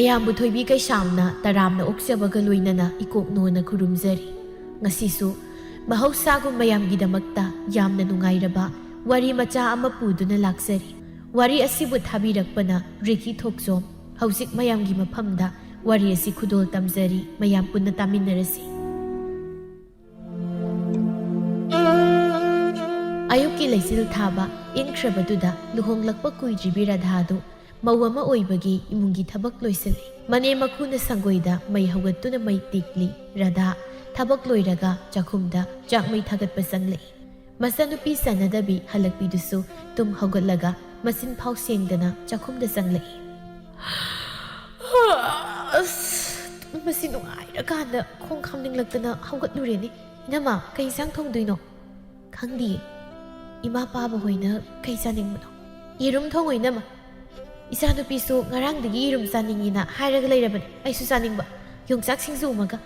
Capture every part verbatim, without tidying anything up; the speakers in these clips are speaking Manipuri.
ꯃꯌꯥꯝꯕꯨ ꯊꯣꯏꯕꯤ ꯀꯩꯁꯥꯝꯅ ꯇꯔꯥꯝꯅ ꯑꯣꯛꯆꯕꯒ ꯂꯣꯏꯅꯅ ꯏꯀꯣꯛꯅꯣꯅ ꯈꯨꯔꯨꯝꯖꯔꯤ꯫ ꯉꯁꯤꯁꯨ ꯃꯍꯧꯁꯥꯒꯨꯝ ꯃꯌꯥꯝꯒꯤꯗꯃꯛꯇ ꯌꯥꯝꯅ ꯅꯨꯡꯉꯥꯏꯔꯕ ꯋꯥꯔꯤ ꯃꯆꯥ ꯑꯃ ꯄꯨꯗꯨꯅ ꯂꯥꯛꯆꯔꯤ꯫ ꯋꯥꯔꯤ ꯑꯁꯤꯕꯨ ꯊꯥꯕꯤꯔꯛꯄꯅ ꯔꯤꯀꯤ ꯊꯣꯛꯆꯣꯝ꯫ ꯍꯧꯖꯤꯛ ꯃꯌꯥꯝꯒꯤ ꯃꯐꯝꯗ ꯋꯥꯔꯤ ꯑꯁꯤ ꯈꯨꯗꯣꯜ ꯇꯝꯖꯔꯤ, ꯃꯌꯥꯝ ꯄꯨꯟꯅ ꯇꯥꯃꯤꯟꯅꯔꯁꯤ꯫ ꯑꯌꯨꯛꯀꯤ ꯂꯩꯆꯤꯜ ꯊꯥꯕ ꯏꯪꯈ꯭ꯔꯕꯗꯨꯗ ꯂꯨꯍꯣꯡꯂꯛꯄ ꯀꯨꯏꯗ꯭ꯔꯤꯕꯤ ꯔꯥꯙꯥꯗꯨ ꯃꯧ ꯑꯃ ꯑꯣꯏꯕꯒꯤ ꯏꯃꯨꯡꯒꯤ ꯊꯕꯛ ꯂꯣꯏꯁꯤꯜꯂꯤ꯫ ꯃꯅꯦꯝ ꯃꯈꯨꯅ ꯁꯪꯒꯣꯏꯗ ꯃꯩ ꯍꯧꯒꯠꯇꯨꯅ ꯃꯩ ꯇꯤꯛꯂꯤ꯫ ꯔꯥꯙꯥ ꯊꯕꯛ ꯂꯣꯏꯔꯒ ꯆꯥꯛꯈꯨꯝꯗ ꯆꯥꯛ ꯃꯩ ꯊꯥꯒꯠꯄ ꯆꯪꯂꯛꯏ꯫ ꯃꯆꯥꯅꯨꯄꯤ ꯆꯥꯟꯅꯗꯕꯤ ꯍꯜꯂꯛꯄꯤꯗꯨꯁꯨ ꯇꯨꯝ ꯍꯧꯒꯠꯂꯒ ꯃꯆꯤꯟ ꯐꯥꯎ ꯁꯦꯡꯗꯅ ꯆꯥꯛꯈꯨꯝꯗ ꯆꯪꯂꯛꯏ꯫ ꯑꯁ, ꯇꯨꯝꯕꯁꯤ ꯅꯨꯡꯉꯥꯏꯔꯀꯥꯟꯗ ꯈꯣꯡ ꯈꯥꯝꯅꯤꯡꯂꯛꯇꯅ ꯍꯧꯒꯠꯂꯨꯔꯦꯅꯦ꯫ ꯏꯅꯝꯃ, ꯀꯩ ꯏꯟꯁꯥꯡ ꯊꯣꯡꯗꯣꯏꯅꯣ? ꯈꯪꯗꯤꯌꯦ꯫ ꯏꯃꯥ ꯄꯥꯕ ꯍꯣꯏꯅ ꯀꯩ ꯆꯥꯅꯤꯡꯕꯅꯣ? ꯌꯦꯔꯨꯝ ꯊꯣꯡꯉꯣ ꯏꯅꯝꯃ꯫ ꯏꯆꯥꯅꯨꯄꯤꯁꯨ ꯉꯔꯥꯡꯗꯒꯤ ꯌꯦꯔꯨꯝ ꯆꯥꯅꯤꯡꯉꯤꯅ ꯍꯥꯏꯔꯒ ꯂꯩꯔꯕꯅꯦ꯫ ꯑꯩꯁꯨ ꯆꯥꯅꯤꯡꯕ꯫ ꯌꯣꯡꯆꯥꯛ ꯁꯤꯡꯖꯨ ꯑꯃꯒ꯫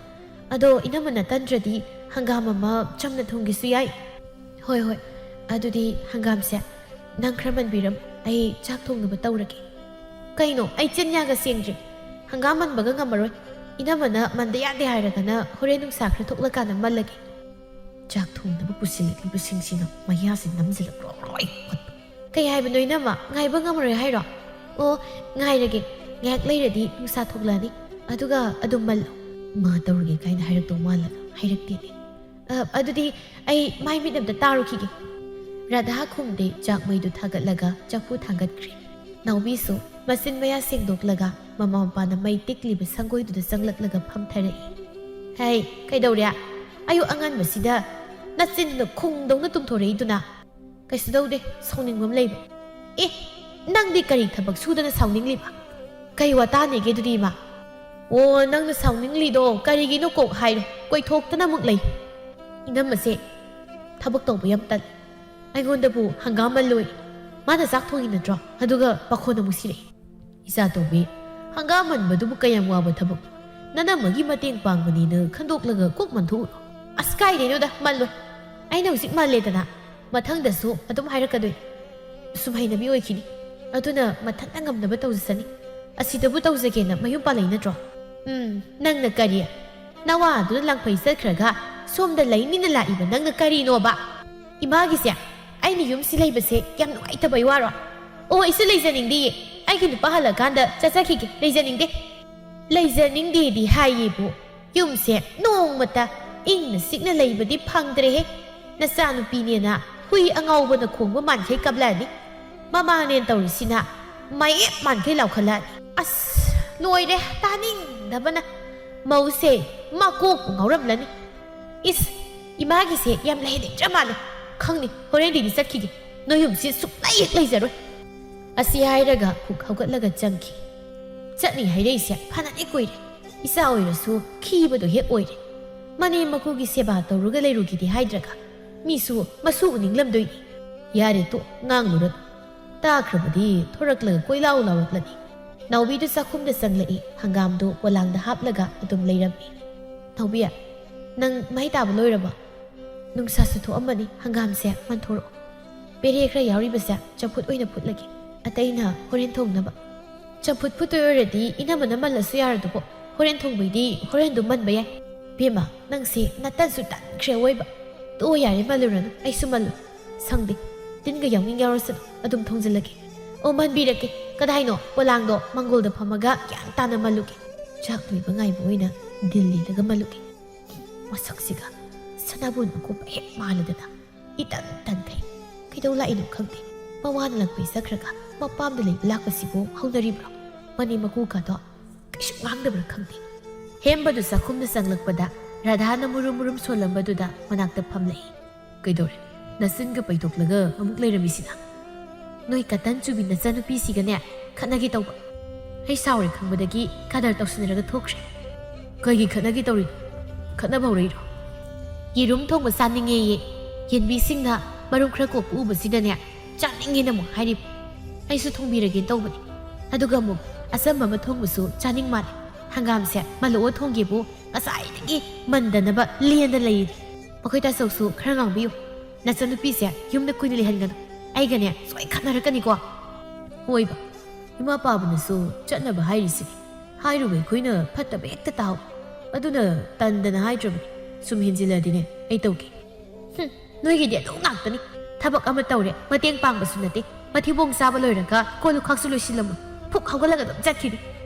ꯑꯗꯣ ꯏꯅꯝꯃ ꯅꯇꯟꯗ꯭ꯔꯗꯤ ꯍꯪꯒꯥꯝ ꯑꯃ ꯆꯝꯅ ꯊꯣꯡꯒꯦꯁꯨ ꯌꯥꯏ꯫ ꯍꯣꯏ, ꯍꯣꯏ꯫ ꯑꯗꯨꯗꯤ ꯍꯪꯒꯥꯝꯁꯦ ꯅꯪ ꯈꯔ ꯃꯟꯕꯤꯔꯝꯃꯨ꯫ ꯑꯩ ꯆꯥꯛ ꯊꯣꯡꯅꯕ ꯇꯧꯔꯒꯦ꯫ ꯀꯩꯅꯣ? ꯑꯩ ꯆꯤꯟ ꯌꯥꯒ ꯁꯦꯡꯗ꯭ꯔꯤ꯫ ꯍꯪꯒꯥꯝ ꯃꯟꯕꯒ ꯉꯝꯃꯔꯣꯏ꯫ ꯏꯅꯝꯃꯅ ꯃꯟꯗ ꯌꯥꯗꯦ ꯍꯥꯏꯔꯒꯅ ꯍꯣꯔꯦꯟ ꯅꯨꯡꯁꯥ ꯈꯔ ꯊꯣꯛꯂꯀꯥꯟꯗ ꯃꯜꯂꯒꯦ꯫ ꯆꯥꯛ ꯊꯣꯡꯅꯕ ꯄꯨꯁꯤꯜꯂꯛꯂꯤꯕꯁꯤꯡꯁꯤꯅ ꯃꯌꯥꯁꯤ ꯅꯝꯁꯤꯜꯂ ꯂꯣꯏ ꯈꯣꯠꯄ꯫ ꯀꯩ ꯍꯥꯏꯕꯅꯣ ꯏꯅꯝꯃ? ꯉꯥꯏꯕ ꯉꯝꯃꯔꯣꯏ ꯍꯥꯏꯔꯣ? ꯑꯣ, ꯉꯥꯏꯔꯒꯦ꯫ ꯉꯥꯏꯍꯥꯛ ꯂꯩꯔꯗꯤ ꯅꯨꯡꯁꯥ ꯊꯣꯛꯂꯛꯑꯅꯤ꯫ ꯑꯗꯨꯒ ꯑꯗꯨꯝ ꯃꯜꯂꯣ꯫ ꯃꯥ ꯇꯧꯔꯒꯦ ꯀꯥꯏꯅ ꯍꯥꯏꯔꯛꯇꯧ ꯃꯥꯜꯂꯒ ꯍꯥꯏꯔꯛꯇꯦꯅꯦ꯫ ꯑ, ꯑꯗꯨꯗꯤ ꯑꯩ ꯃꯥꯏ ꯃꯤꯠ ꯑꯝꯇ ꯇꯥꯔꯨꯈꯤꯒꯦ꯫ ꯔꯥꯙꯥ ꯈꯨꯝꯗꯦ꯫ ꯆꯥꯛ ꯃꯩꯗꯨ ꯊꯥꯒꯠꯂꯒ ꯆꯐꯨ ꯊꯥꯡꯒꯠꯈ꯭ꯔꯦ꯫ ꯅꯥꯎꯕꯤꯁꯨ ꯃꯆꯤꯟ ꯃꯌꯥ ꯁꯦꯡꯗꯣꯛꯂꯒ ꯃꯃꯥ ꯃꯄꯥꯅ ꯃꯩ ꯇꯤꯛꯂꯤꯕ ꯁꯪꯒꯣꯏꯗꯨꯗ ꯆꯪꯂꯛꯂꯒ ꯐꯝꯊꯔꯛꯏ꯫ "ꯍꯩ, ꯀꯩꯗꯧꯔꯦ? ꯑꯌꯨꯛ ꯑꯉꯟꯕꯁꯤꯗ ꯅꯆꯤꯟꯗꯨꯅ ꯈꯨꯡꯗꯧꯅ ꯇꯨꯝꯊꯣꯔꯛꯏꯗꯨꯅ?" "ꯀꯩꯁꯨ ꯇꯧꯗꯦ, ꯁꯥꯎꯅꯤꯡꯕ ꯑꯃ ꯂꯩꯕ꯫" "ꯑꯦ, ꯅꯪꯗꯤ ꯀꯔꯤ ꯊꯕꯛ ꯁꯨꯗꯅ ꯁꯥꯎꯅꯤꯡꯂꯤꯕ? ꯀꯩ ꯋꯥꯇꯥꯅꯦꯒꯦ ꯑꯗꯨꯗꯤ, ꯏꯃꯥ?" "ꯑꯣ, ꯅꯪꯅ ꯁꯥꯎꯅꯤꯡꯂꯤꯗꯣ ꯀꯔꯤꯒꯤꯅꯣ ꯀꯣꯛ ꯍꯥꯏꯔꯣ, ꯀꯣꯏꯊꯣꯛꯇꯅ ꯑꯃꯨꯛ ꯂꯩ꯫ ꯏꯅꯝꯃꯁꯦ ꯊꯕꯛ ꯇꯧꯕ ꯌꯥꯝ ꯇꯜꯂꯤ꯫ ꯑꯩꯉꯣꯟꯗꯕꯨ ꯍꯪꯒꯥꯝ ꯃꯜꯂꯣꯏ꯫ ꯃꯥꯅ ꯆꯥꯛ ꯊꯣꯡꯉꯤ ꯅꯠꯇ꯭ꯔꯣ? ꯑꯗꯨꯒ ꯄꯥꯈꯣꯟ ꯑꯃꯨꯛ ꯁꯤꯔꯛꯏ꯫ ꯏꯆꯥꯇꯣꯝꯕꯤ, ꯍꯪꯒꯥꯝ ꯃꯟꯕꯗꯨꯕꯨ ꯀꯌꯥꯝ ꯋꯥꯕ ꯊꯕꯛꯅꯣ? ꯅꯅꯝꯃꯒꯤ ꯃꯇꯦꯡ ꯄꯥꯡꯕꯅꯤꯅ ꯈꯟꯗꯣꯛꯂꯒ ꯀꯣꯛ ꯃꯟꯊꯣꯛꯎꯔꯣ꯫" "ꯑꯁ, ꯀꯥꯏꯗꯩꯅꯣꯗ, ꯃꯜꯂꯣꯏ꯫ ꯑꯩꯅ ꯍꯧꯖꯤꯛ ꯃꯜꯂꯦꯗꯅ, ꯃꯊꯪꯗꯁꯨ ꯑꯗꯨꯝ ꯍꯥꯏꯔꯛꯀꯗꯣꯏꯅꯤ꯫ ꯁꯨꯝ ꯍꯩꯅꯕꯤ ꯑꯣꯏꯈꯤꯅꯤ꯫ ꯑꯗꯨꯅ ꯃꯊꯟꯇ ꯉꯝꯅꯕ ꯇꯧꯖꯁꯅꯤ꯫ ꯑꯁꯤꯗꯕꯨ ꯇꯧꯖꯒꯦꯅ ꯃꯌꯨꯝ ꯄꯥꯜꯂꯛꯏ ꯅꯠꯇ꯭ꯔꯣ? ꯎꯝ, ꯅꯪꯅ ꯀꯔꯤ? ꯅꯋꯥꯗꯨꯅ ꯂꯥꯡꯐꯩ ꯆꯠꯈ꯭ꯔꯒ ꯁꯣꯝꯗ ꯂꯩꯅꯤꯅ ꯂꯥꯛꯏꯕ ꯅꯪꯅ ꯀꯔꯤꯅꯣꯕ? ꯏꯃꯥꯒꯤꯁꯦ ꯑꯩꯅ ꯌꯨꯝꯁꯤ ꯂꯩꯕꯁꯦ ꯌꯥꯝ ꯅꯨꯡꯉꯥꯏꯇꯕꯩ ꯋꯥꯔꯣ? ꯑꯣ, ꯑꯩꯁꯨ ꯂꯩꯖꯅꯤꯡꯗꯦꯌꯦ꯫ ꯑꯩꯒꯤ ꯅꯨꯄꯥ ꯍꯜꯂꯀꯥꯟꯗ ꯆꯠꯆꯈꯤꯒꯦ, ꯂꯩꯖꯅꯤꯡꯗꯦ꯫ ꯂꯩꯖꯅꯤꯡꯗꯦꯗꯤ ꯍꯥꯏꯌꯦꯕꯨ, ꯌꯨꯝꯁꯦ ꯅꯣꯡꯃꯇ ꯏꯪꯅ ꯆꯤꯛꯅ ꯂꯩꯕꯗꯤ ꯐꯪꯗ꯭ꯔꯦꯍꯦ꯫ ꯅꯆꯥꯅꯨꯄꯤꯅꯦꯅ ꯍꯨꯏ ꯑꯉꯥꯎꯕꯅ ꯈꯣꯡꯕ ꯃꯥꯟꯈꯩ ꯀꯞꯂꯛꯑꯅꯤ꯫ ꯃꯃꯥꯅꯦꯅ ꯇꯧꯔꯤꯁꯤꯅ ꯃꯌꯦꯛ ꯃꯥꯟꯈꯩ ꯂꯥꯎꯈꯠꯂꯛꯑꯅꯤ꯫ ꯑꯁ, ꯂꯣꯏꯔꯦ, ꯇꯥꯅꯤꯡꯗꯕꯅ꯫ ꯃꯧꯁꯦ ꯃꯀꯣꯛꯄꯨ ꯉꯥꯎꯔꯝꯂꯅꯤ꯫ ꯏꯁ, ꯏꯃꯥꯒꯤꯁꯦ ꯌꯥꯝ ꯂꯩꯍꯟꯅꯤꯡꯗ꯭ꯔ ꯃꯥꯜꯂꯦ꯫ ꯈꯪꯅꯤ, ꯍꯣꯔꯦꯟꯗꯤꯗꯤ ꯆꯠꯈꯤꯒꯦ꯫ ꯅꯣꯏ ꯌꯨꯝꯁꯤ ꯁꯨꯛꯂꯩ ꯍꯦꯛ ꯂꯩꯖꯔꯣꯏ꯫ ꯑꯁꯤ ꯍꯥꯏꯔꯒ ꯍꯨꯛ ꯍꯧꯒꯠꯂꯒ ꯆꯪꯈꯤ꯫ ꯆꯠꯅꯤ ꯍꯥꯏꯔꯛꯏꯁꯦ ꯐꯅꯗꯤ ꯀꯨꯏꯔꯦ꯫ ꯏꯆꯥ ꯑꯣꯏꯔꯁꯨ ꯈꯤꯕꯗꯣ ꯍꯦꯛ ꯑꯣꯏꯔꯦ꯫ ꯃꯅꯦꯝ ꯃꯀꯨꯒꯤ ꯁꯦꯕꯥ ꯇꯧꯔꯒ ꯂꯩꯔꯨꯒꯦꯗꯤ ꯍꯥꯏꯗ꯭ꯔꯒ, ꯃꯤꯁꯨ ꯃꯁꯨ ꯎꯅꯤꯡꯂꯝꯗꯣꯏꯅꯤ꯫ ꯌꯥꯔꯦ, ꯇꯣꯛ, ꯉꯥꯡꯂꯨꯔꯅꯨ꯫ ꯇꯥꯈ꯭ꯔꯕꯗꯤ ꯊꯣꯔꯛꯂꯒ ꯀꯣꯏꯂꯥꯎ ꯂꯥꯎꯔꯛꯂꯅꯤ꯫ ꯅꯥꯎꯕꯤꯗꯨ ꯆꯥꯛꯈꯨꯝꯗ ꯆꯪꯂꯛꯏ, ꯍꯪꯒꯥꯝꯗꯨ ꯄꯣꯂꯥꯡꯗ ꯍꯥꯞꯂꯒ ꯑꯗꯨꯝ ꯂꯩꯔꯝꯃꯤ꯫ "ꯅꯥꯎꯕꯤ, ꯅꯪ ꯃꯩ ꯇꯥꯕ ꯂꯣꯏꯔꯕꯣ? ꯅꯨꯡꯁꯥꯁꯨ ꯊꯣꯛꯑꯝꯃꯅꯤ, ꯍꯪꯒꯥꯝꯁꯦ ꯃꯟꯊꯣꯔꯛꯑꯣ꯫ ꯄꯦꯔꯦ ꯈꯔ ꯌꯥꯎꯔꯤꯕꯁꯦ ꯆꯝꯐꯨꯠ ꯑꯣꯏꯅ ꯐꯨꯠꯂꯒꯦ, ꯑꯇꯩꯅ ꯍꯣꯔꯦꯟ ꯊꯣꯡꯅꯕ꯫" "ꯆꯝꯐꯨꯠ ꯐꯨꯠꯇꯣꯏ ꯑꯣꯏꯔꯗꯤ ꯏꯅꯝꯃꯅ ꯃꯜꯂꯁꯨ ꯌꯥꯔꯗꯨꯕꯣ, ꯍꯣꯔꯦꯟ ꯊꯣꯡꯕꯩꯗꯤ ꯍꯣꯔꯦꯟ ꯑꯗꯨꯝ ꯃꯟꯕ ꯌꯥꯏ꯫" "ꯕꯦꯝꯃ, ꯅꯪꯁꯦ ꯅꯇꯟꯁꯨ ꯇꯟꯈ꯭ꯔꯦ ꯑꯣꯏꯕ꯫ ꯇꯣꯛꯑꯣ ꯌꯥꯔꯦ, ꯃꯜꯂꯨꯔꯅꯨ, ꯑꯩꯁꯨ ꯃꯜꯂꯨ꯫ ꯁꯪꯗꯦ, ꯇꯤꯟꯒ ꯌꯥꯎꯅꯤꯡ ꯌꯥꯎꯔꯁꯅꯨ, ꯑꯗꯨꯝ ꯊꯣꯡꯖꯤꯜꯂꯒꯦ꯫ ꯑꯣ, ꯃꯟꯕꯤꯔꯛꯀꯦ꯫ ꯀꯗꯥꯏꯅꯣ ꯄꯣꯂꯥꯡꯗꯣ? ꯃꯪꯒꯣꯜꯗ ꯐꯝꯃꯒ ꯒ꯭ꯌꯥꯟ ꯇꯥꯅ ꯃꯜꯂꯨꯒꯦ꯫ ꯆꯥꯛ ꯂꯣꯏꯕ ꯉꯥꯏꯕ ꯑꯣꯏꯅ ꯗꯤꯜ ꯂꯦꯜꯂꯒ ꯃꯜꯂꯨꯒꯦ꯫" ꯃꯁꯛꯁꯤꯒ ꯁꯅꯥꯕꯨꯟ ꯑꯀꯨꯞꯄ ꯍꯦꯛ ꯃꯥꯜꯂꯗꯅ꯫ ꯏꯇꯟ ꯇꯟꯈꯩ꯫ ꯀꯩꯗꯧ ꯂꯥꯛꯏꯅꯣ ꯈꯪꯗꯦ꯫ ꯃꯋꯥꯅ ꯂꯪꯐꯩ ꯆꯠꯈ꯭ꯔꯒ ꯃꯄꯥꯝꯗ ꯂꯩꯕ ꯂꯥꯛꯄꯁꯤꯕꯨ ꯍꯧꯅꯔꯤꯕ꯭ꯔꯣ? ꯃꯅꯦꯝ ꯃꯀꯨꯒꯗꯣ ꯀꯩꯁꯨ ꯉꯥꯡꯗꯕ꯭ꯔꯥ ꯈꯪꯗꯦ꯫ ꯍꯦꯝꯕꯗꯨ ꯆꯥꯛꯈꯨꯝꯗ ꯆꯪꯂꯛꯄꯗ ꯔꯥꯙꯥꯅ ꯃꯨꯔꯨꯝ ꯃꯨꯔꯨꯝ ꯁꯣꯜꯂꯝꯕꯗꯨꯗ ꯃꯅꯥꯛꯇ ꯐꯝꯂꯛꯏ꯫ "ꯀꯩꯗꯧꯔꯦ? ꯅꯆꯤꯟꯒ ꯄꯩꯗꯣꯛꯂꯒ ꯑꯃꯨꯛ ꯂꯩꯔꯝꯃꯤꯁꯤꯅ?" "ꯅꯣꯏ ꯀꯇꯟ ꯆꯨꯕꯤ ꯅꯆꯟꯅꯨꯄꯤꯁꯤꯒꯅꯦ ꯈꯠꯅꯒꯦ ꯇꯧꯕ꯫ ꯑꯩ ꯁꯥꯎꯔꯦ ꯈꯪꯕꯗꯒꯤ ꯀꯗꯔ ꯇꯧꯁꯤꯟꯅꯔꯒ ꯊꯣꯛꯈ꯭ꯔꯦ꯫" "ꯀꯩꯒꯤ ꯈꯠꯅꯒꯦ ꯇꯧꯔꯤꯅꯣ? ꯈꯠꯅꯕ ꯍꯧꯔꯛꯏꯔꯣ?" "ꯌꯦꯔꯨꯝ ꯊꯣꯡꯕ ꯆꯥꯅꯤꯡꯉꯦꯌꯦ꯫ ꯌꯦꯟꯕꯤꯁꯤꯡꯅ ꯃꯔꯨꯝ ꯈꯔ ꯀꯣꯛꯄ ꯎꯕꯁꯤꯗꯅꯦ ꯆꯥꯅꯤꯡꯉꯦꯅ ꯑꯃꯨꯛ ꯍꯥꯏꯔꯤꯕ꯫ ꯑꯩꯁꯨ ꯊꯣꯡꯕꯤꯔꯒꯦꯅ ꯇꯧꯕꯅꯤ꯫ ꯑꯗꯨꯒ ꯑꯃꯨꯛ ꯑꯆꯝꯕ ꯑꯃ ꯊꯣꯡꯕꯁꯨ ꯆꯥꯅꯤꯡ ꯃꯥꯜꯂꯦ꯫ ꯍꯪꯒꯥꯝꯁꯦ ꯃꯜꯂꯛꯑꯣ ꯊꯣꯡꯒꯦꯕꯨ ꯉꯁꯥꯏꯗꯒꯤ ꯃꯟꯗꯅꯕ ꯂꯦꯟꯗ ꯂꯩꯔꯤꯅꯤ꯫ ꯃꯈꯣꯏ ꯇꯥꯆꯧꯁꯨ ꯈꯔ ꯉꯥꯡꯕꯤꯌꯨ꯫ ꯅꯆꯟꯅꯨꯄꯤꯁꯦ ꯌꯨꯝꯗ ꯀꯨꯏꯅ ꯂꯩꯍꯟꯒꯅꯨ꯫ ꯑꯩꯒꯅꯦ ꯁꯣꯏ ꯈꯠꯅꯔꯛꯀꯅꯤꯀꯣ꯫" "ꯍꯣꯏꯕ, ꯏꯃꯥ ꯄꯥꯕꯅꯁꯨ ꯆꯠꯅꯕ ꯍꯥꯏꯔꯤꯁꯤꯅꯤ꯫ ꯍꯥꯏꯔꯨꯕ ꯑꯩꯈꯣꯏꯅ ꯐꯠꯇꯕ ꯍꯦꯛꯇ ꯇꯥꯍꯧ꯫ ꯑꯗꯨꯅ ꯇꯟꯗꯅ ꯍꯥꯏꯗ꯭ꯔꯕꯅꯤ꯫ ꯁꯨꯝ ꯍꯦꯟꯖꯤꯜꯂꯗꯤꯅꯦ ꯑꯩ ꯇꯧꯒꯦ꯫ ꯍꯨꯝ, ꯅꯣꯏꯒꯤꯗꯤ ꯑꯗꯨ ꯉꯥꯛꯇꯅꯤ꯫ ꯊꯕꯛ ꯑꯃ ꯇꯧꯔꯦ, ꯃꯇꯦꯡ ꯄꯥꯡꯕꯁꯨ ꯅꯠꯇꯦ꯫ ꯃꯊꯤꯕꯣꯡ ꯆꯥꯕ ꯂꯣꯏꯔꯒ ꯀꯣꯜ ꯂꯨꯈꯥꯛꯁꯨ ꯂꯣꯏꯁꯤꯜꯂꯝꯃꯣꯏ꯫ ꯐꯨꯛ ꯍꯧꯒꯠꯂꯒ ꯑꯗꯨꯝ ꯆꯠꯈꯤꯅꯤ꯫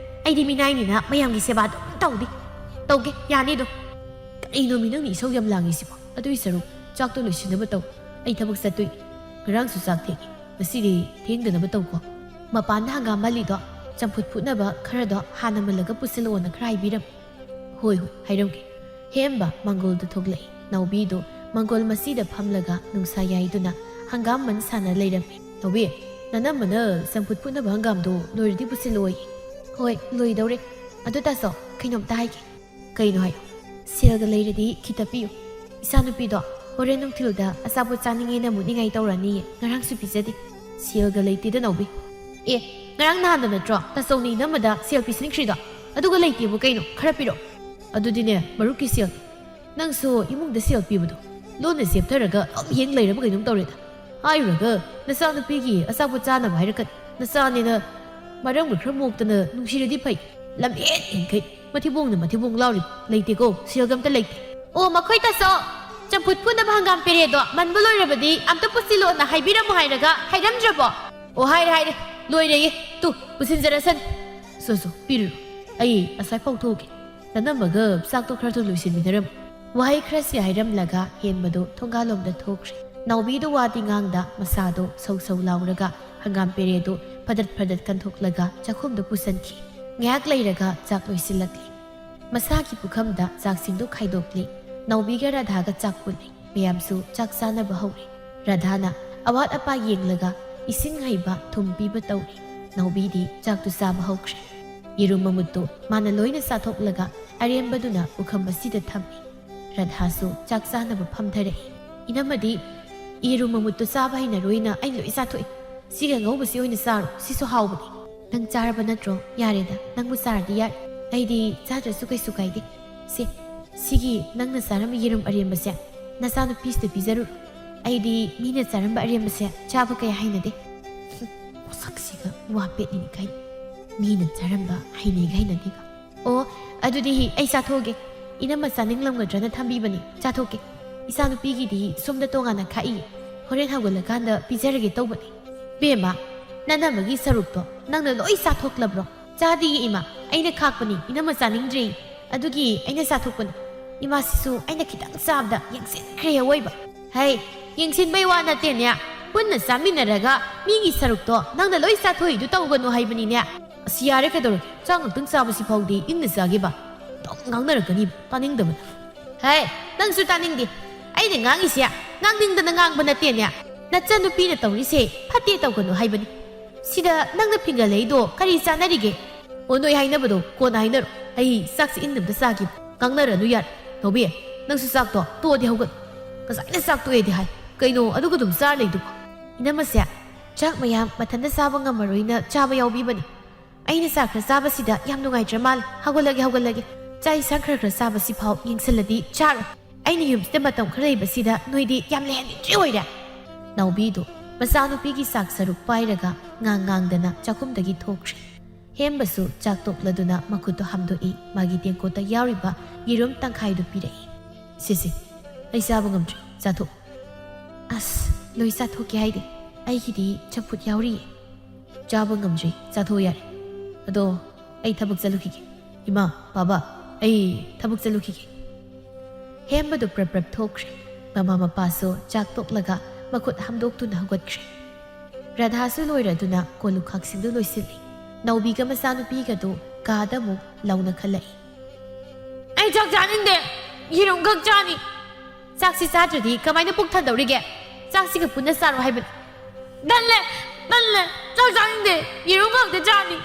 ꯑꯩꯗꯤ ꯃꯤꯅꯥꯏꯅꯤꯅ ꯃꯌꯥꯝꯒꯤ ꯁꯦꯕꯥ ꯑꯗꯨꯝ ꯇꯧꯅꯤ꯫ ꯇꯧꯒꯦ, ꯌꯥꯅꯤꯗꯣ꯫ ꯀꯔꯤꯅꯣꯃꯤ ꯅꯪꯅ ꯏꯁꯧ ꯌꯥꯝ ꯂꯥꯡꯉꯤꯁꯤꯕꯣ? ꯑꯗꯨꯏ ꯁꯔꯨꯛ ꯆꯥꯛꯇꯣ ꯂꯣꯏꯁꯤꯟꯅꯕ ꯇꯧ꯫ ꯑꯩ ꯊꯕꯛ ꯆꯠꯇꯣꯏꯅꯤ꯫ ꯉꯔꯥꯡꯁꯨ ꯆꯥꯛ ꯊꯦꯡꯉꯤ꯫ ꯉꯁꯤꯗꯤ ꯊꯦꯡꯗꯅꯕ ꯇꯧꯀꯣ꯫ ꯃꯄꯥꯟꯗ ꯍꯪꯒꯥꯝ ꯃꯜꯂꯤꯗꯣ, ꯆꯝꯐꯨꯠ ꯐꯨꯠꯅꯕ ꯈꯔꯗꯣ ꯍꯥꯟꯅ ꯃꯜꯂꯒ ꯄꯨꯁꯤꯜꯂꯛꯑꯣꯅ ꯈꯔ ꯍꯥꯏꯕꯤꯔꯝꯃꯨ꯫ ꯍꯣꯏ, ꯍꯣꯏ, ꯍꯥꯏꯔꯝꯒꯦ꯫ ꯍꯦꯝꯕ ꯃꯥꯡꯒꯣꯜꯗ ꯊꯣꯛꯂꯛꯏ꯫ ꯅꯥꯎꯕꯤꯗꯣ ꯃꯥꯡꯒꯣꯜ ꯃꯁꯤꯗ ꯐꯝꯂꯒ ꯅꯨꯡꯁꯥ ꯌꯥꯏꯗꯨꯅ ꯍꯪꯒꯥꯝ ꯃꯟ ꯁꯥꯟꯅ ꯂꯩꯔꯝꯃꯤ꯫ ꯅꯥꯎꯕꯤ, ꯅꯅꯝꯃꯅ ꯆꯝꯐꯨꯠ ꯐꯨꯠꯅꯕ ꯍꯪꯒꯥꯝꯗꯣ ꯂꯣꯏꯔꯗꯤ ꯄꯨꯁꯤꯜꯂꯛꯑꯣꯌꯦ꯫ ꯍꯣꯏ, ꯂꯣꯏꯗꯧꯔꯦ꯫ ꯑꯗꯨ ꯇꯥꯆꯧ, ꯀꯩꯅꯣꯝꯇ ꯍꯥꯏꯒꯦ꯫ ꯀꯩꯅꯣ ꯍꯥꯏꯌꯣ꯫ ꯁꯦꯜꯒ ꯂꯩꯔꯗꯤ ꯈꯤꯇ ꯄꯤꯌꯨ꯫ ꯏꯆꯥꯅꯨꯄꯤꯗꯣ ꯍꯣꯔꯦꯟ ꯅꯨꯡꯊꯤꯜꯗ ꯑꯆꯥꯄꯣꯠ ꯆꯥꯅꯤꯡꯉꯦꯅ ꯃꯨꯠꯅꯤꯡꯉꯥꯏ ꯇꯧꯔꯅꯤꯌꯦ꯫ ꯉꯔꯥꯡꯁꯨ ꯄꯤꯖꯗꯦ꯫ ꯁꯦꯜꯒ ꯂꯩꯇꯦꯗ ꯅꯥꯎꯕꯤ꯫ ꯑꯦ, ꯉꯔꯥꯡ ꯅꯍꯥꯟꯗ ꯅꯠꯇ꯭ꯔꯣ ꯇꯥꯆꯧꯅ ꯏꯅꯝꯃꯗ ꯁꯦꯜ ꯄꯤꯁꯤꯟꯈ꯭ꯔꯤꯗꯣ? ꯑꯗꯨꯒ ꯂꯩꯇꯦꯕꯨ ꯀꯩꯅꯣ? ꯈꯔ ꯄꯤꯔꯛꯑꯣ꯫ ꯑꯗꯨꯗꯤꯅꯦ, ꯃꯔꯨꯞꯀꯤ ꯁꯦꯜ꯫ ꯅꯪꯁꯨ ꯏꯃꯨꯡꯗ ꯁꯦꯜ ꯄꯤꯕꯗꯣ ꯂꯣꯟꯅ ꯆꯦꯞꯊꯔꯒ ꯑꯗꯨꯝ ꯌꯦꯡ ꯂꯩꯔꯕ ꯀꯩꯅꯣꯝ ꯇꯧꯔꯦꯗ꯫ ꯍꯥꯏꯔꯨꯔꯒ ꯅꯆꯥꯅꯨꯄꯤꯒꯤ ꯑꯆꯥꯄꯣꯠ ꯆꯥꯅꯕ ꯍꯥꯏꯔꯛꯀꯅꯤ꯫ ꯅꯆꯥꯅꯦꯅ ꯃꯔꯝꯒ ꯈꯔ ꯃꯣꯛꯇꯅ ꯅꯨꯡꯁꯤꯔꯗꯤ ꯐꯩ꯫ ꯂꯝꯍꯦꯟ ꯍꯦꯟꯈꯩ꯫ ꯃꯊꯤꯕꯣꯡꯅ ꯃꯊꯤꯕꯣꯡ ꯂꯥꯎꯔꯤ꯫ ꯂꯩꯇꯦꯀꯣ, ꯁꯦꯜꯒ ꯑꯝꯇ ꯂꯩꯇꯦ꯫ ꯑꯣ, ꯃꯈꯣꯏ ꯇꯥꯆꯧ, ꯆꯝꯐꯨꯠ ꯐꯨꯠꯅꯕ ꯍꯪꯒꯥꯝ ꯄꯦꯔꯦꯗꯣ ꯃꯟꯕ ꯂꯣꯏꯔꯕꯗꯤ ꯑꯝꯇ ꯄꯨꯁꯤꯜꯂꯣꯅ ꯍꯥꯏꯕꯤꯔꯝꯃꯨ ꯍꯥꯏꯔꯒ ꯍꯥꯏꯔꯝꯗ꯭ꯔꯕꯣ? ꯑꯣ, ꯍꯥꯏꯔꯦ, ꯍꯥꯏꯔꯦ꯫ ꯂꯣꯏꯔꯦꯌꯦ꯫ ꯇꯨ, ꯄꯨꯁꯤꯟꯖꯔꯁꯅꯤ꯫ ꯁꯣ, ꯁꯣ, ꯄꯤꯔꯨꯔꯣ꯫ ꯑꯩ ꯑꯁ꯭ꯋꯥꯏ ꯐꯥꯎ ꯊꯣꯛꯎꯒꯦ꯫ ꯅꯅꯝꯃꯒ ꯆꯥꯛꯇꯣ ꯈꯔ ꯊꯨꯅ ꯂꯣꯏꯁꯤꯟꯕꯤꯅꯔꯝꯃꯨ꯫ ꯋꯥꯍꯩ ꯈꯔꯁꯤ ꯍꯥꯏꯔꯝꯂꯒ ꯍꯦꯟꯕꯗꯨ ꯊꯣꯡꯒꯥꯜꯂꯣꯝꯗ ꯊꯣꯛꯈ꯭ꯔꯦ꯫ ꯅꯥꯎꯕꯤꯗꯨ ꯋꯥꯗꯤ ꯉꯥꯡꯗ ꯃꯁꯥꯗꯨ ꯁꯧ ꯁꯧ ꯂꯥꯎꯔꯒ ꯍꯪꯒꯥꯝ ꯄꯦꯔꯦꯗꯨ ꯐꯗꯠ ꯐꯗꯠ ꯀꯟꯊꯣꯛꯂꯒ ꯆꯥꯛꯈꯨꯝꯗ ꯄꯨꯁꯟꯈꯤ꯫ ꯉꯥꯏꯍꯥꯛ ꯂꯩꯔꯒ ꯆꯥꯛ ꯂꯣꯏꯁꯤꯜꯂꯛꯂꯤ꯫ ꯃꯁꯥꯒꯤ ꯄꯨꯈꯝꯗ ꯆꯥꯛꯁꯤꯡꯗꯨ ꯈꯥꯏꯗꯣꯛꯂꯤ꯫ ꯅꯥꯎꯕꯤꯒ ꯔꯥꯙꯥꯒ ꯆꯥꯛ ꯄꯨꯜꯂꯤ꯫ ꯃꯌꯥꯝꯁꯨ ꯆꯥꯛ ꯆꯥꯅꯕ ꯍꯧꯔꯦ꯫ ꯔꯥꯙꯥꯅ ꯑꯋꯥꯠ ꯑꯄꯥ ꯌꯦꯡꯂꯒ ꯏꯁꯤꯡ ꯍꯩꯕ ꯊꯨꯝ ꯄꯤꯕ ꯇꯧꯔꯤ꯫ ꯅꯥꯎꯕꯤꯗꯤ ꯆꯥꯛꯇꯨ ꯆꯥꯕ ꯍꯧꯈ꯭ꯔꯦ꯫ ꯌꯦꯔꯨꯝ ꯃꯃꯨꯠꯇꯨ ꯃꯥꯅ ꯂꯣꯏꯅ ꯆꯥꯊꯣꯛꯂꯒ ꯑꯔꯦꯝꯕꯗꯨꯅ ꯄꯨꯈꯝ ꯑꯁꯤꯗ ꯊꯝꯃꯤ꯫ ꯔꯥꯙꯥꯁꯨ ꯆꯥꯛ ꯆꯥꯅꯕ ꯐꯝꯊꯔꯛꯏ꯫ ꯏꯅꯝꯃꯗꯤ, "ꯌꯦꯔꯨꯝ ꯃꯃꯨꯠꯇꯨ ꯆꯥꯕ ꯍꯩꯅꯔꯣꯏꯅ ꯑꯩꯅ ꯂꯣꯏ ꯆꯥꯊꯣꯛꯏ꯫ ꯁꯤꯒ ꯑꯉꯧꯕꯁꯤ ꯑꯣꯏꯅ ꯆꯥꯔꯣ, ꯁꯤꯁꯨ ꯍꯥꯎꯕꯅꯤ꯫ ꯅꯪ ꯆꯥꯔꯕ ꯅꯠꯇ꯭ꯔꯣ? ꯌꯥꯔꯦꯗ, ꯅꯪꯕꯨ ꯆꯥꯔꯗꯤ ꯌꯥꯔꯦ꯫ ꯑꯩꯗꯤ ꯆꯥꯗ꯭ꯔꯁꯨ ꯀꯩꯁꯨ ꯀꯥꯏꯗꯦ꯫ ꯁꯦ, ꯁꯤꯒꯤ ꯅꯪꯅ ꯆꯥꯔꯝꯕ ꯌꯦꯔꯨꯝ ꯑꯔꯦꯝꯕꯁꯦ ꯅꯆꯥꯅꯨꯄꯤꯁꯤꯗ ꯄꯤꯖꯔꯨꯔꯣ꯫ ꯑꯩꯗꯤ ꯃꯤꯅ ꯆꯥꯔꯝꯕ ꯑꯔꯦꯝꯕꯁꯦ ꯆꯥꯕ ꯀꯌꯥ ꯍꯩꯅꯗꯦ꯫" ꯃꯁꯛꯁꯤ ꯋꯥ ꯄꯦꯠꯂꯤꯅꯤ ꯀꯩꯅꯣ꯫ ꯃꯤꯅ ꯆꯥꯔꯝꯕ ꯍꯩꯅꯩꯒ ꯍꯩꯅꯗꯦꯒ꯫ ꯑꯣ, ꯑꯗꯨꯗꯤ ꯑꯩ ꯆꯥꯊꯣꯛꯑꯒꯦ꯫ ꯏꯅꯝꯃ ꯆꯥꯅꯤꯡꯂꯝꯒꯗ꯭ꯔꯅ ꯊꯝꯕꯤꯕꯅꯤ꯫ ꯆꯥꯊꯣꯛꯀꯦ꯫ ꯏꯆꯥꯅꯨꯄꯤꯒꯤꯗꯤ ꯁꯣꯝꯗ ꯇꯣꯉꯥꯟꯅ ꯈꯥꯛꯏꯌꯦ꯫ ꯍꯣꯔꯦꯟ ꯍꯧꯒꯠꯂꯀꯥꯟꯗ ꯄꯤꯖꯔꯒꯦ ꯇꯧꯕꯅꯤ꯫ ꯕꯦꯝꯃ, ꯅꯅꯝꯃꯒꯤ ꯁꯔꯨꯛꯇꯣ ꯅꯪꯅ ꯂꯣꯏ ꯆꯥꯊꯣꯛꯂꯕ꯭ꯔꯣ? ꯆꯥꯗꯤꯌꯦ ꯏꯃꯥ, ꯑꯩꯅ ꯈꯥꯛꯄꯅꯤ, ꯏꯅꯝꯃ ꯆꯥꯅꯤꯡꯗ꯭ꯔꯦ꯫ ꯑꯗꯨꯒꯤ ꯑꯩꯅ ꯆꯥꯊꯣꯛꯄꯅꯤ꯫ ꯏꯃꯥꯁꯤꯁꯨ ꯑꯩꯅ ꯈꯤꯇꯪ ꯆꯥꯕꯗ ꯌꯦꯡꯁꯤꯟꯈ꯭ꯔꯦ ꯑꯋꯣꯏꯕ꯫ ꯍꯩ, ꯌꯦꯡꯁꯤꯟꯕꯩ ꯋꯥ ꯅꯠꯇꯦꯅꯦ꯫ ꯄꯨꯟꯅ ꯆꯥꯃꯤꯟꯅꯔꯒ ꯃꯤꯒꯤ ꯁꯔꯨꯛꯇꯣ ꯅꯪꯅ ꯂꯣꯏ ꯆꯥꯊꯣꯛꯏꯗꯨ ꯇꯧꯒꯅꯨ ꯍꯥꯏꯕꯅꯤꯅꯦ꯫ ꯑꯁ, ꯌꯥꯔꯦ, ꯀꯩꯗꯧꯔꯒꯦ? ꯆꯥꯛ ꯉꯥꯛꯇꯪ ꯆꯥꯕꯁꯤ ꯐꯥꯎꯗꯤ ꯏꯪꯅ ꯆꯥꯒꯦꯕ꯫ ꯑꯗꯨꯝ ꯉꯥꯡꯅꯔꯛꯀꯅꯤ, ꯇꯥꯅꯤꯡꯗꯕꯅ꯫ ꯍꯩ, ꯅꯪꯁꯨ ꯇꯥꯅꯤꯡꯗꯦ꯫ ꯑꯩꯅ ꯉꯥꯡꯉꯤꯁꯦ ꯉꯥꯡꯅꯤꯡꯗꯅ ꯉꯥꯡꯕ ꯅꯠꯇꯦꯅꯦ꯫ ꯅꯆꯟꯅꯨꯄꯤꯅ ꯇꯧꯔꯤꯁꯦ ꯐꯠꯇꯦ ꯇꯧꯒꯅꯨ ꯍꯥꯏꯕꯅꯤ꯫ ꯁꯤꯗ ꯅꯪꯅ ꯐꯤꯡꯒꯠꯂꯛꯏꯗꯣ ꯀꯔꯤ ꯆꯥꯟꯅꯔꯤꯒꯦ? ꯑꯣ, ꯅꯣꯏ ꯍꯥꯏꯅꯕꯗꯣ ꯀꯣꯟꯅ ꯍꯥꯏꯅꯔꯣ꯫ ꯑꯩ ꯆꯥꯛꯁꯤ ꯏꯪꯅ ꯑꯝꯇ ꯆꯥꯒꯦ꯫ ꯉꯥꯡꯅꯔꯅꯨ ꯌꯥꯔꯦ꯫ ꯅꯥꯎꯕꯤ, ꯅꯪꯁꯨ ꯆꯥꯛꯇꯣ ꯇꯣꯛꯑꯗꯤ ꯍꯧꯒꯠ꯫ ꯉꯁꯥꯏꯅ ꯆꯥꯛ ꯇꯣꯛꯑꯦꯗꯤ ꯍꯥꯏ꯫ ꯀꯩꯅꯣ ꯑꯗꯨꯒ ꯑꯗꯨꯝ ꯆꯥꯔ ꯂꯩꯗꯨꯕꯣ? ꯏꯅꯝꯃꯁꯦ ꯆꯥꯛ ꯃꯌꯥꯝ ꯃꯊꯟꯇ ꯆꯥꯕ ꯉꯝꯃꯔꯣꯏꯅ ꯆꯥꯕ ꯌꯥꯎꯕꯤꯕꯅꯤ꯫ ꯑꯩꯅ ꯆꯥꯛ ꯈꯔ ꯆꯥꯕꯁꯤꯗ ꯌꯥꯝ ꯅꯨꯡꯉꯥꯏꯇ꯭ꯔ ꯃꯥꯜꯂꯦ꯫ ꯍꯧꯒꯠꯂꯒꯦ, ꯍꯧꯒꯠꯂꯒꯦ꯫ ꯆꯥꯛ ꯏꯟꯁꯥꯡ ꯈꯔ ꯈꯔ ꯆꯥꯕꯁꯤ ꯐꯥꯎ ꯌꯦꯡꯁꯤꯜꯂꯗꯤ ꯆꯥꯔꯣꯏ꯫ ꯑꯩꯅ ꯌꯨꯝꯁꯤꯗ ꯃꯇꯝ ꯈꯔ ꯂꯩꯕꯁꯤꯗ ꯅꯣꯏꯗꯤ ꯌꯥꯝ ꯂꯩꯍꯟꯅꯤꯡꯗ꯭ꯔꯤ ꯑꯣꯏꯔꯦ꯫ ꯅꯥꯎꯕꯤꯗꯨ ꯃꯆꯥꯅꯨꯄꯤꯒꯤ ꯆꯥꯛ ꯁꯔꯨꯛ ꯄꯥꯏꯔꯒ ꯉꯥꯡ ꯉꯥꯡꯗꯅ ꯆꯥꯛꯈꯨꯝꯗꯒꯤ ꯊꯣꯛꯈ꯭ꯔꯦ꯫ ꯍꯦꯝꯕꯁꯨ ꯆꯥꯛ ꯇꯣꯛꯂꯗꯨꯅ ꯃꯈꯨꯠꯇꯨ ꯍꯥꯝꯗꯣꯛꯏ, ꯃꯥꯒꯤ ꯇꯦꯡꯀꯣꯠꯇ ꯌꯥꯎꯔꯤꯕ ꯌꯦꯔꯨꯝ ꯇꯪꯈꯥꯏꯗꯨ ꯄꯤꯔꯛꯏ꯫ "ꯁꯤꯁꯦ, ꯑꯩ ꯆꯥꯕ ꯉꯝꯗ꯭ꯔꯦ, ꯆꯥꯊꯣꯛ"꯫ "ꯑꯁ, ꯂꯣꯏ ꯆꯥꯊꯣꯛꯀꯦ ꯍꯥꯏꯗꯦ, ꯑꯩꯒꯤꯗꯤ ꯆꯝꯐꯨꯠ ꯌꯥꯎꯔꯤꯌꯦ"꯫ "ꯆꯥꯕ ꯉꯝꯗ꯭ꯔꯤ, ꯆꯥꯊꯣꯛꯑꯣ ꯌꯥꯔꯦ꯫ ꯑꯗꯣ ꯑꯩ ꯊꯕꯛ ꯆꯠꯂꯨꯈꯤꯒꯦ꯫ ꯏꯃꯥ, ꯕꯥꯕꯥ, ꯑꯩ ꯊꯕꯛ ꯆꯠꯂꯨꯈꯤꯒꯦ"꯫ ꯍꯦꯝꯕꯗꯨ ꯄ꯭ꯔꯞ ꯄ꯭ꯔꯞ ꯊꯣꯛꯈ꯭ꯔꯦ꯫ ꯃꯃꯥ ꯃꯄꯥꯁꯨ ꯆꯥꯛ ꯇꯣꯛꯂꯒ ꯃꯈꯨꯠ ꯍꯥꯝꯗꯣꯛꯇꯨꯅ ꯍꯧꯒꯠꯈ꯭ꯔꯦ꯫ ꯔꯥꯙꯥꯁꯨ ꯂꯣꯏꯔꯗꯨꯅ ꯀꯣꯜꯂꯨꯈꯥꯛꯁꯤꯡꯗꯨ ꯂꯣꯏꯁꯤꯜꯂꯤ꯫ ꯅꯥꯎꯕꯤꯒ ꯃꯆꯥꯅꯨꯄꯤꯒꯗꯨ ꯀꯥꯗ ꯑꯃꯨꯛ ꯂꯥꯎꯅ ꯈꯜꯂꯛꯏ꯫ "ꯑꯩ ꯆꯥꯛ ꯆꯥꯅꯤꯡꯗꯦ, ꯌꯦꯔꯨꯝ ꯈꯛ ꯆꯥꯅꯤ"꯫ "ꯆꯥꯛꯁꯤ ꯆꯥꯗ꯭ꯔꯗꯤ ꯀꯃꯥꯏꯅ ꯄꯨꯛ ꯊꯟꯗꯧꯔꯤꯒꯦ? ꯆꯥꯛꯁꯤꯒ ꯄꯨꯟꯅ ꯆꯥꯔꯣ ꯍꯥꯏꯕꯅꯤ"꯫ "ꯇꯜꯂꯦ, ꯇꯜꯂꯦ, ꯆꯥꯛ ꯆꯥꯅꯤꯡꯗꯦ, ꯌꯦꯔꯨꯝ ꯈꯛꯇ ꯆꯥꯅꯤ꯫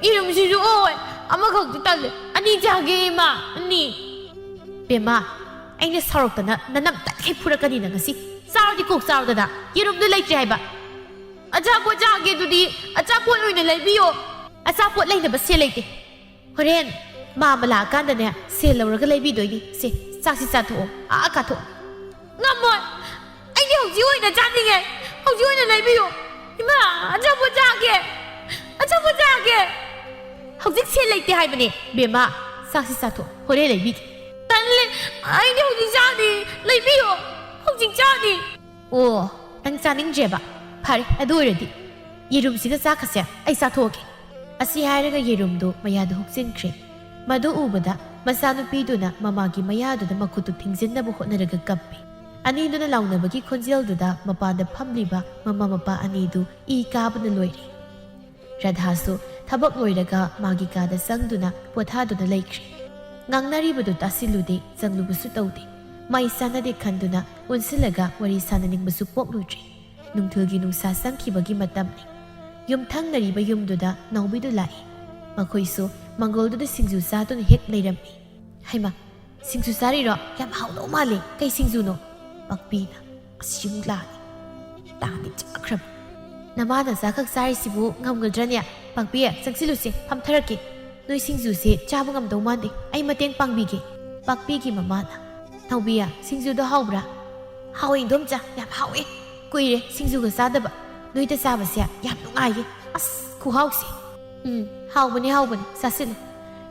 ꯌꯦꯔꯨꯝꯁꯤꯁꯨ ꯑꯣꯏ, ꯑꯃꯈꯛꯇꯤ ꯇꯜꯂꯦ, ꯑꯅꯤ ꯆꯥꯒꯦ ꯏꯃꯥ, ꯑꯅꯤ"꯫ "ꯕꯦꯝꯃ, ꯑꯩꯅ ꯁꯥꯎꯔꯛꯇꯅ ꯅꯅꯝ ꯇꯠꯈꯩ ꯐꯨꯔꯛꯀꯅꯤ ꯅꯪ ꯉꯁꯤ꯫ ꯆꯥꯔꯗꯤ ꯀꯣꯛ ꯆꯥꯔꯣꯗꯅ, ꯌꯦꯔꯨꯝꯗꯨ ꯂꯩꯇ꯭ꯔꯦ ꯍꯥꯏꯕ"꯫ "ꯑꯆꯥꯄꯣꯠ ꯆꯥꯒꯦ ꯑꯗꯨꯗꯤ ꯑꯆꯥꯄꯣꯠ ꯑꯣꯏꯅ ꯂꯩꯕꯤꯌꯣ"꯫ "ꯑꯆꯥꯄꯣꯠ ꯂꯩꯅꯕ ꯁꯦꯜ ꯂꯩꯇꯦ"꯫ "ꯍꯣꯔꯦꯟ ꯃꯥ ꯑꯃ ꯂꯥꯛꯑꯀꯥꯟꯗꯅꯦ, ꯁꯦꯜ ꯂꯧꯔꯒ ꯂꯩꯕꯤꯗꯣꯏꯅꯤ꯫ ꯁꯦ, ꯆꯥꯛꯁꯤ ꯆꯥꯊꯣꯛꯑꯣ, ꯑꯥ ꯀꯥꯊꯣꯛꯑꯣ"꯫ "ꯉꯝꯃꯣꯏ, ꯑꯩꯗꯤ ꯍꯧꯖꯤꯛ ꯑꯣꯏꯅ ꯆꯥꯅꯤꯡꯉꯦ, ꯍꯧꯖꯤꯛ ꯑꯣꯏꯅ ꯂꯩꯕꯤꯌꯨ"꯫ "ꯏꯃꯥ, ꯑꯆꯥꯄꯣꯠ ꯆꯥꯒꯦ"꯫ ꯑꯆꯥꯄꯣꯠ ꯆꯥꯒꯦ꯫ ꯍꯧꯖꯤꯛ ꯁꯦꯜ ꯂꯩꯇꯦ ꯍꯥꯏꯕꯅꯦ꯫ ꯕꯦꯝꯃ, ꯆꯥꯛꯁꯤ ꯆꯥꯊꯣꯛ, ꯍꯣꯔꯦꯟ ꯂꯩꯕꯤꯒꯦ꯫ ꯇꯜꯂꯦ, ꯑꯩꯗꯤ ꯍꯧꯖꯤꯛ ꯆꯥꯅꯤ꯫ ꯂꯩꯕꯤꯌꯣ, ꯍꯧꯖꯤꯛ ꯆꯥꯅꯤ꯫ ꯑꯣ, ꯅꯪ ꯆꯥꯅꯤꯡꯗ꯭ꯔꯦꯕ? ꯐꯔꯦ, ꯑꯗꯨ ꯑꯣꯏꯔꯗꯤ ꯌꯦꯔꯨꯝꯁꯤꯒ ꯆꯥꯛꯀꯁꯦ ꯑꯩ ꯆꯥꯊꯣꯛꯑꯒꯦ꯫ ꯑꯁꯤ ꯍꯥꯏꯔꯒ ꯌꯦꯔꯨꯝꯗꯨ ꯃꯌꯥꯗ ꯍꯨꯛꯆꯤꯟꯈ꯭ꯔꯦ꯫ ꯃꯗꯨ ꯎꯕꯗ ꯃꯆꯥꯅꯨꯄꯤꯗꯨꯅ ꯃꯃꯥꯒꯤ ꯃꯌꯥꯗꯨꯗ ꯃꯈꯨꯠꯇꯨ ꯊꯤꯡꯖꯤꯟꯅꯕ ꯍꯣꯠꯅꯔꯒ ꯀꯞꯄꯤ꯫ ꯑꯅꯤꯗꯨꯅ ꯂꯥꯎꯅꯕꯒꯤ ꯈꯣꯟꯖꯦꯜꯗꯨꯗ ꯃꯄꯥꯟꯗ ꯐꯝꯂꯤꯕ ꯃꯃꯥ ꯃꯄꯥ ꯑꯅꯤꯗꯨ ꯏ ꯀꯥꯕꯅ ꯂꯣꯏꯔꯦ꯫ ꯔꯥꯙꯥꯁꯨ ꯊꯕꯛ ꯂꯣꯏꯔꯒ ꯃꯥꯒꯤ ꯀꯥꯗ ꯆꯪꯗꯨꯅ ꯄꯣꯊꯥꯗꯨꯅ ꯂꯩꯈ꯭ꯔꯦ꯫ ꯉꯥꯡꯅꯔꯤꯕꯗꯨ ꯇꯥꯁꯤꯜꯂꯨꯗꯦ, ꯆꯪꯂꯨꯕꯁꯨ ꯇꯧꯗꯦ꯫ ꯃꯥꯏ ꯆꯥꯟꯅꯗꯦ ꯈꯟꯗꯨꯅ ꯑꯣꯟꯁꯤꯜꯂꯒ ꯋꯥꯔꯤ ꯁꯥꯟꯅꯅꯤꯡꯕꯁꯨ ꯄꯣꯛꯂꯨꯗ꯭ꯔꯦ꯫ ꯅꯨꯡꯊꯤꯜꯒꯤ ꯅꯨꯡꯁꯥ ꯆꯪꯈꯤꯕꯒꯤ ꯃꯇꯝꯅꯤ꯫ ꯌꯨꯝꯊꯪꯅꯔꯤꯕ ꯌꯨꯝꯗꯨꯗ ꯅꯥꯎꯕꯤꯗꯨ ꯂꯥꯛꯏ꯫ ꯃꯈꯣꯏꯁꯨ ꯃꯪꯒꯣꯜꯗꯨꯗ ꯁꯤꯡꯖꯨ ꯆꯥꯗꯨꯅ ꯍꯦꯛ ꯂꯩꯔꯝꯃꯤ꯫ "ꯍꯩꯃꯥ, ꯁꯤꯡꯖꯨ ꯆꯥꯔꯤꯔꯣ? ꯌꯥꯝ ꯍꯥꯎꯗꯧ ꯃꯥꯜꯂꯦ꯫ ꯀꯩ ꯁꯤꯡꯖꯨꯅꯣ?" ꯄꯥꯛꯄꯤꯅ꯫ "ꯑꯁ, ꯌꯨꯝ ꯂꯥꯛꯑꯅꯤ꯫ ꯇꯥꯗꯤ ꯆꯥꯈ꯭ꯔꯕ꯫ ꯅꯃꯥꯅ ꯆꯥꯈꯛ ꯆꯥꯔꯤꯁꯤꯕꯨ ꯉꯝꯒꯗ꯭ꯔꯅꯦ? ꯄꯥꯛꯄꯤ, ꯆꯪꯁꯤꯜꯂꯨꯁꯦ, ꯐꯝꯊꯔꯛꯀꯦ꯫ ꯅꯣꯏ ꯁꯤꯡꯖꯨꯁꯦ ꯆꯥꯕ ꯉꯝꯗꯧ ꯃꯥꯟꯗꯦ꯫ ꯑꯩ ꯃꯇꯦꯡ ꯄꯥꯡꯕꯤꯒꯦ꯫" ꯄꯥꯛꯄꯤꯒꯤ ꯃꯃꯥꯅ꯫ "ꯅꯥꯎꯕꯤ, ꯁꯤꯡꯖꯨꯗꯣ ꯍꯥꯎꯕ꯭ꯔꯥ?" "ꯍꯥꯎꯋꯦ ꯏꯟꯗꯣꯝꯆꯥ, ꯌꯥꯝ ꯍꯥꯎꯋꯦ꯫ ꯀꯨꯏꯔꯦ ꯁꯤꯡꯖꯨꯒ ꯆꯥꯗꯕ꯫ ꯅꯣꯏꯗ ꯆꯥꯕꯁꯦ ꯌꯥꯝ ꯅꯨꯡꯉꯥꯏꯌꯦ꯫ ꯑꯁ, ꯈꯨꯍꯥꯎꯁꯦ!" "ꯎꯝ, ꯍꯥꯎꯕꯅꯦ, ꯍꯥꯎꯕꯅꯦ, ꯆꯥꯁꯤꯜꯂꯨ꯫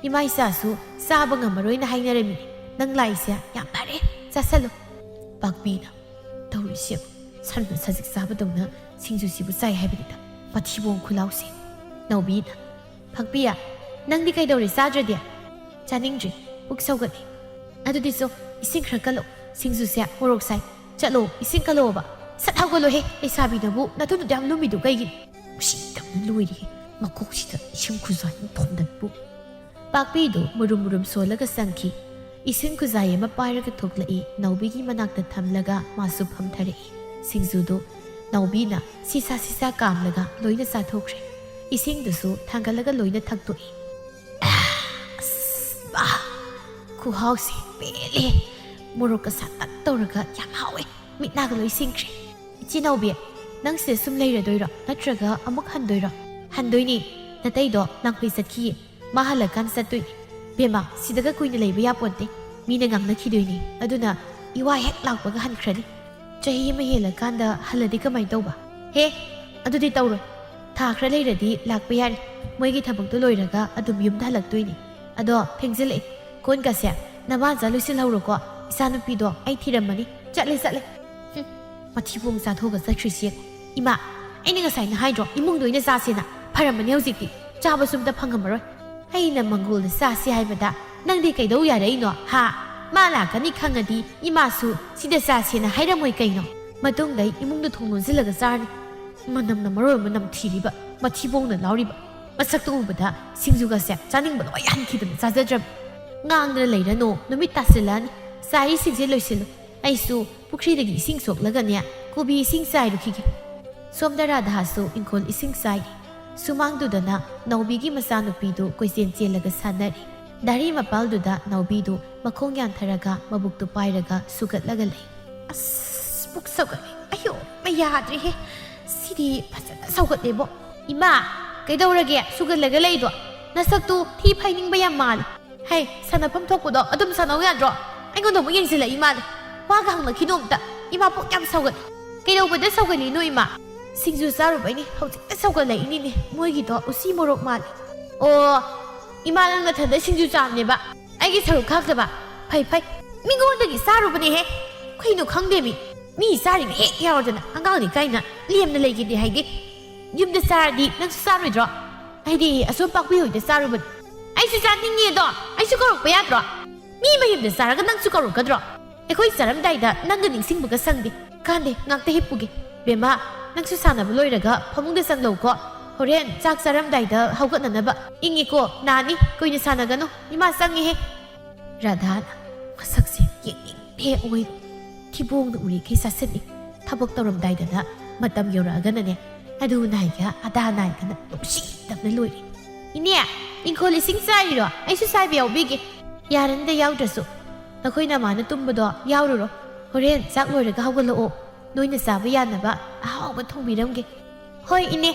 ꯏꯃꯥ ꯏꯆꯥꯁꯨ ꯆꯥꯕ ꯉꯝꯃꯔꯣꯏꯅ ꯍꯥꯏꯅꯔꯝꯃꯤꯅꯦ꯫ ꯅꯪ ꯂꯥꯛꯏꯁꯦ ꯌꯥꯝ ꯐꯔꯦ, ꯆꯥꯁꯤꯜꯂꯨ꯫" ꯄꯥꯛꯄꯤꯅ꯫ "ꯇꯧꯔꯤꯁꯦ ꯁꯟꯅ ꯁꯖꯤꯛ ꯆꯥꯕꯗꯧꯅ ꯁꯤꯡꯖꯨꯁꯤꯕꯨ ꯆꯥꯏ ꯍꯥꯏꯕꯅꯤꯗ, ꯃꯊꯤꯕꯣꯡ ꯈꯨꯂꯥꯎꯁꯦ꯫" ꯅꯥꯎꯕꯤꯅ꯫ "ꯄꯥꯛꯄꯤ, ꯅꯪꯗꯤ ꯀꯩꯗꯧꯔꯦ ꯆꯥꯗ꯭ꯔꯗꯤ?" "ꯆꯥꯅꯤꯡꯗ꯭ꯔꯤ, ꯄꯨꯛ ꯁꯧꯒꯠꯂꯦ꯫" "ꯑꯗꯨꯗꯤ ꯆꯣ, ꯏꯁꯤꯡ ꯈꯔ ꯀꯜꯂꯣ, ꯁꯤꯡꯖꯨꯁꯦ ꯃꯣꯔꯣꯛ ꯁꯥꯏ꯫ ꯆꯠꯂꯣ, ꯏꯁꯤꯡ ꯀꯜꯂꯛꯑꯣꯕ꯫ ꯁꯠ ꯍꯧꯒꯠꯂꯣꯍꯦ, ꯂꯩꯁꯥꯕꯤꯅꯕꯨ ꯅꯇꯨꯗꯨꯗ ꯌꯥꯝ ꯂꯨꯝꯃꯤꯗꯨ ꯀꯩꯒꯤꯅꯣ?" ꯎꯁꯤꯠꯇꯕꯅ ꯂꯣꯏꯔꯦꯍꯦ, ꯃꯀꯣꯛꯁꯤꯗ ꯏꯁꯤꯡ ꯈꯨꯖꯥꯏ ꯑꯃ ꯊꯣꯝꯗꯠꯄꯨ꯫ ꯄꯥꯛꯄꯤꯗꯨ ꯃꯨꯔꯨꯝ ꯃꯨꯔꯨꯝ ꯁꯣꯜꯂꯒ ꯆꯪꯈꯤ꯫ ꯏꯁꯤꯡ ꯈꯨꯖꯥꯏ ꯑꯃ ꯄꯥꯏꯔꯒ ꯊꯣꯛꯂꯛꯏ, ꯅꯥꯎꯕꯤꯒꯤ ꯃꯅꯥꯛꯇ ꯊꯝꯂꯒ ꯃꯥꯁꯨ ꯐꯝꯊꯔꯛꯏ꯫ ꯁꯤꯡꯖꯨꯗꯨ ꯅꯥꯎꯕꯤꯅ ꯁꯤꯁꯥ ꯁꯤꯁꯥ ꯀꯥꯝꯂꯒ ꯂꯣꯏꯅ ꯆꯥꯊꯣꯛꯈ꯭ꯔꯦ꯫ ꯏꯁꯤꯡꯗꯨꯁꯨ ꯊꯥꯡꯒꯠꯂꯒ ꯂꯣꯏꯅ ꯊꯛꯇꯣꯛꯏ꯫ ꯑꯁ, ꯕꯥ! ꯈꯨꯍꯥꯎꯁꯦ ꯄꯦꯜꯂꯦ꯫ ꯃꯣꯔꯣꯛꯀ ꯁꯥꯇꯛ ꯇꯧꯔꯒ ꯌꯥꯝ ꯍꯥꯎꯋꯦ꯫ ꯃꯤꯠ ꯅꯥꯒ ꯂꯣꯏ ꯁꯤꯡꯈ꯭ꯔꯦ꯫ "ꯏꯆꯦ ꯅꯥꯎꯕꯤ, ꯅꯪ ꯁꯤꯗ ꯁꯨꯝ ꯂꯩꯔꯗꯣꯏꯔꯣ? ꯅꯠꯇ꯭ꯔꯒ ꯑꯃꯨꯛ ꯍꯟꯗꯣꯏꯔꯣ?" "ꯍꯟꯗꯣꯏꯅꯦ꯫ ꯅꯇꯩꯗꯣ ꯂꯥꯡꯐꯩ ꯆꯠꯈꯤꯌꯦ꯫ ꯃꯥ ꯍꯜꯂꯀꯥꯟ ꯆꯠꯇꯣꯏꯅꯦ꯫" "ꯕꯦꯝꯃ, ꯁꯤꯗꯒ ꯀꯨꯏꯅ ꯂꯩꯕ ꯌꯥꯄꯣꯟꯇꯦ꯫ ꯃꯤꯅ ꯉꯥꯡꯅꯈꯤꯗꯣꯏꯅꯦ꯫ ꯑꯗꯨꯅ ꯏꯋꯥ ꯍꯦꯛ ꯂꯥꯛꯄꯒ ꯍꯟꯈ꯭ꯔꯅꯤ꯫ ꯆꯍꯤ ꯑꯃ ꯍꯦꯜꯂꯀꯥꯟꯗ ꯍꯜꯂꯗꯤ ꯀꯃꯥꯏꯅ ꯇꯧꯕ?" "ꯍꯦ, ꯑꯗꯨꯗꯤ ꯇꯧꯔꯣꯏ꯫ ꯊꯥ ꯈꯔ ꯂꯩꯔꯗꯤ ꯂꯥꯛꯄ ꯌꯥꯔꯦ꯫ ꯃꯣꯏꯒꯤ ꯊꯕꯛꯇꯣ ꯂꯣꯏꯔꯒ ꯑꯗꯨꯝ ꯌꯨꯝꯗ ꯍꯜꯂꯛꯇꯣꯏꯅꯦ꯫ ꯑꯗꯣ ꯊꯦꯡꯖꯤꯜꯂꯛꯑꯦ꯫ ꯀꯣꯟꯒꯁꯦ ꯅꯃꯥꯟꯖꯥ ꯂꯣꯏꯁꯤꯜꯍꯧꯔꯣꯀꯣ꯫ ꯏꯆꯥꯅꯨꯄꯤꯗꯣ ꯑꯩ ꯊꯤꯔꯝꯃꯅꯤ꯫ ꯆꯠꯂꯦ, ꯆꯠꯂꯦ꯫ ꯍꯨꯝ, ꯃꯊꯤꯕꯣꯡ ꯆꯥꯊꯣꯛꯑꯒ ꯆꯠꯈ꯭ꯔꯤꯁꯤ ꯌꯦꯡꯉꯨ꯫ ꯏꯃꯥ, ꯑꯩꯅ ꯉꯁꯥꯏꯅ ꯍꯥꯏꯗ꯭ꯔꯣ ꯏꯃꯨꯡꯗ ꯑꯣꯏꯅ ꯆꯥꯁꯦꯅ? ꯐꯔꯝꯃꯅꯤ ꯍꯧꯖꯤꯛꯇꯤ꯫ ꯆꯥꯕꯁꯨ ꯑꯝꯇ ꯐꯪꯉꯝꯃꯔꯣꯏ꯫ ꯑꯩꯅ ꯃꯪꯒꯣꯜꯗ ꯆꯥꯁꯦ ꯍꯥꯏꯕꯗ ꯅꯪꯗꯤ ꯀꯩꯗꯧ ꯌꯥꯔꯛꯏꯅꯣ, ꯍꯥ? ꯃꯥ ꯂꯥꯛꯀꯅꯤ ꯈꯪꯉꯗꯤ ꯏꯃꯥꯁꯨ ꯁꯤꯗ ꯆꯥꯁꯦꯅ ꯍꯥꯏꯔꯝꯃꯣꯏ ꯀꯩꯅꯣ? ꯃꯇꯨꯡꯗ ꯑꯩ ꯏꯃꯨꯡꯗ ꯊꯣꯡ ꯂꯣꯟꯁꯤꯜꯂꯒ ꯆꯥꯔꯅꯤ꯫ ꯃꯅꯝꯅ ꯃꯔꯣꯜ ꯑꯃ ꯅꯝꯊꯤꯔꯤꯕ, ꯃꯊꯤꯕꯣꯡꯅ ꯂꯥꯎꯔꯤꯕ꯫ ꯃꯁꯛꯇꯨ ꯎꯕꯗ ꯁꯤꯡꯖꯨꯒꯁꯦ ꯆꯥꯅꯤꯡꯕ ꯂꯣꯏ ꯍꯟꯈꯤꯗꯅ ꯆꯥꯖꯗ꯭ꯔꯕ꯫ ꯉꯥꯡꯗꯅ ꯂꯩꯔꯅꯨ, ꯅꯨꯃꯤꯠ ꯇꯥꯁꯤꯜꯂꯛꯑꯅꯤ꯫ ꯆꯥꯔꯤꯁꯤꯡꯁꯦ ꯂꯣꯏꯁꯤꯜꯂꯨ꯫ ꯑꯩꯁꯨ ꯄꯨꯈ꯭ꯔꯤꯗꯒꯤ ꯏꯁꯤꯡ ꯁꯣꯛꯂꯒꯅꯦ, ꯀꯣꯕꯤ ꯏꯁꯤꯡ ꯆꯥꯏꯔꯨꯈꯤꯒꯦ꯫ ꯁꯣꯝꯗ ꯔꯥꯙꯥꯁꯨ ꯏꯪꯈꯣꯜ ꯏꯁꯤꯡ ꯆꯥꯏꯔꯤ꯫ ꯁꯨꯃꯥꯡꯗꯨꯗꯅ ꯅꯥꯎꯕꯤꯒꯤ ꯃꯆꯥꯅꯨꯄꯤꯗꯨ ꯀꯣꯏꯆꯦꯟ ꯆꯦꯜꯂꯒ ꯁꯥꯟꯅꯔꯤ꯫ ꯗꯥꯔꯤ ꯃꯄꯥꯜꯗꯨꯗ ꯅꯥꯎꯕꯤꯗꯨ ꯃꯈꯣꯡ ꯌꯥꯟꯊꯔꯒ ꯃꯕꯨꯛꯇꯨ ꯄꯥꯏꯔꯒ ꯁꯨꯒꯠꯂꯒ ꯂꯩ꯫ ꯑꯁ, ꯄꯨꯛ ꯁꯧꯒꯠꯂꯦ꯫ ꯑꯌꯣ, ꯃꯩ ꯌꯥꯗ꯭ꯔꯦꯍꯦ꯫ ꯁꯤꯗꯤ ꯐꯖꯅ ꯁꯧꯒꯠꯂꯦꯕꯣ꯫ ꯏꯃꯥ, ꯀꯩꯗꯧꯔꯒꯦ ꯁꯨꯒꯠꯂꯒ ꯂꯩꯗꯣ? ꯅꯁꯛꯇꯨ ꯊꯤ ꯐꯥꯏꯅꯤꯡꯕ ꯌꯥꯝ ꯃꯥꯜꯂꯦ꯫ ꯍꯩ, ꯁꯥꯟꯅꯐꯝ ꯊꯣꯛꯄꯗꯣ ꯑꯗꯨꯝ ꯁꯥꯟꯅꯧ ꯌꯥꯗ꯭ꯔꯣ? ꯑꯩꯉꯣꯟꯗ ꯑꯃꯨꯛ ꯌꯦꯡꯁꯤꯜꯂꯛꯏ ꯃꯥꯜꯂꯦ꯫ ꯋꯥꯒ ꯍꯪꯂꯛꯈꯤꯅꯣ ꯑꯝꯇ꯫ ꯏꯃꯥ ꯄꯨꯛ ꯌꯥꯝ ꯁꯧꯒꯠꯂꯦ꯫ ꯀꯩꯗꯧꯕꯗ ꯁꯧꯒꯠꯂꯤꯅꯣ ꯏꯃꯥ? ꯁꯤꯡꯖꯨ ꯆꯥꯔꯨꯕꯩꯅꯦ ꯍꯧꯖꯤꯛꯇ ꯁꯧꯒꯠꯂꯛꯏꯅꯤꯅꯦ꯫ ꯃꯣꯏꯒꯤꯗꯣ ꯎꯆꯤ ꯃꯣꯔꯣꯛ ꯃꯥꯜꯂꯦ꯫ ꯑꯣ, ꯏꯃꯥ ꯅꯪ ꯅꯊꯟꯗ ꯁꯤꯡꯖꯨ ꯆꯥꯕꯅꯦꯕ? ꯑꯩꯒꯤ ꯁꯔꯨꯛ ꯈꯥꯛꯇꯕ? ꯐꯩ, ꯐꯩ꯫ ꯃꯤꯉꯣꯟꯗꯒꯤ ꯆꯥꯔꯨꯕꯅꯦꯍꯦ꯫ ꯀꯩꯅꯣ ꯈꯪꯗꯦꯃꯤ꯫ ꯃꯤ ꯆꯥꯔꯤꯕ ꯍꯦꯛ ꯌꯥꯎꯔꯗꯅ ꯑꯉꯥꯡꯅꯤ ꯀꯥꯏꯅ ꯂꯦꯝꯅ ꯂꯩꯒꯦꯗꯤ ꯍꯥꯏꯗꯦ꯫ ꯌꯨꯝꯗ ꯆꯥꯔꯗꯤ ꯅꯪꯁꯨ ꯆꯥꯔꯣꯏꯗ꯭ꯔꯣ? ꯑꯩꯗꯤ ꯑꯁꯣꯝ ꯄꯥꯛꯄꯤ ꯍꯣꯏꯗ ꯆꯥꯔꯨꯕꯅꯤ꯫ ꯑꯩꯁꯨ ꯆꯥꯅꯤꯡꯉꯦꯗꯣ, ꯑꯩꯁꯨ ꯀꯧꯔꯛꯄ ꯌꯥꯗ꯭ꯔꯣ? ꯃꯤ ꯃꯌꯨꯝꯗ ꯆꯥꯔꯒ ꯅꯪꯁꯨ ꯀꯧꯔꯛꯀꯗ꯭ꯔꯣ? ꯑꯩꯈꯣꯏ ꯆꯥꯔꯝꯗꯥꯏꯗ ꯅꯪꯒ ꯅꯤꯡꯁꯤꯡꯕꯒ ꯁꯪꯗꯦ꯫ ꯀꯥꯟꯗꯦ, ꯉꯥꯛꯇ ꯍꯤꯞꯄꯨꯒꯦ꯫ ꯕꯦꯝꯃ, ꯅꯪꯁꯨ ꯁꯥꯟꯅꯕ ꯂꯣꯏꯔꯒ ꯐꯃꯨꯡꯗ ꯆꯪꯂꯧꯀꯣ꯫ ꯍꯣꯔꯦꯟ ꯆꯥꯛ ꯆꯥꯔꯝꯗꯥꯏꯗ ꯍꯧꯒꯠꯅꯅꯕ꯫ ꯏꯪꯉꯤꯀꯣ, ꯅꯥꯅꯤ꯫ ꯀꯨꯏꯅ ꯁꯥꯟꯅꯒꯅꯨ꯫ ꯏꯃꯥ ꯆꯪꯉꯤꯍꯦ꯫ ꯔꯥꯙꯥꯅ ꯃꯁꯛꯁꯦ ꯌꯦꯡꯅꯤꯡꯗꯦ ꯑꯣꯏꯕ꯫ ꯊꯤꯕꯣꯡꯅ ꯎꯔꯤꯈꯩ ꯆꯥꯁꯤꯜꯂꯤ꯫ ꯊꯕꯛ ꯇꯧꯔꯝꯗꯥꯏꯗꯅ ꯃꯇꯝ ꯌꯧꯔꯛꯑꯒꯅꯅꯦ, ꯑꯗꯨ ꯅꯥꯏꯒ ꯑꯗꯥ ꯅꯥꯏꯒꯅ ꯅꯨꯡꯁꯤꯗꯕꯅ ꯂꯣꯏꯔꯦ꯫ "ꯏꯅꯦ, ꯏꯪꯈꯣꯜ ꯏꯁꯤꯡ ꯆꯥꯏꯔꯤꯔꯣ? ꯑꯩꯁꯨ ꯆꯥꯏꯕ ꯌꯥꯎꯕꯤꯒꯦ꯫" "ꯌꯥꯔꯅꯤꯗ ꯌꯥꯎꯗ꯭ꯔꯁꯨ꯫ ꯅꯈꯣꯏ ꯅꯃꯥꯅ ꯇꯨꯝꯕꯗꯣ ꯌꯥꯎꯔꯨꯔꯣ꯫ ꯍꯣꯔꯦꯟ ꯆꯥꯛ ꯂꯣꯏꯔꯒ ꯍꯧꯒꯠꯂꯛꯑꯣ꯫ ꯅꯣꯏꯅ ꯆꯥꯕ ꯌꯥꯅꯕ ꯑꯍꯥꯎꯕ ꯊꯣꯡꯕꯤꯔꯝꯒꯦ꯫" "ꯍꯣꯏ, ꯏꯅꯦ꯫"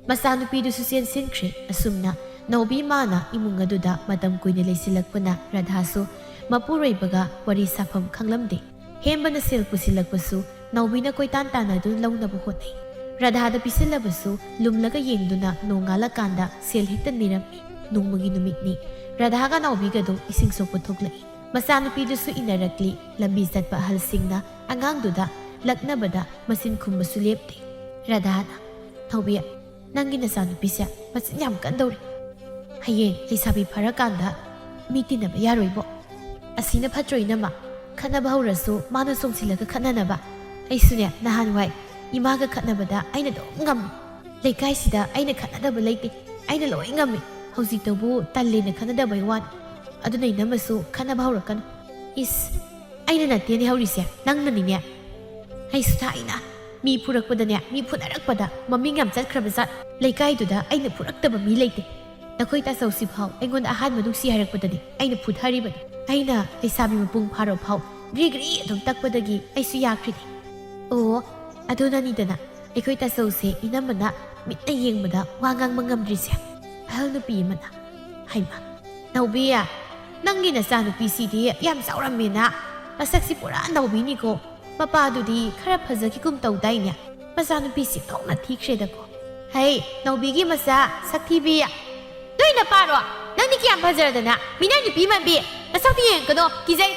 ꯃꯆꯥꯅꯨꯄꯤꯗꯨꯁꯨ ꯆꯦꯟꯁꯤꯟꯈ꯭ꯔꯦ꯫ ꯑꯁꯨꯝꯅ ꯅꯥꯎꯕꯤ ꯃꯥꯅ ꯏꯃꯨꯡ ꯑꯗꯨꯗ ꯃꯇꯝ ꯀꯨꯏꯅ ꯂꯩꯁꯤꯜꯂꯛꯄꯅ ꯔꯥꯙꯥꯁꯨ ꯃꯄꯨꯔꯣꯏꯕꯒ ꯋꯥꯔꯤ ꯁꯥꯐꯝ ꯈꯪꯂꯝꯗꯦ꯫ ꯍꯦꯝꯕꯅ ꯁꯦꯜ ꯄꯨꯁꯤꯜꯂꯛꯄꯁꯨ ꯅꯥꯎꯕꯤꯅ ꯀꯣꯏꯇꯥꯟ ꯇꯥꯟꯅꯗꯨꯅ ꯂꯧꯅꯕ ꯍꯣꯠꯅꯩ꯫ ꯔꯥꯙꯥꯗ ꯄꯤꯁꯤꯜꯂꯕꯁꯨ ꯂꯨꯝꯂꯒ ꯌꯦꯡꯗꯨꯅ ꯅꯣꯡꯉꯥꯜꯂꯀꯥꯟꯗ ꯁꯦꯜ ꯍꯦꯛꯇ ꯅꯤꯔꯝꯃꯤ꯫ ꯅꯣꯡꯃꯒꯤ ꯅꯨꯃꯤꯠꯅꯤ꯫ ꯔꯥꯙꯥꯒ ꯅꯥꯎꯕꯤꯒꯗꯨ ꯏꯁꯤꯡ ꯁꯣꯛꯄ ꯊꯣꯛꯂꯛꯏ꯫ ꯃꯆꯥꯅꯨꯄꯤꯗꯨꯁꯨ ꯏꯟꯅꯔꯛꯂꯤ꯫ ꯂꯝꯕꯤ ꯆꯠꯄ ꯑꯍꯜꯁꯤꯡꯅ ꯑꯉꯥꯡꯗꯨꯗ ꯂꯛꯅꯕꯗ ꯃꯆꯤꯟ ꯈꯨꯝꯕꯁꯨ ꯂꯦꯞꯇꯦ꯫ ꯔꯥꯙꯥꯅ, "ꯅꯥꯎꯕꯤ, ꯅꯪꯒꯤ ꯅꯆꯥꯅꯨꯄꯤꯁꯦ ꯃꯆꯤꯟ ꯌꯥꯝ ꯀꯟꯗꯧꯔꯤ꯫ ꯍꯌꯦꯡ ꯂꯩꯁꯥꯕꯤ ꯐꯥꯔꯀꯥꯟꯗ ꯃꯤ ꯇꯤꯟꯅꯕ ꯌꯥꯔꯣꯏꯕꯣ꯫ ꯑꯁꯤꯅ ꯐꯠꯇ꯭ꯔꯣ ꯏꯅꯝꯃ? ꯈꯠꯅꯕ ꯍꯧꯔꯁꯨ ꯃꯥꯅ ꯆꯣꯡꯁꯤꯜꯂꯒ ꯈꯠꯅꯅꯕ꯫ ꯑꯩꯁꯨꯅꯦ, ꯅꯍꯥꯟꯋꯥꯏ ꯏꯃꯥꯒ ꯈꯠꯅꯕꯗ ꯑꯩꯅ ꯑꯗꯨꯝ ꯉꯝꯃꯤ꯫ ꯂꯩꯀꯥꯏꯁꯤꯗ ꯑꯩꯅ ꯈꯠꯅꯗꯕ ꯂꯩꯇꯦ꯫ ꯑꯩꯅ ꯂꯣꯏ ꯉꯝꯃꯤ꯫ ꯍꯧꯖꯤꯛꯇꯕꯨ ꯇꯜꯂꯦꯅ ꯈꯠꯅꯗꯕꯩ ꯋꯥꯅꯤ꯫ ꯑꯗꯨꯅ ꯏꯅꯝꯃꯁꯨ ꯈꯠꯅꯕ ꯍꯧꯔꯛꯀꯅꯨ꯫" "ꯏꯁ, ꯑꯩꯅ ꯅꯠꯇꯦꯅꯦ ꯍꯧꯔꯤꯁꯦ, ꯅꯪꯅꯅꯤꯅꯦ꯫ ꯑꯩꯁꯨ ꯊꯥꯏꯅ ꯃꯤ ꯐꯨꯔꯛꯄꯗꯅꯦ, ꯃꯤ ꯐꯨꯅꯔꯛꯄꯗ ꯃꯃꯤꯡ ꯌꯥꯝ ꯆꯠꯈ꯭ꯔꯕ ꯖꯥꯠ꯫ ꯂꯩꯀꯥꯏꯗꯨꯗ ꯑꯩꯅ ꯐꯨꯔꯛꯇꯕ ꯃꯤ ꯂꯩꯇꯦ꯫ ꯅꯈꯣꯏ ꯇꯥꯆꯧꯁꯤ ꯐꯥꯎ ꯑꯩꯉꯣꯟꯗ ꯑꯍꯥꯟꯕ ꯅꯨꯡꯁꯤ ꯍꯥꯏꯔꯛꯄꯗꯅꯦ ꯑꯩꯅ ꯐꯨꯊꯔꯤꯕꯅꯤ꯫ ꯑꯩꯅ ꯂꯩꯁꯥꯕꯤ ꯃꯄꯨꯡ ꯐꯥꯔꯣ ꯐꯥꯎ ꯒ꯭ꯔꯤ ꯒ꯭ꯔꯤ ꯑꯗꯨꯝ ꯇꯛꯄꯗꯒꯤ ꯑꯩꯁꯨ ꯌꯥꯈ꯭ꯔꯤꯅꯤ꯫" "ꯑꯣ, ꯑꯗꯨꯅꯅꯤꯗꯅ ꯑꯩꯈꯣꯏ ꯇꯥꯆꯧꯁꯦ ꯏꯅꯝꯃꯅ ꯃꯤꯠꯅ ꯌꯦꯡꯕꯗ ꯋꯥ ꯉꯥꯡꯕ ꯉꯝꯗ꯭ꯔꯤꯁꯦ꯫" ꯑꯍꯜ ꯅꯨꯄꯤ ꯑꯃꯅ, "ꯍꯩꯃꯥ, ꯅꯥꯎꯕꯤ, ꯅꯪꯒꯤ ꯅꯆꯥꯅꯨꯄꯤꯁꯤꯗꯤ ꯌꯥꯝ ꯆꯥꯎꯔꯝꯃꯦꯅ꯫ ꯃꯁꯛꯁꯤ ꯄꯨꯔꯥ ꯅꯥꯎꯕꯤꯅꯤꯀꯣ꯫ ꯃꯄꯥꯗꯨꯗꯤ ꯈꯔ ꯐꯖꯈꯤꯒꯨꯝ ꯇꯧꯗꯥꯏꯅꯦ꯫ ꯃꯆꯥꯅꯨꯄꯤꯁꯤ ꯊꯣꯛꯅ ꯊꯤꯈ꯭ꯔꯦꯗꯀꯣ꯫" "ꯍꯩ, ꯅꯥꯎꯕꯤꯒꯤ ꯃꯆꯥ ꯁꯛꯊꯤꯕꯤ꯫ ꯅꯣꯏ ꯅꯄꯥꯔꯣ? ꯅꯪꯗꯤ ꯀꯌꯥꯝ ꯐꯖꯔꯗꯅ꯫ ꯃꯤꯅꯥꯏ ꯅꯨꯄꯤ ꯃꯥꯟꯕꯤ꯫ ꯅꯁꯛꯇꯤ ꯌꯦꯡꯉꯛꯀꯅꯣ꯫ ꯀꯤꯖꯩ꯫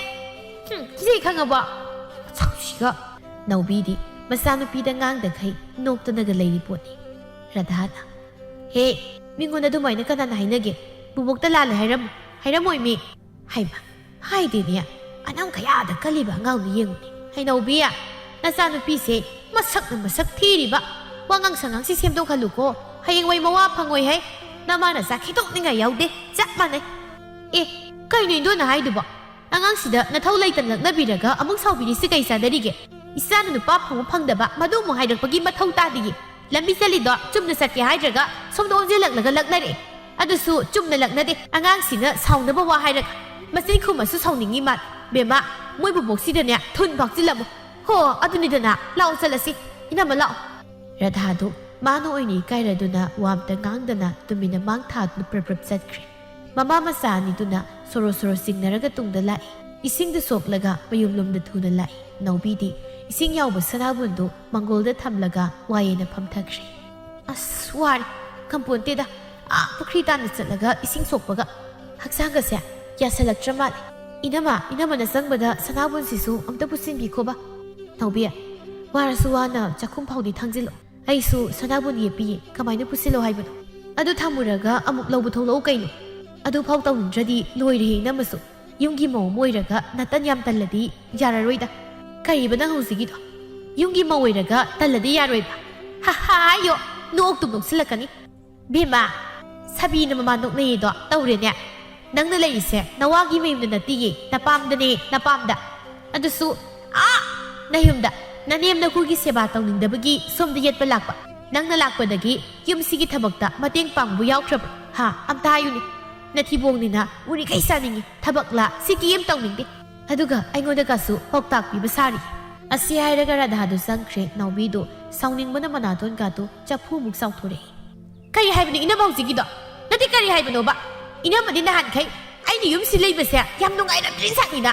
ꯍꯨꯝ, ꯀꯤꯖꯩ ꯈꯪꯉꯕꯣ?" ꯃꯁꯛꯁꯤꯒ꯫ ꯅꯥꯎꯕꯤꯗꯤ ꯃꯆꯥꯅꯨꯄꯤꯗ ꯉꯥꯡꯗꯈꯩ ꯅꯣꯛꯇꯅꯒ ꯂꯩꯔꯤ ꯄꯣꯠꯅꯤ꯫ ꯔꯥꯙꯥꯅ, "ꯍꯦ, ꯃꯤꯉꯣꯟꯗ ꯑꯗꯨꯃꯥꯏꯅ ꯀꯅꯥꯅ ꯍꯥꯏꯅꯒꯦ? ꯕꯨꯕꯣꯛꯇ ꯂꯥꯜꯂꯦ ꯍꯥꯏꯔꯝꯃꯨ, ꯍꯥꯏꯔꯝꯃꯣꯏ ꯃꯤ꯫" "ꯍꯩꯃꯥ, ꯍꯥꯏꯗꯦꯅꯦ, ꯑꯅꯝ ꯀꯌꯥꯗ ꯀꯜꯂꯤꯕ ꯑꯉꯥꯡꯗꯨ ꯌꯦꯡꯉꯨꯅꯦ꯫ ꯍꯩꯅꯧꯕꯤ, ꯅꯆꯥꯅꯨꯄꯤꯁꯦ ꯃꯁꯛꯅ ꯃꯁꯛ ꯊꯤꯔꯤꯕ, ꯋꯥꯉꯥꯡ ꯁꯉꯥꯡꯁꯤ ꯁꯦꯝꯗꯣꯛꯍꯜꯂꯨꯀꯣ, ꯍꯌꯦꯡꯋꯥꯏ ꯃꯋꯥ ꯐꯪꯉꯣꯏ ꯍꯥꯏ, ꯅꯃꯥ ꯅꯆꯥ ꯈꯤꯇꯣꯛꯅꯤꯡꯉꯥꯏ ꯌꯥꯎꯗꯦ, ꯆꯞ ꯃꯥꯟꯅꯩ꯫" "ꯑꯦ, ꯀꯩꯅꯣ ꯏꯟꯗꯣꯟꯅ ꯍꯥꯏꯗꯨꯕꯣ? ꯑꯉꯥꯡꯁꯤꯗ ꯅꯊꯧ ꯂꯩꯇꯅ ꯂꯛꯅꯕꯤꯔꯒ ꯑꯃꯨꯛ ꯁꯥꯎꯕꯤꯔꯤꯁꯤ ꯀꯩ ꯆꯥꯟꯅꯔꯤꯒꯦ? ꯏꯆꯥꯅ ꯅꯨꯄꯥ ꯐꯪꯕ ꯐꯪꯗꯕ ꯃꯗꯨ ꯑꯃꯨꯛ ꯍꯥꯏꯔꯛꯄꯒꯤ ꯃꯊꯧ ꯇꯥꯗꯤꯌꯦ꯫ ꯂꯝꯕꯤ ꯆꯠꯂꯤꯗꯣ ꯆꯨꯝꯅ ꯆꯠꯀꯦ ꯍꯥꯏꯗ꯭ꯔꯒ ꯁꯣꯝꯗ ꯑꯣꯟꯁꯤꯜꯂꯛꯂꯒ ꯂꯛꯅꯔꯛꯑꯦ꯫ ꯑꯗꯨꯁꯨ ꯆꯨꯝꯅ ꯂꯛꯅꯗꯦ, ꯑꯉꯥꯡꯁꯤꯅ ꯁꯥꯎꯅꯕ ꯋꯥ ꯍꯥꯏꯔꯒ꯫ ꯃꯆꯤꯟ ꯈꯨꯝꯃꯁꯨ ꯁꯥꯎꯅꯤꯡꯉꯤ ꯃꯥꯜ꯫ ꯕꯦꯝꯃ, ꯃꯣꯏ ꯕꯨꯕꯣꯛꯁꯤꯗꯅꯦ ꯊꯨꯟ ꯐꯥꯛꯆꯤꯜꯂꯝꯃꯨ꯫ ꯍꯣ, ꯑꯗꯨꯅꯤꯗꯅ, ꯂꯥꯛꯑꯣ ꯆꯠꯂꯁꯤ, ꯏꯅꯝꯃ ꯂꯥꯛꯑꯣ꯫" ꯔꯥꯙꯥꯗꯨ ꯃꯥꯅ ꯑꯣꯏꯅ ꯏꯀꯥꯏꯔꯗꯨꯅ ꯋꯥ ꯑꯝꯇ ꯉꯥꯡꯗꯅ ꯇꯨꯃꯤꯟꯅ ꯃꯥꯡ ꯊꯥꯗꯨꯅ ꯄ꯭ꯔꯞ ꯄ꯭ꯔꯞ ꯆꯠꯈ꯭ꯔꯦ꯫ ꯃꯃꯥ ꯃꯆꯥ ꯑꯅꯤꯗꯨꯅ ꯁꯣꯔꯣ ꯁꯣꯔꯣ ꯆꯤꯡꯅꯔꯒ ꯇꯨꯡꯗ ꯂꯥꯛꯏ꯫ ꯏꯁꯤꯡꯗ ꯁꯣꯛꯂꯒ ꯃꯌꯨꯝꯂꯣꯝꯗ ꯊꯨꯅ ꯂꯥꯛꯏ꯫ ꯅꯥꯎꯕꯤꯗꯤ ꯏꯁꯤꯡ ꯌꯥꯎꯕ ꯁꯅꯥꯕꯨꯟꯗꯨ ꯃꯪꯒꯣꯜꯗ ꯊꯝꯂꯒ ꯋꯥꯌꯦꯅ ꯐꯝꯊꯈ꯭ꯔꯦ꯫ "ꯑꯁ, ꯋꯥꯔꯦ꯫ ꯀꯝꯄꯣꯟꯇꯦꯗ꯫ ꯑꯥ, ꯄꯨꯈ꯭ꯔꯤ ꯇꯥꯟꯅ ꯆꯠꯂꯒ ꯏꯁꯤꯡ ꯁꯣꯛꯄꯒ ꯍꯛꯆꯥꯡꯒꯁꯦ ꯌꯥꯁꯜꯂꯛꯇ꯭ꯔ ꯃꯥꯜꯂꯦ꯫ ꯏꯅꯝꯃ, ꯏꯅꯝꯃꯅ ꯆꯪꯕꯗ ꯁꯅꯥꯕꯨꯟꯁꯤꯁꯨ ꯑꯝꯇ ꯄꯨꯁꯤꯟꯕꯤꯈꯣꯕ꯫ ꯅꯥꯎꯕꯤ, ꯋꯥꯔꯁꯨ ꯋꯥꯅ ꯆꯥꯛꯈꯨꯝ ꯐꯥꯎꯗꯤ ꯊꯥꯡꯖꯤꯜꯂꯣ꯫ ꯑꯩꯁꯨ ꯁꯅꯥꯕꯨꯟ ꯌꯦꯞꯄꯤꯌꯦ, ꯀꯃꯥꯏꯅ ꯄꯨꯁꯤꯜꯂꯣ ꯍꯥꯏꯕꯅꯣ? ꯑꯗꯨ ꯊꯝꯃꯨꯔꯒ ꯑꯃꯨꯛ ꯂꯧꯕ ꯊꯣꯛꯂꯛꯎ ꯀꯩꯅꯣ? ꯑꯗꯨꯐꯥꯎ ꯇꯧꯅꯤꯡꯗ꯭ꯔꯗꯤ ꯂꯣꯏꯔꯦꯍꯦ ꯏꯅꯝꯃꯁꯨ꯫ ꯌꯨꯝꯒꯤ ꯃꯧ ꯑꯃ ꯑꯣꯏꯔꯒ ꯅꯥꯇꯟ ꯌꯥꯝ ꯇꯜꯂꯗꯤ ꯌꯥꯔꯔꯣꯏꯗ꯫ ꯀꯔꯤꯕ ꯅꯪ ꯍꯧꯖꯤꯛꯀꯤꯗꯣ? ꯌꯨꯝꯒꯤ ꯃꯧ ꯑꯣꯏꯔꯒ ꯇꯜꯂꯗꯤ ꯌꯥꯔꯣꯏꯕ? ꯍꯥ ꯍꯥ, ꯍꯥꯏꯌꯣ꯫ ꯅꯣꯛꯇꯨꯝ ꯅꯣꯛꯁꯤꯜꯂꯛꯀꯅꯤ꯫ ꯕꯦꯝꯃ, ꯁꯥꯕꯤꯅ ꯃꯃꯥ ꯅꯣꯛꯅꯩꯌꯦꯗꯣ ꯇꯧꯔꯦꯅꯦ꯫ ꯅꯪꯅ ꯂꯩꯔꯤꯁꯦ ꯅꯋꯥꯒꯤ ꯃꯌꯨꯝꯗ ꯅꯠꯇꯤꯌꯦ, ꯅꯄꯥꯝꯗꯅꯦ, ꯅꯄꯥꯝꯗ꯫ ꯑꯗꯨꯁꯨ ꯑꯥ ꯅꯌꯨꯝꯗ ꯅꯅꯦꯝ ꯅꯀꯨꯒꯤ ꯁꯦꯕꯥ ꯇꯧꯅꯤꯡꯗꯕꯒꯤ ꯁꯣꯝꯗ ꯌꯦꯠꯄ ꯂꯥꯛꯄ꯫ ꯅꯪꯅ ꯂꯥꯛꯄꯗꯒꯤ ꯌꯨꯝꯁꯤꯒꯤ ꯊꯕꯛꯇ ꯃꯇꯦꯡ ꯄꯥꯡꯕ ꯌꯥꯎꯈ꯭ꯔꯕ? ꯍꯥ, ꯑꯝꯇ ꯍꯥꯏꯌꯨꯅꯦ꯫ ꯅꯊꯤꯕꯣꯡꯅꯤꯅ ꯎꯔꯤꯈꯩ ꯆꯥꯅꯤꯡꯉꯤ, ꯊꯕꯛꯂ ꯁꯤꯇꯤ ꯑꯃ ꯇꯧꯅꯤꯡꯗꯦ꯫ ꯑꯗꯨꯒ ꯑꯩꯉꯣꯟꯗꯒꯁꯨ ꯄꯥꯎꯇꯥꯛ ꯄꯤꯕ ꯁꯥꯔꯤ꯫ ꯑꯁꯤ ꯍꯥꯏꯔꯒ ꯔꯥꯙꯥꯗꯨ ꯆꯪꯈ꯭ꯔꯦ꯫ ꯅꯥꯎꯕꯤꯗꯨ ꯁꯥꯎꯅꯤꯡꯕꯅ ꯃꯅꯥꯇꯣꯟꯒꯥꯗꯨ ꯆꯐꯨꯃꯨꯛ ꯆꯥꯎꯊꯣꯔꯛꯏ꯫ ꯀꯔꯤ ꯍꯥꯏꯕꯅꯣ ꯏꯅꯝꯃ ꯍꯧꯖꯤꯛꯀꯤꯗꯣ? ꯅꯠꯇꯦ, ꯀꯔꯤ ꯍꯥꯏꯕꯅꯣꯕ? ꯏꯅꯝꯃꯗꯤ ꯅꯍꯥꯟꯈꯩ ꯑꯩꯅ ꯌꯨꯝꯁꯤ ꯂꯩꯕꯁꯦ ꯌꯥꯝ ꯅꯨꯡꯉꯥꯏꯔꯝꯗ꯭ꯔꯤ ꯁꯥꯠꯅꯤꯅ꯫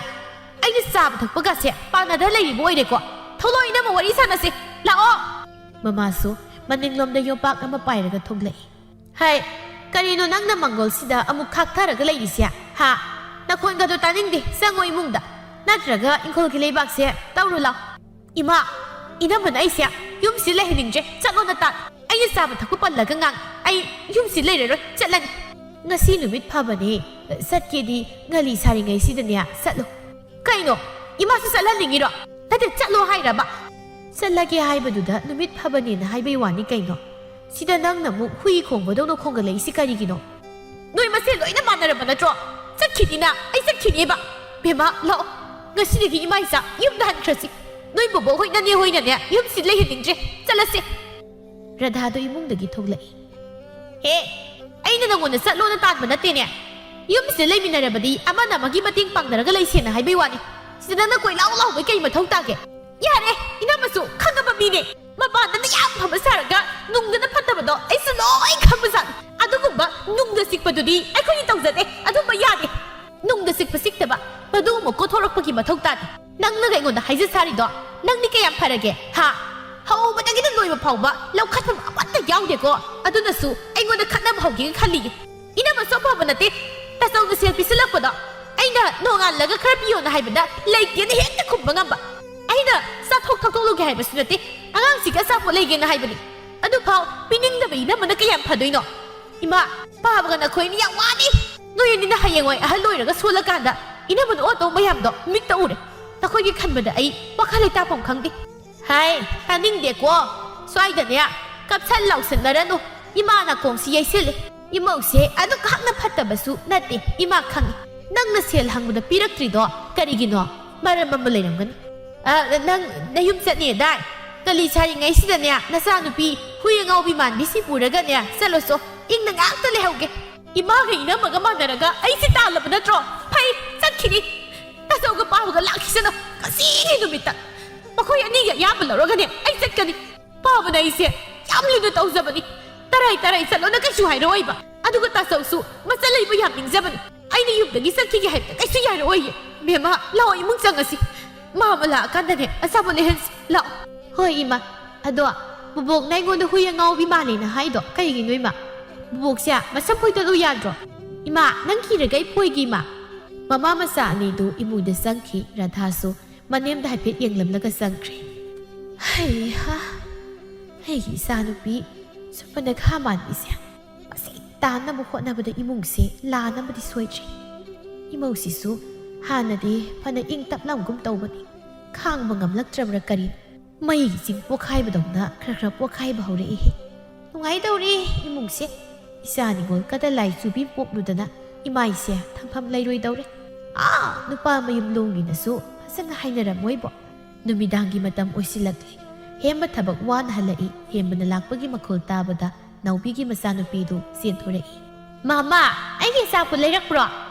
ꯑꯩꯅ ꯆꯥꯕ ꯊꯛꯄꯒꯁꯦ ꯄꯥꯟꯅꯗ ꯂꯩꯔꯤꯕ ꯑꯣꯏꯔꯦꯀꯣ꯫ ꯊꯣꯛꯂꯛꯑꯣ ꯏꯅꯝꯃ, ꯋꯥꯔꯤ ꯁꯥꯟꯅꯁꯦ꯫ ꯂꯥꯛꯑꯣ꯫ ꯃꯃꯥꯁꯨ ꯃꯅꯤꯡꯂꯣꯝꯗ ꯌꯣꯝꯄꯥꯛ ꯑꯃ ꯄꯥꯏꯔꯒ ꯊꯣꯛꯂꯛꯏ꯫ ꯍꯥꯏ, ꯀꯔꯤꯅꯣ ꯅꯪꯅ ꯃꯪꯒꯣꯜꯁꯤꯗ ꯑꯃꯨꯛ ꯈꯥꯛꯊꯔꯒ ꯂꯩꯔꯤꯁꯦ? ꯍꯥ? ꯅꯈꯣꯟꯒꯗꯣ ꯇꯥꯅꯤꯡꯗꯦ, ꯆꯪꯉꯣ ꯏꯃꯨꯡꯗ꯫ ꯅꯠꯇ꯭ꯔꯒ ꯏꯪꯈꯣꯜꯒꯤ ꯂꯩꯕꯥꯛꯁꯦ ꯇꯧꯔꯨ ꯂꯥꯎ꯫ ꯏꯃꯥ, ꯏꯅꯝꯃꯅ ꯑꯩꯁꯦ ꯌꯨꯝꯁꯤ ꯂꯩꯍꯟꯅꯤꯡꯗ꯭ꯔꯦ, ꯆꯠꯂꯣ ꯅꯇꯥꯟ꯫ ꯑꯩꯅ ꯆꯥꯕ ꯊꯛꯄ ꯄꯜꯂꯒ ꯉꯥꯡ, ꯑꯩ ꯌꯨꯝꯁꯤ ꯂꯩꯔꯔꯣꯏ, ꯆꯠꯂꯅꯤ꯫ ꯉꯁꯤ ꯅꯨꯃꯤꯠ ꯐꯕꯅꯦ, ꯆꯠꯀꯦꯗꯤ ꯉꯜꯂꯤ ꯁꯥꯔꯤꯉꯩꯁꯤꯗꯅꯦ ꯆꯠꯂꯣ꯫ ꯀꯩꯅꯣ? ꯏꯃꯥꯁꯨ ꯆꯠꯍꯟꯅꯤꯡꯉꯤꯔꯣ? ꯅꯠꯇꯦ, ꯆꯠꯂꯣ ꯍꯥꯏꯔꯕ? ꯆꯠꯂꯒꯦ ꯍꯥꯏꯕꯗꯨꯗ ꯅꯨꯃꯤꯠ ꯐꯕꯅꯦꯅ ꯍꯥꯏꯕꯩ ꯋꯥꯅꯤ ꯀꯩꯅꯣ? ꯁꯤꯗ ꯅꯪꯅ ꯑꯃꯨꯛ ꯍꯨꯏ ꯈꯣꯡꯕꯗꯧꯅ ꯈꯣꯡꯒꯠꯂꯛꯏꯁꯤ ꯀꯔꯤꯒꯤꯅꯣ? ꯅꯣꯏ ꯃꯁꯦꯟ ꯂꯣꯏꯅ ꯃꯥꯟꯅꯔꯕ ꯅꯠꯇ꯭ꯔꯣ? ꯆꯠꯈꯤꯅꯤꯅ ꯑꯩ ꯆꯠꯈꯤꯅꯦꯕ꯫ ꯕꯦꯝꯃ, ꯂꯥꯛꯑꯣ꯫ ꯉꯁꯤꯗꯒꯤ ꯏꯃꯥ ꯏꯆꯥ ꯌꯨꯝꯗ ꯍꯟꯈ꯭ꯔꯁꯤ꯫ ꯅꯣꯏ ꯕꯣꯕꯣꯛ ꯍꯣꯏ ꯅꯅꯦ ꯍꯣꯏꯅꯅꯦ ꯌꯨꯝꯁꯤ ꯂꯩꯍꯟꯅꯤꯡꯗ꯭ꯔꯦ꯫ ꯆꯠꯂꯁꯤ꯫ ꯔꯥꯙꯥꯗꯣ ꯏꯃꯨꯡꯗꯒꯤ ꯊꯣꯛꯂꯛꯏ꯫ ꯍꯦ, ꯑꯩꯅ ꯅꯪꯉꯣꯟꯗ ꯆꯠꯂꯣꯅ ꯇꯥꯟꯕ ꯅꯠꯇꯦꯅꯦ꯫ ꯌꯨꯝꯁꯤꯗ ꯂꯩꯃꯤꯟꯅꯔꯕꯗꯤ ꯑꯃꯅ ꯑꯃꯒꯤ ꯃꯇꯦꯡ ꯄꯥꯡꯅꯔꯒ ꯂꯩꯁꯦꯅ ꯍꯥꯏꯕꯩ ꯋꯥꯅꯤ꯫ ꯁꯤꯗ ꯅꯪꯅ ꯀꯣꯏꯂꯥꯎ ꯂꯥꯎꯕꯩ ꯀꯩ ꯃꯊꯧ ꯇꯥꯒꯦ? ꯌꯥꯔꯦ, ꯏꯅꯝꯃꯁꯨ ꯈꯪꯉꯕ ꯃꯤꯅꯦ꯫ ꯃꯄꯥꯟꯗꯅ ꯌꯥꯝ ꯐꯕ ꯁꯥꯔꯒ ꯅꯨꯡꯗꯅ ꯐꯠꯇꯕꯗꯣ ꯑꯩꯁꯨ ꯂꯣꯏ ꯈꯪꯕꯖꯥꯠꯅꯤ꯫ ꯑꯗꯨꯒꯨꯝꯕ ꯅꯨꯡꯗ ꯆꯤꯛꯄꯗꯨꯗꯤ ꯑꯩꯈꯣꯏꯅ ꯇꯧꯖꯗꯦ꯫ ꯑꯗꯨꯝꯕ ꯌꯥꯗꯦ꯫ ꯅꯨꯡꯗ ꯆꯤꯛꯄ ꯆꯤꯛꯇꯕ ꯃꯗꯨꯒꯨꯝꯕ ꯀꯣꯊꯣꯔꯛꯄꯒꯤ ꯃꯊꯧ ꯇꯥꯗꯦ꯫ ꯅꯪꯅꯒ ꯑꯩꯉꯣꯟꯗ ꯍꯥꯏꯖ ꯁꯥꯔꯤꯗꯣ ꯅꯪꯗꯤ ꯀꯌꯥꯝ ꯐꯔꯒꯦ, ꯍꯥ? ꯍꯧꯕꯗꯒꯤꯅ ꯂꯣꯏꯕ ꯐꯥꯎꯕ ꯂꯧꯈꯠꯐꯝ ꯑꯃꯠꯇ ꯌꯥꯎꯗꯦꯀꯣ꯫ ꯑꯗꯨꯅꯁꯨ ꯑꯩꯉꯣꯟꯗ ꯈꯠꯅꯕ ꯍꯧꯒꯦꯅ ꯈꯜꯂꯤꯌꯦ꯫ ꯏꯅꯝꯃꯁꯨ ꯑꯐꯕ ꯅꯠꯇꯦ, ꯇꯥꯆꯧꯅ ꯁꯦꯜ ꯄꯤꯁꯤꯜꯂꯛꯄꯗꯣ ꯑꯩꯅ ꯅꯣꯡꯉꯥꯜꯂꯒ ꯈꯔ ꯄꯤꯌꯣꯅ ꯍꯥꯏꯕꯗ ꯂꯩꯇꯦꯅ ꯍꯦꯛꯇ ꯈꯨꯝꯕ ꯉꯝꯕ꯫ ꯑꯩꯅ ꯆꯥꯊꯣꯛ ꯊꯛꯇꯣꯛꯂꯨꯒꯦ ꯍꯥꯏꯕꯁꯨ ꯅꯠꯇꯦ, ꯑꯉꯥꯡꯁꯤꯒꯤ ꯑꯆꯥꯄꯣꯠ ꯂꯩꯒꯦꯅ ꯍꯥꯏꯕꯅꯤ꯫ ꯑꯗꯨꯐꯥꯎ ꯄꯤꯅꯤꯡꯗꯕ ꯏꯅꯝꯃꯅ ꯀꯌꯥꯝ ꯐꯗꯣꯏꯅꯣ? ꯏꯃꯥ, ꯄꯥꯕꯒ ꯅꯈꯣꯏ ꯑꯅꯤ ꯌꯥꯝ ꯋꯥꯅꯤ꯫ ꯅꯣꯏ ꯑꯅꯤꯅ ꯍꯌꯦꯡꯋꯥꯏ ꯑꯍꯜ ꯑꯣꯏꯔꯒ ꯁꯣꯜꯂꯀꯥꯟꯗ ꯏꯅꯝꯃꯅ ꯑꯣꯠꯇꯧ ꯃꯌꯥꯝꯗꯣ ꯃꯤꯠꯇ ꯎꯔꯦ꯫ ꯅꯈꯣꯏꯒꯤ ꯈꯟꯕꯗ ꯑꯩ ꯋꯥꯈꯜ ꯂꯩꯇꯥꯐꯝ ꯈꯪꯗꯦ꯫ ꯍꯥꯏ, ꯇꯥꯅꯤꯡꯗꯦꯀꯣ꯫ ꯁ꯭ꯋꯥꯏꯗꯅꯦ ꯀꯞꯁꯟ ꯂꯥꯎꯁꯟꯅꯔꯅꯨ꯫ ꯏꯃꯥ ꯅꯥꯀꯣꯡꯁꯤ ꯌꯩꯁꯤꯜꯂꯦ꯫ ꯏꯃꯧꯁꯦ ꯑꯗꯨꯛ ꯍꯥꯛꯅ ꯐꯠꯇꯕꯁꯨ ꯅꯠꯇꯦ, ꯏꯃꯥ ꯈꯪꯉꯤ꯫ ꯅꯪꯅ ꯁꯦꯜ ꯍꯪꯕꯗ ꯄꯤꯔꯛꯇ꯭ꯔꯤꯗꯣ ꯀꯔꯤꯒꯤꯅꯣ? ꯃꯔꯝ ꯑꯃ ꯂꯩꯔꯝꯒꯅꯤ꯫ ꯑ, ꯅꯪ ꯅꯌꯨꯝ ꯆꯠꯅꯤꯗꯥꯏ? ꯀꯂꯤ ꯁꯥꯔꯤꯉꯩꯁꯤꯗꯅꯦ ꯅꯆꯥꯅꯨꯄꯤ ꯍꯨꯏ ꯑꯉꯥꯎꯕꯤ ꯃꯥꯟꯕꯤꯁꯤ ꯄꯨꯔꯒꯅꯦ ꯆꯠꯂꯣꯆꯣ꯫ ꯏꯪꯅ ꯉꯥꯛꯇ ꯂꯩꯍꯧꯒꯦ꯫ ꯏꯃꯥꯒ ꯏꯅꯝꯃꯒ ꯃꯥꯟꯅꯔꯒ ꯑꯩꯁꯦ ꯇꯥꯜꯂꯕ ꯅꯠꯇ꯭ꯔꯣ? ꯐꯩ, ꯆꯠꯈꯤꯅꯤ꯫ ꯇꯥꯆꯧꯒ ꯄꯥꯕꯒ ꯂꯥꯛꯈꯤꯁꯅꯨ꯫ ꯉꯁꯤꯒꯤ ꯅꯨꯃꯤꯠꯇ ꯃꯈꯣꯏ ꯑꯅꯤꯒꯤ ꯑꯌꯥꯝꯕ ꯂꯧꯔꯒꯅꯦ ꯑꯩ ꯆꯠꯀꯅꯤ꯫ ꯄꯥꯕꯅ ꯑꯩꯁꯦ ꯌꯥꯝ ꯂꯨꯅ ꯇꯧꯖꯕꯅꯤ꯫ ꯇꯔꯥꯏ ꯇꯔꯥꯏ ꯆꯠꯂꯣꯅ ꯀꯩꯁꯨ ꯍꯥꯏꯔꯛꯑꯣꯏꯕ꯫ ꯑꯗꯨꯒ ꯇꯥꯆꯧꯁꯨ ꯃꯆꯜ ꯂꯩꯕ ꯌꯥꯝ ꯅꯤꯡꯖꯕꯅꯤ꯫ ꯑꯩꯅ ꯌꯨꯝꯗꯒꯤ ꯆꯠꯈꯤꯒꯦ ꯍꯥꯏꯕꯗ ꯀꯩꯁꯨ ꯌꯥꯔꯛꯑꯣꯏꯌꯦ꯫ ꯕꯦꯝꯃ, ꯂꯥꯛꯑꯣ, ꯏꯃꯨꯡ ꯆꯪꯉꯁꯤ꯫ ꯃꯥ ꯑꯃ ꯂꯥꯛꯑꯀꯥꯟꯗꯅꯦ ꯑꯆꯥꯄꯣꯠ ꯂꯩꯍꯟꯁꯤ꯫ ꯂꯥꯛꯑꯣ꯫ ꯍꯣꯏ, ꯏꯃꯥ꯫ ꯑꯗꯣ ꯕꯨꯕꯣꯛꯅ ꯑꯩꯉꯣꯟꯗ ꯍꯨꯏ ꯑꯉꯥꯎꯕꯤ ꯃꯥꯜꯂꯦꯅ ꯍꯥꯏꯗꯣ ꯀꯩꯒꯤꯅꯣ, ꯏꯃꯥ? ꯕꯨꯕꯣꯛꯁꯦ ꯃꯁꯝ ꯐꯣꯏꯗꯠꯂꯨ ꯌꯥꯗ꯭ꯔꯣ? ꯏꯃꯥ, ꯅꯪ ꯀꯤꯔꯒ ꯑꯩ ꯐꯣꯏꯒꯦ, ꯏꯃꯥ꯫ ꯃꯃꯥ ꯃꯆꯥ ꯑꯅꯤꯗꯨ ꯏꯃꯨꯡꯗ ꯆꯪꯈꯤ꯫ ꯔꯥꯙꯥꯁꯨ ꯃꯅꯦꯝꯗ ꯍꯥꯏꯐꯦꯠ ꯌꯦꯡꯂꯝꯂꯒ ꯆꯪꯈ꯭ꯔꯦ꯫ ꯍꯩꯍꯥ, ꯑꯩꯒꯤ ꯏꯆꯥꯅꯨꯄꯤ ꯁꯨꯄꯔꯅꯈꯥ ꯃꯥꯟꯕꯤꯁꯦ꯫ ꯃꯁꯤ ꯇꯥꯟꯅꯕ ꯍꯣꯠꯅꯕꯗ ꯏꯃꯨꯡꯁꯦ ꯂꯥꯟ ꯑꯃꯗꯤ ꯁꯣꯏꯗ꯭ꯔꯦ꯫ ꯏꯃꯧꯁꯤꯁꯨ ꯍꯥꯟꯅꯗꯤ ꯐꯅ ꯏꯪ ꯇꯞꯂꯝꯒꯨꯝ ꯇꯧꯕꯅꯤ꯫ ꯈꯥꯡꯕ ꯉꯝꯂꯛꯇ꯭ꯔꯕ꯭ꯔꯥ ꯀꯔꯤꯅꯣ? ꯃꯩꯒꯤ ꯆꯤꯡ ꯄꯣꯛꯈꯥꯏꯕꯗꯧꯅ ꯈꯔ ꯈꯔ ꯄꯣꯛꯈꯥꯏꯕ ꯍꯧꯔꯛꯏꯍꯦ꯫ ꯅꯨꯡꯉꯥꯏꯗꯧꯔꯤ ꯏꯃꯨꯡꯁꯦ꯫ ꯏꯆꯥ ꯅꯤꯉꯣꯜ ꯀꯗ ꯂꯥꯏ ꯆꯨꯕꯤ ꯄꯣꯛꯂꯨꯗꯅ ꯏꯃꯥꯏꯁꯦ ꯊꯝꯐꯝ ꯂꯩꯔꯣꯏꯗꯧꯔꯦ꯫ ꯑꯥ, ꯅꯨꯄꯥ ꯃꯌꯨꯝ ꯂꯣꯝꯒꯤꯅꯁꯨ ꯐꯖꯅ ꯍꯥꯏꯅꯔꯝꯃꯣꯏꯕꯣ꯫ ꯅꯨꯃꯤꯗꯥꯡꯒꯤ ꯃꯇꯝ ꯑꯣꯏꯁꯤꯜꯂꯛꯂꯦ꯫ ꯍꯦꯝꯕ ꯊꯕꯛ ꯋꯥꯅ ꯍꯜꯂꯛꯏ꯫ ꯍꯦꯝꯕꯅ ꯂꯥꯛꯄꯒꯤ ꯃꯈꯣꯜ ꯇꯥꯕꯗ ꯅꯥꯎꯕꯤꯒꯤ ꯃꯆꯥꯅꯨꯄꯤꯗꯨ ꯆꯦꯟꯊꯣꯔꯛꯏ꯫ "ꯃꯃꯥ, ꯑꯩꯒꯤ ꯑꯆꯥꯄꯣꯠ ꯂꯩꯔꯛꯄ꯭ꯔꯣ?"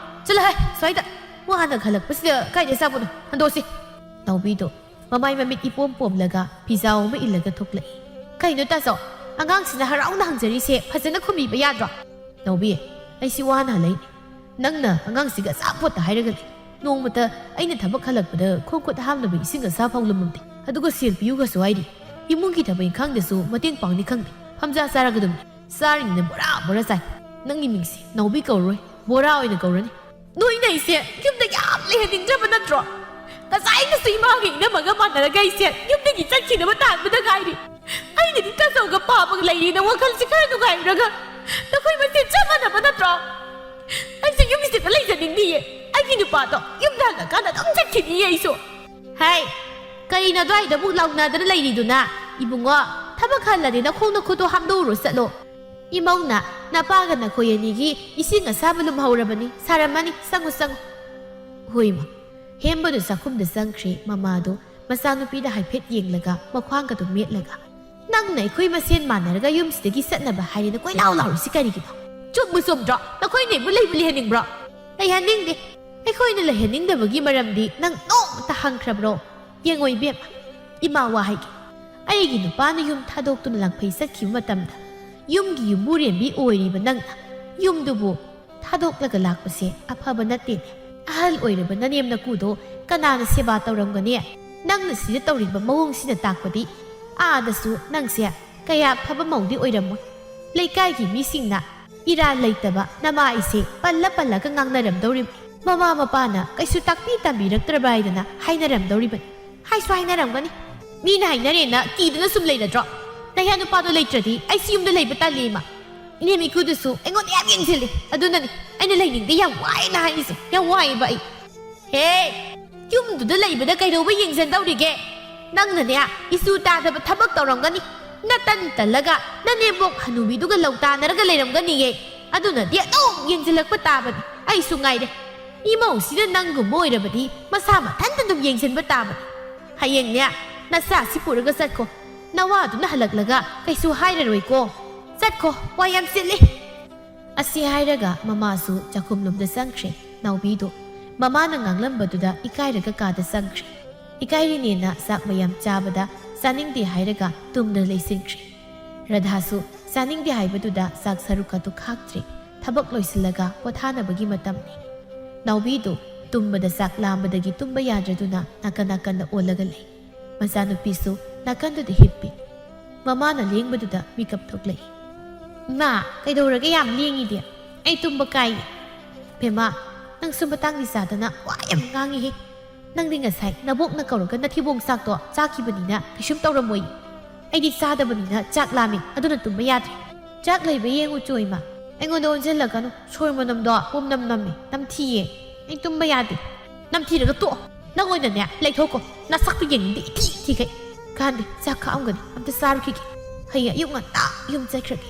"ꯆꯠꯂꯣꯍꯦ, ꯁ꯭ꯋꯥꯏꯗ ꯋꯥꯅ ꯍꯜꯂꯛꯄꯁꯤꯗ ꯀꯥꯏꯗ ꯑꯆꯥꯄꯣꯠꯅꯣ? ꯍꯟꯗꯣꯛꯑꯁꯤ!" ꯅꯥꯎꯕꯤꯗꯣ ꯃꯃꯥꯏ ꯃꯃꯤꯠ ꯏꯄꯣꯝ ꯄꯣꯝꯂꯒ ꯐꯤꯖꯥꯎ ꯑꯃ ꯏꯜꯂꯒ ꯊꯣꯛꯂꯛꯏ꯫ "ꯀꯩꯅꯣ ꯇꯥꯆꯧ, ꯑꯉꯥꯡꯁꯤꯅ ꯍꯔꯥꯎꯅ ꯍꯪꯖꯔꯤꯁꯦ ꯐꯖꯅ ꯈꯨꯝꯕꯤꯕ ꯌꯥꯗ꯭ꯔꯣ?" "ꯅꯥꯎꯕꯤ, ꯑꯩꯁꯤ ꯋꯥꯅ ꯍꯜꯂꯛꯏꯅꯤ꯫ ꯅꯪꯅ ꯑꯉꯥꯡꯁꯤꯒ ꯑꯆꯥꯄꯣꯠꯇ ꯍꯥꯏꯔꯒ ꯂꯩ꯫ ꯅꯣꯡꯃꯇ ꯑꯩꯅ ꯊꯕꯛ ꯍꯜꯂꯛꯄꯗ ꯈꯣꯡ ꯈꯨꯠ ꯍꯥꯝꯅꯕ ꯏꯁꯤꯡ ꯑꯁꯥ ꯐꯥꯎ ꯂꯨꯝꯃꯝꯗꯦ꯫ ꯑꯗꯨꯒ ꯁꯦꯜ ꯄꯤꯌꯨꯒꯁꯨ ꯍꯥꯏꯔꯤ꯫ ꯏꯃꯨꯡꯒꯤ ꯊꯕꯛ ꯏꯪꯈꯥꯡꯗꯁꯨ ꯃꯇꯦꯡ ꯄꯥꯡꯅꯤ ꯈꯪꯗꯦ꯫ ꯐꯝꯖꯥ ꯆꯥꯔꯒꯗꯕꯅꯤ꯫ ꯆꯥꯔꯤꯉꯩꯗ ꯕꯣꯔꯥ ꯕꯣꯔꯥ ꯆꯥꯏ꯫ ꯅꯪꯒꯤ ꯃꯤꯡꯁꯦ ꯅꯥꯎꯕꯤ ꯀꯧꯔꯣꯏ, ꯕꯣꯔꯥ ꯑꯣꯏꯅ ꯀꯧꯔꯅꯤ꯫ ꯅꯣꯏꯅ ꯑꯩꯁꯦ ꯌꯨꯝꯗ ꯌꯥꯝ ꯂꯩꯍꯟꯅꯤꯡꯗ꯭ꯔꯕ ꯅꯠꯇ꯭ꯔꯣ? ꯉꯁꯥꯏꯅꯁꯨ ꯏꯃꯥꯒ ꯏꯅꯝꯃꯒ ꯃꯥꯟꯅꯔꯒ ꯑꯩꯁꯦ ꯌꯨꯝꯗꯒꯤ ꯆꯠꯈꯤꯅꯕ ꯇꯥꯟꯕꯗ ꯉꯥꯏꯔꯤ꯫ ꯑꯩꯅꯗꯤ ꯇꯥꯆꯧꯒ ꯄꯥꯕꯒ ꯂꯩꯔꯤꯅ ꯋꯥꯈꯜꯁꯦ ꯈꯔ ꯅꯨꯡꯉꯥꯏꯔꯨꯔꯒ ꯅꯈꯣꯏ ꯃꯁꯦꯟ ꯆꯞ ꯃꯥꯟꯅꯕ ꯅꯠꯇ꯭ꯔꯣ? ꯑꯩꯁꯦ ꯌꯨꯝꯁꯤꯗ ꯂꯩꯖꯅꯤꯡꯗꯤꯌꯦ꯫ ꯑꯩꯒꯤ ꯅꯨꯄꯥꯗꯣ ꯌꯨꯝꯗ ꯍꯜꯂꯀꯥꯟꯗ ꯑꯗꯨꯝ ꯆꯠꯈꯤꯅꯤꯌꯦ ꯑꯩꯁꯨ꯫ ꯍꯥꯏ, ꯀꯔꯤꯅꯣ ꯑꯗꯨꯋꯥꯏꯗ ꯑꯃꯨꯛ ꯂꯥꯎꯅꯗꯅ ꯂꯩꯔꯤꯗꯨꯅ? ꯏꯕꯨꯡꯉꯣ, ꯊꯕꯛ ꯍꯜꯂꯗꯤ ꯅꯈꯣꯡ ꯅꯈꯨꯠꯇꯣ ꯍꯥꯝꯗꯣꯛꯎꯔꯣ ꯆꯠꯂꯣ꯫ ꯏꯃꯧꯅ, ꯅꯄꯥꯒ ꯅꯈꯣꯏ ꯑꯅꯤꯒꯤ ꯏꯁꯤꯡ ꯑꯁꯥꯕ ꯂꯨꯝꯍꯧꯔꯕꯅꯤ, ꯁꯥꯔꯝꯃꯅꯤ, ꯆꯪꯉꯨ, ꯆꯪꯉꯨ꯫ ꯍꯣꯏꯃ꯫ ꯍꯦꯝꯕꯗꯨ ꯆꯥꯛꯈꯨꯝꯗ ꯆꯪꯈ꯭ꯔꯦ꯫ ꯃꯃꯥꯗꯨ ꯃꯆꯥꯅꯨꯄꯤꯗ ꯍꯥꯏꯐꯦꯠ ꯌꯦꯡꯂꯒ ꯃꯈ꯭ꯋꯥꯡꯒꯗꯨ ꯃꯦꯠꯂꯒ, "ꯅꯪꯅ ꯑꯩꯈꯣꯏ ꯃꯁꯦꯟ ꯃꯥꯟꯅꯔꯒ ꯌꯨꯝꯁꯤꯗꯒꯤ ꯆꯠꯅꯕ ꯍꯥꯏꯔꯦꯅ ꯀꯣꯏꯂꯥꯎ ꯂꯥꯎꯔꯤꯁꯤ ꯀꯔꯤꯒꯤꯅꯣ? ꯆꯨꯝꯕꯨ ꯆꯨꯝꯗ꯭ꯔꯣ? ꯅꯈꯣꯏꯅ ꯑꯩꯕꯨ ꯂꯩꯕꯨ ꯂꯩꯍꯟꯅꯤꯡꯕ꯭ꯔꯣ?" "ꯂꯩꯍꯟꯅꯤꯡꯗꯦ꯫ ꯑꯩꯈꯣꯏꯅ ꯂꯩꯍꯟꯅꯤꯡꯗꯕꯒꯤ ꯃꯔꯝꯗꯤ ꯅꯪ ꯅꯣꯡꯃꯇ ꯍꯪꯈ꯭ꯔꯕ꯭ꯔꯣ? ꯌꯦꯡꯉꯣ ꯏꯕꯦꯝꯃ, ꯏꯃꯥ ꯋꯥ ꯍꯥꯏꯒꯦ꯫ ꯑꯩꯒꯤ ꯅꯨꯄꯥꯅ ꯌꯨꯝ ꯊꯥꯗꯣꯛꯇꯨꯅ ꯂꯥꯡꯐꯩ ꯆꯠꯈꯤꯕ ꯃꯇꯝꯗ ꯌꯨꯝꯒꯤ ꯌꯨꯝꯕꯨꯔꯦꯝꯕꯤ ꯑꯣꯏꯔꯤꯕ ꯅꯪꯅ ꯌꯨꯝꯗꯨꯕꯨ ꯊꯥꯗꯣꯛꯂꯒ ꯂꯥꯛꯄꯁꯦ ꯑꯐꯕ ꯅꯠꯇꯦꯅꯦ꯫ ꯑꯍꯜ ꯑꯣꯏꯔꯕ ꯅꯅꯦꯝ ꯅꯀꯨꯗꯣ ꯀꯅꯥꯅ ꯁꯦꯕꯥ ꯇꯧꯔꯝꯒꯅꯤ? ꯅꯪꯅ ꯁꯤꯗ ꯇꯧꯔꯤꯕ ꯃꯑꯣꯡꯁꯤꯅ ꯇꯥꯛꯄꯗꯤ ꯑꯥꯗꯁꯨ ꯅꯪꯁꯦ ꯀꯌꯥ ꯐꯕ ꯃꯧꯗꯤ ꯑꯣꯏꯔꯝꯃꯣꯏ꯫ ꯂꯩꯀꯥꯏꯒꯤ ꯃꯤꯁꯤꯡꯅ ꯏꯔꯥꯜ ꯂꯩꯇꯕ ꯅꯃꯥꯏꯁꯦ ꯄꯜꯂ ꯄꯜꯂꯒ ꯉꯥꯡꯅꯔꯝꯗꯧꯔꯤꯕꯅꯤ꯫ ꯃꯃꯥ ꯃꯄꯥꯅ ꯀꯩꯁꯨ ꯇꯥꯛꯄꯤ ꯇꯝꯕꯤꯔꯛꯇ꯭ꯔꯕ ꯍꯥꯏꯗꯅ ꯍꯥꯏꯅꯔꯝꯗꯧꯔꯤꯕꯅꯤ꯫ ꯍꯥꯏꯁꯨ ꯍꯥꯏꯅꯔꯝꯒꯅꯤ꯫ ꯃꯤꯅ ꯍꯥꯏꯅꯔꯦꯅ ꯀꯤꯗꯨꯅ ꯁꯨꯝ ꯂꯩꯔꯗ꯭ꯔꯣ? ꯅꯌꯥ ꯅꯨꯄꯥꯗꯣ ꯂꯩꯇ꯭ꯔꯗꯤ ꯑꯩꯁꯤ ꯌꯨꯝꯗ ꯂꯩꯕ ꯇꯜꯂꯤ ꯏꯃꯥ꯫ ꯏꯅꯦꯝ ꯏꯀꯨꯗꯨꯁꯨ ꯑꯩꯉꯣꯟꯗ ꯌꯥꯝ ꯌꯦꯡꯁꯤꯜꯂꯤ꯫ ꯑꯗꯨꯅꯅꯤ ꯑꯩꯅ ꯂꯩꯅꯤꯡꯗꯦ ꯌꯥꯝ ꯋꯥꯏꯅ ꯍꯥꯏꯔꯤꯁꯦ꯫ ꯌꯥꯝ ꯋꯥꯏꯌꯦꯕ ꯑꯩ꯫ ꯍꯦ! ꯌꯨꯝꯗꯨꯗ ꯂꯩꯕꯗ ꯀꯩꯗꯧꯕ ꯌꯦꯡꯁꯤꯟꯗꯧꯔꯤꯒꯦ? ꯅꯪꯅꯅꯦ, ꯏꯁꯨ ꯇꯥꯗꯕ ꯊꯕꯛ ꯇꯧꯔꯝꯒꯅꯤ꯫ ꯅꯇꯟ ꯇꯜꯂꯒ ꯅꯅꯦꯝꯕꯣꯛ ꯍꯅꯨꯕꯤꯗꯨꯒ ꯂꯧ ꯇꯥꯅꯔꯒ ꯂꯩꯔꯝꯒꯅꯤꯌꯦ꯫ ꯑꯗꯨꯅꯗꯤ ꯑꯗꯨꯝ ꯌꯦꯡꯁꯤꯜꯂꯛꯄ ꯇꯥꯕꯅꯤ꯫ ꯑꯩꯁꯨ ꯉꯥꯏꯔꯦ꯫ ꯏꯃꯧꯁꯤꯗ ꯅꯪꯒꯨꯝꯕ ꯑꯣꯏꯔꯕꯗꯤ ꯃꯁꯥ ꯃꯊꯟꯇ ꯑꯗꯨꯝ ꯌꯦꯡꯁꯤꯟꯕ ꯇꯥꯕꯅꯤ꯫ ꯍꯌꯦꯡꯅꯦ, ꯅꯆꯥꯁꯤ ꯄꯨꯔꯒ ꯆꯠꯈꯣ꯫ ꯅꯋꯥꯗꯨꯅ ꯍꯜꯂꯛꯂꯒ ꯀꯩꯁꯨ ꯍꯥꯏꯔꯔꯣꯏꯀꯣ꯫ ꯆꯠꯈꯣ, ꯋꯥ ꯌꯥꯝ ꯆꯤꯜꯂꯤ꯫ ꯑꯁꯤ ꯍꯥꯏꯔꯒ ꯃꯃꯥꯁꯨ ꯆꯥꯛꯈꯨꯝꯂꯣꯝꯗ ꯆꯪꯈ꯭ꯔꯦ꯫ ꯅꯥꯎꯕꯤꯗꯨ ꯃꯃꯥꯅ ꯉꯥꯡꯂꯝꯕꯗꯨꯗ ꯏꯀꯥꯏꯔꯒ ꯀꯥꯗ ꯆꯪꯈ꯭ꯔꯦ꯫ ꯏꯀꯥꯏꯔꯤꯅꯦꯅ ꯆꯥꯛ ꯃꯌꯥꯝ ꯆꯥꯕꯗ ꯆꯥꯅꯤꯡꯗꯦ ꯍꯥꯏꯔꯒ ꯇꯨꯝꯗ ꯂꯩꯁꯤꯟꯈ꯭ꯔꯦ꯫ ꯔꯙꯥꯁꯨ ꯆꯥꯅꯤꯡꯗꯦ ꯍꯥꯏꯕꯗꯨꯗ ꯆꯥꯛ ꯁꯔꯨꯛ ꯑꯗꯨ ꯈꯥꯛꯇ꯭ꯔꯦ꯫ ꯊꯕꯛ ꯂꯣꯏꯁꯤꯜꯂꯒ ꯄꯣꯊꯥꯅꯕꯒꯤ ꯃꯇꯝꯅꯤ꯫ ꯅꯥꯎꯕꯤꯗꯨ ꯇꯨꯝꯕꯗ ꯆꯥꯛ ꯂꯥꯝꯕꯗꯒꯤ ꯇꯨꯝꯕ ꯌꯥꯗ꯭ꯔꯗꯨꯅ ꯅꯥꯀꯟ ꯅꯥꯀꯟꯗ ꯑꯣꯜꯂꯒ ꯂꯩ꯫ ꯃꯆꯥꯅꯨꯄꯤꯁꯨ ꯅꯥꯀꯟꯗꯨꯗ ꯍꯤꯞꯄꯤ꯫ ꯃꯃꯥꯅ ꯂꯦꯡꯕꯗꯨꯗ ꯃꯤꯀꯞ ꯊꯣꯛꯂꯛꯏ꯫ "ꯏꯃꯥ, ꯀꯩꯗꯧꯔꯒꯦ ꯌꯥꯝ ꯂꯦꯡꯉꯤꯗꯤ? ꯑꯩ ꯇꯨꯝꯕ ꯀꯥꯏꯌꯦ꯫" "ꯕꯦꯝꯃ, ꯅꯪꯁꯨ ꯃꯇꯥꯡꯗꯤ ꯆꯥꯗꯅ ꯋꯥ ꯌꯥꯝ ꯉꯥꯡꯉꯤꯍꯦ꯫ ꯅꯪꯗꯤ ꯉꯁꯥꯏ ꯅꯕꯣꯛꯅ ꯀꯧꯔꯒ ꯅꯊꯤꯕꯣꯡ ꯆꯥꯛꯇꯣ ꯆꯥꯈꯤꯕꯅꯤꯅ ꯀꯩꯁꯨꯝ ꯇꯧꯔꯝꯃꯣꯏ꯫ ꯑꯩꯗꯤ ꯆꯥꯗꯕꯅꯤꯅ ꯆꯥꯛ ꯂꯥꯝꯃꯤ, ꯑꯗꯨꯅ ꯇꯨꯝꯕ ꯌꯥꯗ꯭ꯔꯦ꯫ ꯆꯥꯛ ꯂꯩꯕ ꯌꯦꯡꯉꯨ ꯆꯣ ꯏꯃꯥ꯫ ꯑꯩꯉꯣꯟꯗ ꯑꯣꯟꯁꯤꯜꯂꯛꯀꯅꯨ, ꯁꯣꯔ ꯃꯅꯝꯗꯣ ꯄꯨꯝꯅꯝ ꯅꯝꯃꯤ, ꯅꯝꯊꯤꯌꯦ꯫ ꯑꯩ ꯇꯨꯝꯕ ꯌꯥꯗꯦ꯫" "ꯅꯝꯊꯤꯔꯒ ꯇꯣꯛꯑꯣ꯫ ꯅꯪ ꯑꯣꯏꯅꯅꯦ ꯂꯩꯊꯣꯛꯀꯣ꯫ ꯅꯁꯛꯇꯨ ꯌꯦꯡꯅꯤꯡꯗꯦ, ꯏꯊꯤ ꯊꯤꯈꯩ꯫ ꯀꯥꯟꯗꯦ, ꯆꯥꯛ ꯈꯥꯛꯑꯝꯒꯅꯤ, ꯑꯝꯇ ꯆꯥꯔꯨꯈꯤꯒꯦ꯫ ꯍꯌꯦꯡ ꯑꯌꯨꯛ ꯉꯟꯇꯥ ꯌꯨꯝ ꯆꯠꯈ꯭ꯔꯒꯦ꯫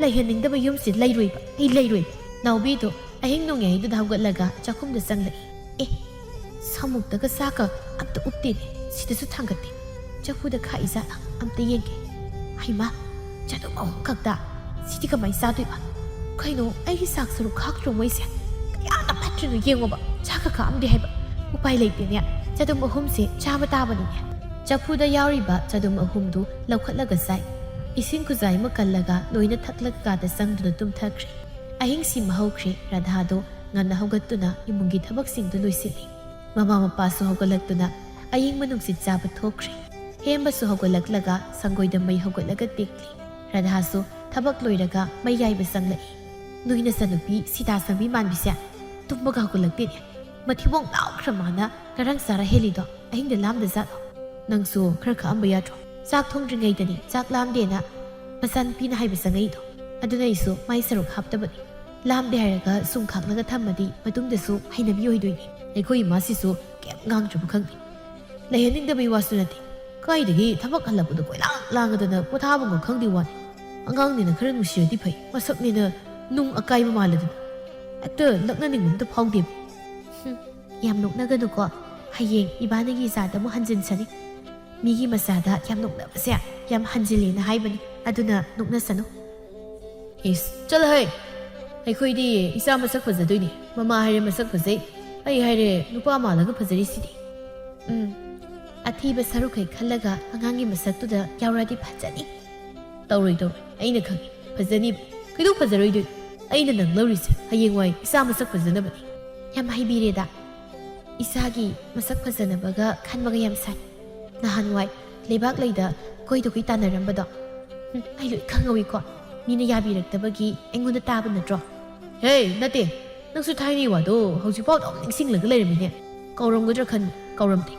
ꯂꯩꯍꯟꯅꯤꯡꯗꯕ ꯌꯨꯝꯁꯤ ꯂꯩꯔꯣꯏꯕ, ꯑꯩ ꯂꯩꯔꯣꯏꯕ꯫" ꯅꯥꯎꯕꯤꯗꯣ ꯑꯍꯤꯡ ꯅꯣꯡꯌꯥꯏꯗꯨꯗ ꯍꯧꯒꯠꯂꯒ ꯆꯥꯛꯈꯨꯝꯗ ꯆꯪꯂꯛꯏ꯫ "ꯑꯦ, ꯁꯥꯃꯨꯛꯇꯒ ꯆꯥꯛꯀ ꯑꯝꯇ ꯎꯞꯇꯦꯅꯦ, ꯁꯤꯗꯁꯨ ꯊꯥꯡꯒꯠꯇꯦ꯫ ꯆꯐꯨꯗ ꯈꯥꯛꯏꯖꯥꯠꯂ ꯑꯝꯇ ꯌꯦꯡꯒꯦ꯫ ꯍꯩꯃꯥ, ꯆꯗꯨꯝ ꯑꯍꯨꯝ ꯈꯛꯇ, ꯁꯤꯗꯤ ꯀꯃꯥꯏꯅ ꯆꯥꯗꯣꯏꯕ? ꯀꯩꯅꯣ, ꯑꯩꯒꯤ ꯆꯥꯛ ꯁꯔꯨꯛ ꯈꯥꯛꯇ꯭ꯔꯣ ꯃꯣꯏꯁꯦ? ꯀꯌꯥꯗ ꯐꯠꯇ꯭ꯔꯤꯅꯣ ꯌꯦꯡꯉꯣꯕ, ꯆꯥꯛꯀ ꯈꯥꯛꯑꯝꯗꯦ ꯍꯥꯏꯕ꯫ ꯎꯄꯥꯏ ꯂꯩꯇꯦꯅꯦ, ꯆꯗꯨꯝ ꯑꯍꯨꯝꯁꯦ ꯆꯥꯕ ꯇꯥꯕꯅꯤꯅꯦ꯫" ꯆꯐꯨꯗ ꯌꯥꯎꯔꯤꯕ ꯆꯗꯨꯝ ꯑꯍꯨꯝꯗꯨ ꯂꯧꯈꯠꯂꯒ ꯆꯥꯏ꯫ ꯏꯁꯤꯡ ꯈꯨꯖꯥꯏ ꯑꯃ ꯀꯜꯂꯒ ꯂꯣꯏꯅ ꯊꯛꯂꯒ ꯀꯥꯗ ꯆꯪꯗꯨꯅ ꯇꯨꯝꯊꯈ꯭ꯔꯦ꯫ ꯑꯍꯤꯡ ꯁꯤꯃ ꯍꯧꯈ꯭ꯔꯦ꯫ ꯔꯥꯙꯥꯗꯣ ꯉꯟꯅ ꯍꯧꯒꯠꯇꯨꯅ ꯏꯃꯨꯡꯒꯤ ꯊꯕꯛꯁꯤꯡꯗꯨ ꯂꯣꯏꯁꯤꯜꯂꯤ꯫ ꯃꯃꯥ ꯃꯄꯥꯁꯨ ꯍꯧꯒꯠꯂꯛꯇꯨꯅ ꯑꯌꯤꯡꯕ ꯅꯨꯡꯁꯤꯠ ꯆꯥꯕ ꯊꯣꯛꯈ꯭ꯔꯦ꯫ ꯍꯦꯝꯕꯁꯨ ꯍꯧꯒꯠꯂꯛꯂꯒ ꯁꯪꯒꯣꯏꯗ ꯃꯩ ꯍꯧꯒꯠꯂꯒ ꯇꯤꯛꯂꯤ꯫ ꯔꯥꯙꯥꯁꯨ ꯊꯕꯛ ꯂꯣꯏꯔꯒ ꯃꯩ ꯌꯥꯏꯕ ꯆꯪꯂꯛꯏ꯫ "ꯅꯣꯏ ꯅꯆꯟꯅꯨꯄꯤ ꯁꯤꯇꯥ ꯁꯪꯕꯤ ꯃꯥꯟꯕꯤꯁꯦ ꯇꯨꯝꯕꯒ ꯍꯧꯒꯠꯂꯛꯇꯦꯅꯦ꯫ ꯃꯊꯤꯕꯣꯡ ꯂꯥꯎꯈ꯭ꯔ ꯃꯥꯅ ꯉꯔꯥꯡ ꯆꯥꯔ ꯍꯦꯜꯂꯤꯗꯣ ꯑꯍꯤꯡꯗ ꯂꯥꯝꯗ ꯖꯥꯠꯂꯣ?" "ꯅꯪꯁꯨ ꯈꯔ ꯈꯥꯛꯑꯝꯕ ꯌꯥꯗ꯭ꯔꯣ? ꯆꯥꯛ ꯊꯣꯡꯗ꯭ꯔꯤꯉꯩꯗꯅꯤ ꯆꯥꯛ ꯂꯥꯝꯗꯦꯅ ꯃꯆꯥꯅꯨꯄꯤꯅ ꯍꯥꯏꯕ ꯆꯪꯉꯛꯏꯗꯣ꯫ ꯑꯗꯨꯅ ꯑꯩꯁꯨ ꯃꯥꯏ ꯁꯔꯨꯛ ꯍꯥꯞꯇꯕꯅꯤ꯫ ꯂꯥꯝꯗꯦ ꯍꯥꯏꯔꯒ ꯁꯨꯝ ꯈꯥꯛꯂꯒ ꯊꯝꯃꯗꯤ ꯃꯇꯨꯡꯗꯁꯨ ꯍꯩꯅꯕꯤ ꯑꯣꯏꯗꯣꯏꯅꯤ꯫" ꯑꯩꯈꯣꯏ ꯏꯃꯥꯁꯤꯁꯨ ꯀꯩꯝ ꯉꯥꯡꯗ꯭ꯔꯕ ꯈꯪꯗꯦ꯫ ꯂꯩꯍꯟꯅꯤꯡꯗꯕꯩ ꯋꯥꯁꯨ ꯅꯠꯇꯦ꯫ ꯀꯥꯏꯗꯒꯤ ꯊꯕꯛ ꯍꯜꯂꯛꯄꯗ ꯀꯣꯏꯂꯥꯡ ꯂꯥꯡꯉꯗꯅ ꯄꯣꯊꯥꯐꯝꯒ ꯈꯪꯗꯦ ꯋꯥꯅꯤ꯫ ꯑꯉꯥꯡꯅꯤꯅ ꯈꯔ ꯅꯨꯡꯁꯤꯔꯗꯤ ꯐꯩ꯫ ꯃꯁꯛꯅꯦꯅ ꯅꯨꯡ ꯑꯀꯥꯏꯕ ꯃꯥꯜꯂꯗꯅ꯫ ꯍꯦꯛꯇ ꯂꯛꯅꯅꯤꯡꯕ ꯑꯝꯇ ꯐꯥꯎꯗꯦꯕ꯫ ꯍꯨꯝ, ꯌꯥꯝ ꯅꯣꯛꯅꯒꯅꯨꯀꯣ꯫ ꯍꯌꯦꯡ ꯏꯕꯥꯅꯤꯒꯤ ꯏꯆꯥꯗ ꯑꯃꯨꯛ ꯍꯟꯖꯤꯟꯁꯅꯤ꯫ ꯃꯤꯒꯤ ꯃꯆꯥꯗ ꯌꯥꯝ ꯅꯣꯛꯅꯕꯁꯦ ꯌꯥꯝ ꯍꯟꯖꯤꯜꯂꯦꯅ ꯍꯥꯏꯕꯅꯤ꯫ ꯑꯗꯨꯅ ꯅꯣꯛꯅꯁꯅꯨ꯫ ꯏꯁ, ꯆꯠꯂꯍꯦ! ꯑꯩꯈꯣꯏꯗꯤ ꯏꯆꯥ ꯃꯁꯛ ꯐꯖꯗꯣꯏꯅꯤ꯫ ꯃꯃꯥ ꯍꯥꯏꯔꯦ ꯃꯁꯛ ꯐꯖꯩ, ꯑꯩ ꯍꯥꯏꯔꯦ ꯅꯨꯄꯥ ꯃꯥꯜꯂꯒ ꯐꯖꯔꯤꯁꯤꯗꯤ꯫ ꯎꯝ, ꯑꯊꯤꯕ ꯁꯔꯨꯛꯈꯩ ꯈꯜꯂꯒ ꯑꯉꯥꯡꯒꯤ ꯃꯁꯛꯇꯨꯗ ꯌꯥꯎꯔꯗꯤ ꯐꯖꯅꯤ꯫ ꯇꯧꯔꯣꯏ, ꯇꯧꯔꯣꯏ, ꯑꯩꯅ ꯈꯪꯉꯤ꯫ ꯐꯖꯅꯤꯕ꯫ ꯀꯩꯗꯧ ꯐꯖꯔꯣꯏꯗꯣꯏꯅꯣ? ꯑꯩꯅ ꯅꯪ ꯂꯧꯔꯤꯁꯦ ꯍꯌꯦꯡꯋꯥꯏ ꯏꯆꯥ ꯃꯁꯛ ꯐꯖꯅꯕꯅꯤ꯫ ꯌꯥꯝ ꯍꯩꯕꯤꯔꯦꯗ꯫ ꯏꯁꯥꯒꯤ ꯃꯁꯛ ꯐꯖꯅꯕꯒ ꯈꯟꯕꯒ ꯌꯥꯝ ꯁꯥꯏ꯫ ꯅꯍꯥꯟꯋꯥꯏ ꯂꯩꯕꯥꯛ ꯂꯩꯗ ꯀꯣꯏꯗ ꯀꯣꯏ ꯇꯥꯟꯅꯔꯝꯕꯗꯣ꯫ ꯎꯝ, ꯑꯩ ꯂꯣꯏ ꯈꯪꯍꯧꯏꯀꯣ꯫ ꯃꯤꯅ ꯌꯥꯕꯤꯔꯛꯇꯕꯒꯤ ꯑꯩꯉꯣꯟꯗ ꯇꯥꯕ ꯅꯠꯇ꯭ꯔꯣ? ꯍꯦ, ꯅꯠꯇꯦ꯫ ꯅꯪꯁꯨ ꯊꯥꯏꯅꯒꯤ ꯋꯥꯗꯣ ꯍꯧꯖꯤꯛꯐꯥꯎ ꯑꯗꯨꯝ ꯅꯤꯡꯁꯤꯡꯂꯒ ꯂꯩꯔꯝꯃꯤꯅꯦ꯫ ꯀꯥꯎꯔꯝꯒꯗ꯭ꯔꯥ ꯈꯟ, ꯀꯥꯎꯔꯝꯗꯦ꯫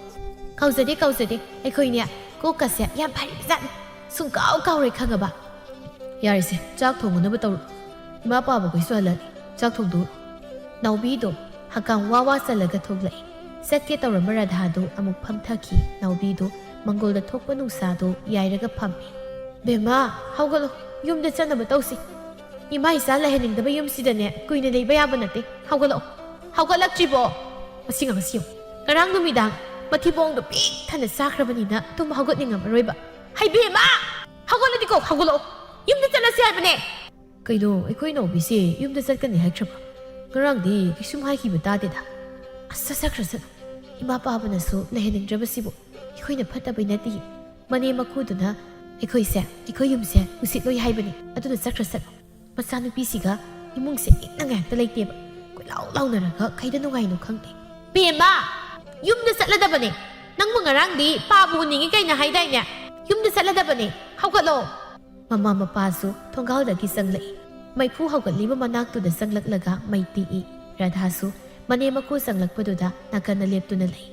ꯀꯥꯎꯖꯗꯦ, ꯀꯥꯎꯖꯗꯦ꯫ ꯑꯩꯈꯣꯏꯅꯦ, ꯀꯣꯛꯀꯁꯦ ꯌꯥꯝ ꯐꯔꯤꯕꯖꯥꯠꯅꯤ꯫ ꯁꯨꯡꯀꯥꯎ ꯀꯥꯎꯔꯣꯏ, ꯈꯪꯉꯕ? ꯌꯥꯔꯦꯁꯦ, ꯆꯥꯛ ꯊꯣꯡꯅꯅꯕ ꯇꯧꯔꯣ꯫ ꯏꯃꯥ ꯄꯥꯕꯈꯣꯏꯁꯨ ꯍꯜꯂꯛꯑꯅꯤ꯫ ꯆꯥꯛ ꯊꯣꯡꯗꯣꯛꯎꯔꯣ꯫ ꯅꯥꯎꯕꯤꯗꯣ ꯍꯀꯥꯝ ꯋꯥ ꯋꯥ ꯆꯜꯂꯒ ꯊꯣꯛꯂꯛꯏ꯫ ꯆꯠꯀꯦ ꯇꯧꯔꯝꯕ ꯔꯥꯙꯥꯗꯣ ꯑꯃꯨꯛ ꯐꯝꯊꯈꯤ꯫ ꯅꯥꯎꯕꯤꯗꯣ ꯃꯪꯒꯣꯜꯗ ꯊꯣꯛꯄ ꯅꯨꯡꯁꯥꯗꯣ ꯌꯥꯏꯔꯒ ꯐꯝꯃꯤ꯫ "ꯕꯦꯝꯃ, ꯍꯧꯒꯠꯂꯣ, ꯌꯨꯝꯗ ꯆꯠꯅꯕ ꯇꯧꯁꯤ꯫ ꯏꯃꯥ ꯏꯆꯥ ꯂꯩꯍꯟꯅꯤꯡꯗꯕ ꯌꯨꯝꯁꯤꯗꯅꯦ ꯀꯨꯏꯅ ꯂꯩꯕ ꯌꯥꯕ ꯅꯠꯇꯦ꯫ ꯍꯧꯒꯠꯂꯛꯑꯣ꯫ ꯍꯧꯒꯠꯂꯛꯇ꯭ꯔꯤꯕꯣ? ꯃꯁꯤ ꯑꯉꯥꯡꯁꯤ ꯌꯦꯡꯉꯨ꯫ ꯉꯔꯥꯡ ꯅꯨꯃꯤꯗꯥꯡ ꯃꯊꯤꯕꯣꯡꯗꯣ ꯄꯤꯛ ꯊꯟꯅ ꯆꯥꯈ꯭ꯔꯕꯅꯤꯅ ꯇꯨꯝꯕ ꯍꯧꯒꯠꯅꯤꯡꯉꯝꯃꯔꯣꯏꯕ꯫ ꯍꯩ ꯕꯦꯝꯃ! ꯍꯧꯒꯠꯂꯗꯤ ꯀꯣꯛ ꯍꯧꯒꯠꯂꯛꯑꯣ꯫ ꯌꯨꯝꯗ ꯆꯠꯂꯁꯤ ꯍꯥꯏꯕꯅꯦ!" "ꯀꯩꯅꯣ, ꯑꯩꯈꯣꯏ ꯅꯥꯎꯕꯤꯁꯦ ꯌꯨꯝꯗ ꯆꯠꯀꯅꯤ ꯍꯥꯏꯈ꯭ꯔꯕ? ꯉꯔꯥꯡꯗꯤ ꯀꯩꯁꯨꯝ ꯍꯥꯏꯈꯤꯕ ꯇꯥꯗꯦꯗ꯫ ꯑꯁ, ꯆꯠꯈ꯭ꯔꯁꯅꯨ꯫ ꯏꯃꯥ ꯄꯥꯕꯅꯁꯨ ꯂꯩꯍꯟꯅꯤꯡꯗ꯭ꯔꯕꯁꯤꯕꯨ ꯑꯩꯈꯣꯏꯅ ꯐꯠꯇꯕꯩ ꯅꯠꯇꯦ꯫ ꯃꯅꯦꯝ ꯃꯀꯨꯗꯨꯅ ꯑꯩꯈꯣꯏꯁꯦ, ꯑꯩꯈꯣꯏ ꯌꯨꯝꯁꯦ ꯎꯁꯤꯠꯂꯣꯏ ꯍꯥꯏꯕꯅꯤ꯫ ꯑꯗꯨꯅ ꯆꯠꯈ꯭ꯔꯁꯅꯨ꯫ ꯃꯆꯥꯅꯨꯄꯤꯁꯤꯒ ꯏꯃꯨꯡꯁꯦ ꯏꯪꯅ ꯉꯥꯏꯍꯥꯛꯇ ꯂꯩꯇꯦꯕ꯫ ꯀꯣꯏꯂꯥꯎ ꯂꯥꯎꯅꯔꯒ ꯀꯩꯗ ꯅꯨꯡꯉꯥꯏꯅꯣ ꯈꯪꯗꯦ꯫" "ꯕꯦꯝꯃ! ꯌꯨꯝꯗ ꯆꯠꯂꯗꯕꯅꯦ꯫ ꯅꯪꯕꯨ ꯉꯔꯥꯡꯗꯤ ꯄꯥꯕ ꯎꯅꯤꯡꯉꯤ ꯀꯩꯅ ꯍꯥꯏꯗꯥꯏꯅꯦ? ꯌꯨꯝꯗ ꯆꯠꯂꯗꯕꯅꯦ꯫ ꯍꯧꯒꯠꯂꯣ!" ꯃꯃꯥ ꯃꯄꯥꯁꯨ ꯊꯣꯡꯒꯥꯜꯗꯒꯤ ꯆꯪꯂꯛꯏ꯫ ꯃꯩꯐꯨ ꯍꯧꯒꯠꯂꯤꯕ ꯃꯅꯥꯛꯇꯨꯗ ꯆꯪꯂꯛꯂꯒ ꯃꯩ ꯇꯤꯛꯏ꯫ ꯔꯥꯙꯥꯁꯨ ꯃꯅꯦꯝ ꯃꯀꯨ ꯆꯪꯂꯛꯄꯗꯨꯗ ꯅꯥꯀꯟꯗ ꯂꯦꯞꯇꯨꯅ ꯂꯩ꯫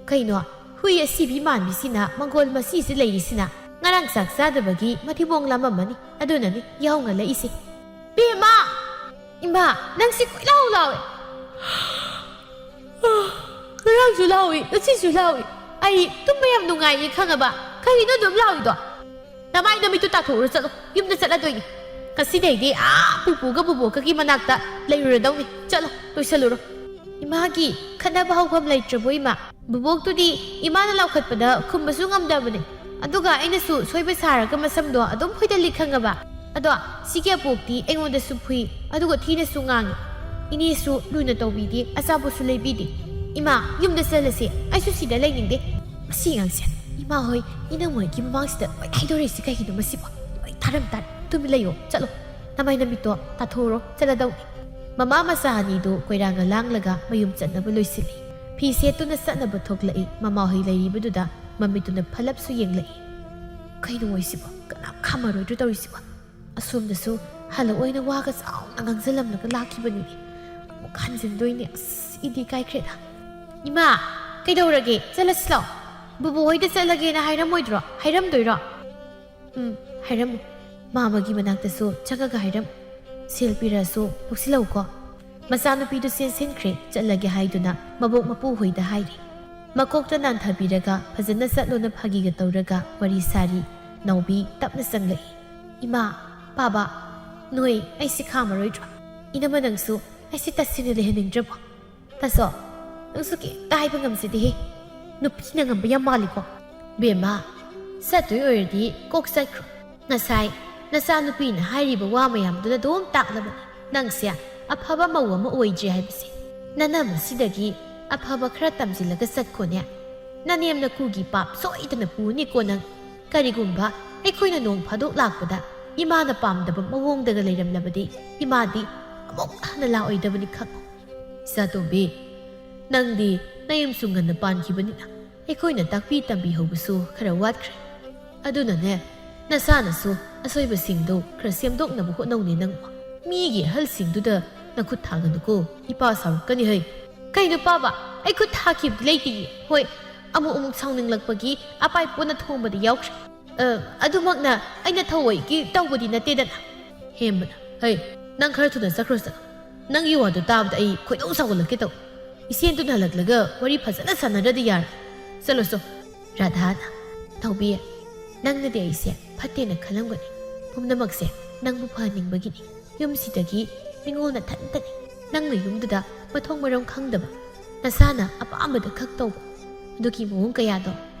"ꯀꯩꯅꯣ, ꯍꯨꯏ ꯑꯁꯤꯕꯤ ꯃꯥꯟꯕꯤꯁꯤꯅ ꯃꯪꯒꯣꯜ ꯃꯁꯤꯁꯤ ꯂꯩꯔꯤꯁꯤꯅ? ꯉꯔꯥꯡ ꯆꯥꯛ ꯆꯥꯗꯕꯒꯤ ꯃꯊꯤꯕꯣꯡ ꯂꯥꯝꯃꯝꯃꯅꯤ, ꯑꯗꯨꯅꯅꯤ ꯌꯥꯍꯧ ꯉꯜꯂꯛꯏꯁꯦ꯫" "ꯕꯦꯝꯃ! ꯏꯃꯥ, ꯅꯪꯁꯤ ꯀꯣꯏꯂꯥꯎ ꯂꯥꯎꯋꯦ꯫" "ꯉꯔꯥꯡꯁꯨ ꯂꯥꯎꯏ, ꯉꯁꯤꯁꯨ ꯂꯥꯎꯏ꯫ ꯑꯩ ꯇꯨꯝꯕ ꯌꯥꯝ ꯅꯨꯡꯉꯥꯏꯌꯦ ꯈꯪꯉꯕ? ꯀꯔꯤꯅꯣ ꯑꯗꯨꯝ ꯂꯥꯎꯏꯗꯣ? ꯅꯃꯥꯏ ꯅꯃꯤꯠꯇꯨ ꯇꯥꯊꯣꯛꯎꯔꯣ, ꯆꯠꯂꯣ꯫ ꯌꯨꯝꯗ ꯆꯠꯂꯗꯣꯏꯅꯤ꯫ ꯉꯁꯤꯗꯩꯗꯤ ꯑꯥ ꯄꯨꯄꯨꯒ ꯕꯨꯕꯣꯛꯀꯒꯤ ꯃꯅꯥꯛꯇ ꯂꯩꯔꯨꯔꯗꯧꯅꯤ꯫ ꯆꯠꯂꯣ, ꯂꯣꯏꯁꯜꯂꯨꯔꯣ꯫" "ꯏꯃꯥꯒꯤ ꯈꯠꯅꯕ ꯍꯧꯐꯝ ꯂꯩꯇ꯭ꯔꯕꯣ, ꯏꯃꯥ?" "ꯕꯨꯕꯣꯛꯇꯨꯗꯤ ꯏꯃꯥꯅ ꯂꯥꯎꯈꯠꯄꯗ ꯈꯨꯝꯕꯁꯨ ꯉꯝꯗꯕꯅꯦ꯫ ꯑꯗꯨꯒ ꯑꯩꯅꯁꯨ ꯁꯣꯏꯕ ꯁꯥꯔꯒ ꯃꯁꯝꯗꯣ ꯑꯗꯨꯝ ꯐꯣꯏꯗꯜꯂꯤ ꯈꯪꯉꯕ? ꯑꯗꯣ ꯁꯤꯒꯤ ꯑꯄꯣꯛꯇꯤ ꯑꯩꯉꯣꯟꯗꯁꯨ ꯐꯨꯏ, ꯑꯗꯨꯒ ꯊꯤꯅꯁꯨ ꯉꯥꯡꯉꯤ꯫ ꯏꯅꯦꯁꯨ ꯂꯨꯅ ꯇꯧꯕꯤꯗꯦ, ꯑꯆꯥꯄꯣꯠꯁꯨ ꯂꯩꯕꯤꯗꯦ꯫ ꯏꯃꯥ, ꯌꯨꯝꯗ ꯆꯠꯂꯁꯦ, ꯑꯩꯁꯨ ꯁꯤꯗ ꯂꯩꯅꯤꯡꯗꯦ꯫" "ꯃꯁꯤ ꯑꯉꯥꯡꯁꯦ, ꯏꯃꯥ ꯍꯣꯏ ꯏꯅꯝꯃ ꯍꯣꯏꯒꯤ ꯃꯃꯥꯡꯁꯤꯗ ꯂꯣꯏ ꯍꯥꯏꯗꯣꯔꯛꯏꯁꯤ ꯀꯩꯒꯤꯅꯣ ꯃꯁꯤꯕꯣ? ꯂꯣꯏ ꯊꯥꯔꯝ ꯇꯥꯔꯦ꯫ ꯇꯨꯃꯤꯟ ꯂꯩꯌꯣ, ꯆꯠꯂꯣ꯫ ꯅꯃꯥꯏ ꯅꯃꯤꯠꯇꯣ ꯇꯥꯊꯣꯛꯎꯔꯣ, ꯆꯠꯂꯗꯧꯅꯤ꯫" ꯃꯃꯥ ꯃꯆꯥ ꯑꯅꯤꯗꯨ ꯀꯣꯏꯔꯥꯡꯒ ꯂꯥꯡꯂꯒ ꯃꯌꯨꯝ ꯆꯠꯅꯕ ꯂꯣꯏꯁꯤꯜꯂꯤ꯫ ꯐꯤ ꯁꯦꯠꯇꯨꯅ ꯆꯠꯅꯕ ꯊꯣꯛꯂꯛꯏ꯫ ꯃꯃꯥꯍꯣꯏ ꯂꯩꯔꯤꯕꯗꯨꯗ ꯃꯃꯤꯠꯇꯨꯅ ꯐꯠꯂꯞꯁꯨ ꯌꯦꯡꯂꯛꯏ꯫ "ꯀꯩꯅꯣ ꯃꯣꯏꯁꯤꯕꯣ? ꯀꯅꯥꯝ ꯈꯥꯝꯃꯔꯣꯏꯗ꯭ꯔꯣ ꯇꯧꯔꯤꯁꯤꯕꯣ?" ꯑꯁꯣꯝꯗꯁꯨ ꯍꯜꯂꯛꯑꯣꯏꯅ ꯋꯥꯒ ꯆꯥꯎꯅ ꯉꯥꯡꯖꯜꯂꯝꯂꯒ ꯂꯥꯛꯈꯤꯕꯅꯤꯅꯦ꯫ ꯑꯃꯨꯛ ꯍꯟꯖꯤꯟꯗꯣꯏꯅꯦ꯫ ꯑꯁ, ꯏꯗꯤ ꯀꯥꯏꯈ꯭ꯔꯦꯗ꯫ "ꯏꯃꯥ, ꯀꯩꯗꯧꯔꯒꯦ? ꯆꯠꯂꯁꯤ ꯂꯥꯛꯑꯣ꯫ ꯕꯨꯕꯣ ꯍꯣꯏꯗ ꯆꯠꯂꯒꯦꯅ ꯍꯥꯏꯔꯝꯃꯣꯏꯗ꯭ꯔꯣ? ꯍꯥꯏꯔꯝꯗꯣꯏꯔꯣ?" "ꯎꯝ, ꯍꯥꯏꯔꯝꯃꯨ꯫ ꯃꯥꯃꯒꯤ ꯃꯅꯥꯛꯇꯁꯨ ꯆꯪꯉꯒ ꯍꯥꯏꯔꯝꯃꯨ꯫ ꯁꯦꯜ ꯄꯤꯔꯛꯑꯁꯨ ꯂꯧꯁꯤꯜꯂꯛꯎꯀꯣ꯫" ꯃꯆꯥꯅꯨꯄꯤꯗꯨ ꯆꯦꯟꯁꯤꯟꯈ꯭ꯔꯦ꯫ ꯆꯠꯂꯒꯦ ꯍꯥꯏꯗꯨꯅ ꯃꯕꯣꯛ ꯃꯄꯨ ꯍꯣꯏꯗ ꯍꯥꯏꯔꯤ꯫ ꯃꯀꯣꯛꯇ ꯅꯥꯟꯊꯕꯤꯔꯒ ꯐꯖꯅ ꯆꯠꯂꯣꯅ ꯐꯥꯒꯤꯒ ꯇꯧꯔꯒ ꯋꯥꯔꯤ ꯁꯥꯔꯤ꯫ ꯅꯥꯎꯕꯤ ꯇꯞꯅ ꯆꯪꯂꯛꯏ꯫ "ꯏꯃꯥ, ꯄꯥꯕ, ꯅꯣꯏ ꯑꯩꯁꯤ ꯈꯥꯝꯃꯔꯣꯏꯗ꯭ꯔꯣ? ꯏꯅꯝꯃ, ꯅꯪꯁꯨ ꯑꯩꯁꯤ ꯇꯁꯦꯡꯅ ꯂꯩꯍꯟꯅꯤꯡꯗ꯭ꯔꯕꯣ? ꯇꯥꯆꯧ, ꯅꯪꯁꯨ ꯀꯩꯝꯇ ꯍꯥꯏꯕ ꯉꯝꯖꯗꯦꯍꯦ꯫ ꯅꯨꯄꯤꯅ ꯉꯝꯕ ꯌꯥꯝ ꯃꯥꯜꯂꯤꯀꯣ꯫" "ꯕꯦꯝꯃ, ꯆꯠꯇꯣꯏ ꯑꯣꯏꯔꯗꯤ ꯀꯣꯛ ꯆꯠꯈ꯭ꯔꯣ꯫ ꯉꯁꯥꯏ ꯅꯆꯥꯅꯨꯄꯤꯅ ꯍꯥꯏꯔꯤꯕ ꯋꯥ ꯃꯌꯥꯝꯗꯨꯅ ꯑꯗꯨꯝ ꯇꯥꯛꯂꯕꯅꯤ ꯅꯪꯁꯦ ꯑꯐꯕ ꯃꯧ ꯑꯃ ꯑꯣꯏꯗ꯭ꯔꯤ ꯍꯥꯏꯕꯁꯦ꯫ ꯅꯅꯝ ꯑꯁꯤꯗꯒꯤ ꯑꯐꯕ ꯈꯔ ꯇꯝꯁꯤꯜꯂꯒ ꯆꯠꯈꯣꯅꯦ꯫ ꯅꯅꯦꯝ ꯅꯀꯨꯒꯤ ꯄꯥꯞ ꯁꯣꯏꯗꯅ ꯄꯨꯅꯤꯀꯣ ꯅꯪ꯫ ꯀꯔꯤꯒꯨꯝꯕ ꯑꯩꯈꯣꯏꯅ ꯅꯣꯡ ꯐꯥꯗꯣꯛ ꯂꯥꯛꯄꯗ ꯏꯃꯥꯅ ꯄꯥꯝꯗꯕ ꯃꯑꯣꯡꯗꯒ ꯂꯩꯔꯝꯂꯕꯗꯤ ꯏꯃꯥꯗꯤ ꯑꯃꯨꯛ ꯍꯟꯅ ꯂꯥꯛꯑꯣꯏꯗꯕꯅꯤ ꯈꯪꯉꯨ꯫" "ꯏꯆꯥꯇꯣꯝꯕꯤ, ꯅꯪꯗꯤ ꯅꯌꯨꯝꯁꯨ ꯉꯟꯅ ꯄꯥꯟꯈꯤꯕꯅꯤꯅ ꯑꯩꯈꯣꯏꯅ ꯇꯥꯛꯄꯤ ꯇꯝꯕꯤꯍꯧꯕꯁꯨ ꯈꯔ ꯋꯥꯠꯈ꯭ꯔꯦ꯫ ꯑꯗꯨꯅꯅꯦ, ꯅꯁꯥꯅꯁꯨ ꯑꯁꯣꯏꯕꯁꯤꯡꯗꯣ ꯈꯔ ꯁꯦꯝꯗꯣꯛꯅꯕ ꯍꯣꯠꯅꯧꯅꯦ ꯅꯪꯕꯣ꯫ ꯃꯤꯒꯤ ꯑꯍꯜꯁꯤꯡꯗꯨꯗ ꯅꯈꯨꯠ ꯊꯥꯒꯅꯨꯀꯣ, ꯏꯄꯥ ꯁꯥꯎꯔꯛꯀꯅꯤ ꯍꯩ꯫" "ꯀꯩꯅꯣ ꯄꯥꯕ, ꯑꯩ ꯈꯨꯠ ꯊꯥꯈꯤꯕꯗꯤ ꯂꯩꯇꯦꯌꯦ꯫ ꯍꯣꯏ, ꯑꯃꯨꯛ ꯑꯃꯨꯛ ꯁꯥꯎꯅꯤꯡꯂꯛꯄꯒꯤ ꯑꯄꯥꯏ ꯄꯣꯅ ꯊꯣꯡꯕꯗꯤ ꯌꯥꯎꯈ꯭ꯔꯦ꯫ ꯑ, ꯑꯗꯨꯃꯛꯅ ꯑꯩꯅ ꯊꯧꯑꯣꯏꯒꯤ ꯇꯧꯕꯗꯤ ꯅꯠꯇꯦꯗꯅ꯫" "ꯍꯦꯝꯕꯅ, ꯍꯩ, ꯅꯪ ꯈꯔ ꯊꯨꯅ ꯆꯠꯈ꯭ꯔꯣ ꯆꯠꯂꯣ꯫ ꯅꯪꯒꯤ ꯋꯥꯗꯨ ꯇꯥꯕꯗ ꯑꯩ ꯈꯣꯏꯗꯧ ꯁꯥꯎꯒꯠꯂꯛꯀꯦ ꯇꯧ꯫ ꯏꯆꯦꯟꯗꯨꯅ ꯍꯜꯂꯛꯂꯒ ꯋꯥꯔꯤ ꯐꯖꯅ ꯁꯥꯟꯅꯗ꯭ꯔꯗꯤ ꯌꯥꯔꯦ꯫ ꯆꯠꯂꯣ ꯆꯣ꯫" ꯔꯥꯙꯥꯅ, "ꯅꯥꯎꯕꯤ, ꯅꯪꯅꯗꯤ ꯑꯩꯁꯦ ꯐꯠꯇꯦꯅ ꯈꯜꯂꯝꯒꯅꯤ꯫ ꯄꯨꯝꯅꯃꯛꯁꯦ ꯅꯪꯕꯨ ꯐꯍꯟꯅꯤꯡꯕꯒꯤꯅꯤ꯫ ꯌꯨꯝꯁꯤꯗꯒꯤ ꯅꯤꯡꯉꯣꯜ ꯅꯊꯟꯇꯅꯤ꯫ ꯅꯪꯅ ꯌꯨꯝꯗꯨꯗ ꯃꯊꯣꯡ ꯃꯔꯝ ꯈꯪꯗꯕ, ꯅꯁꯥꯅ ꯑꯄꯥꯝꯕꯗ ꯈꯛ ꯇꯧꯕ, ꯑꯗꯨꯒꯤ ꯃꯑꯣꯡ ꯀꯌꯥꯗꯣ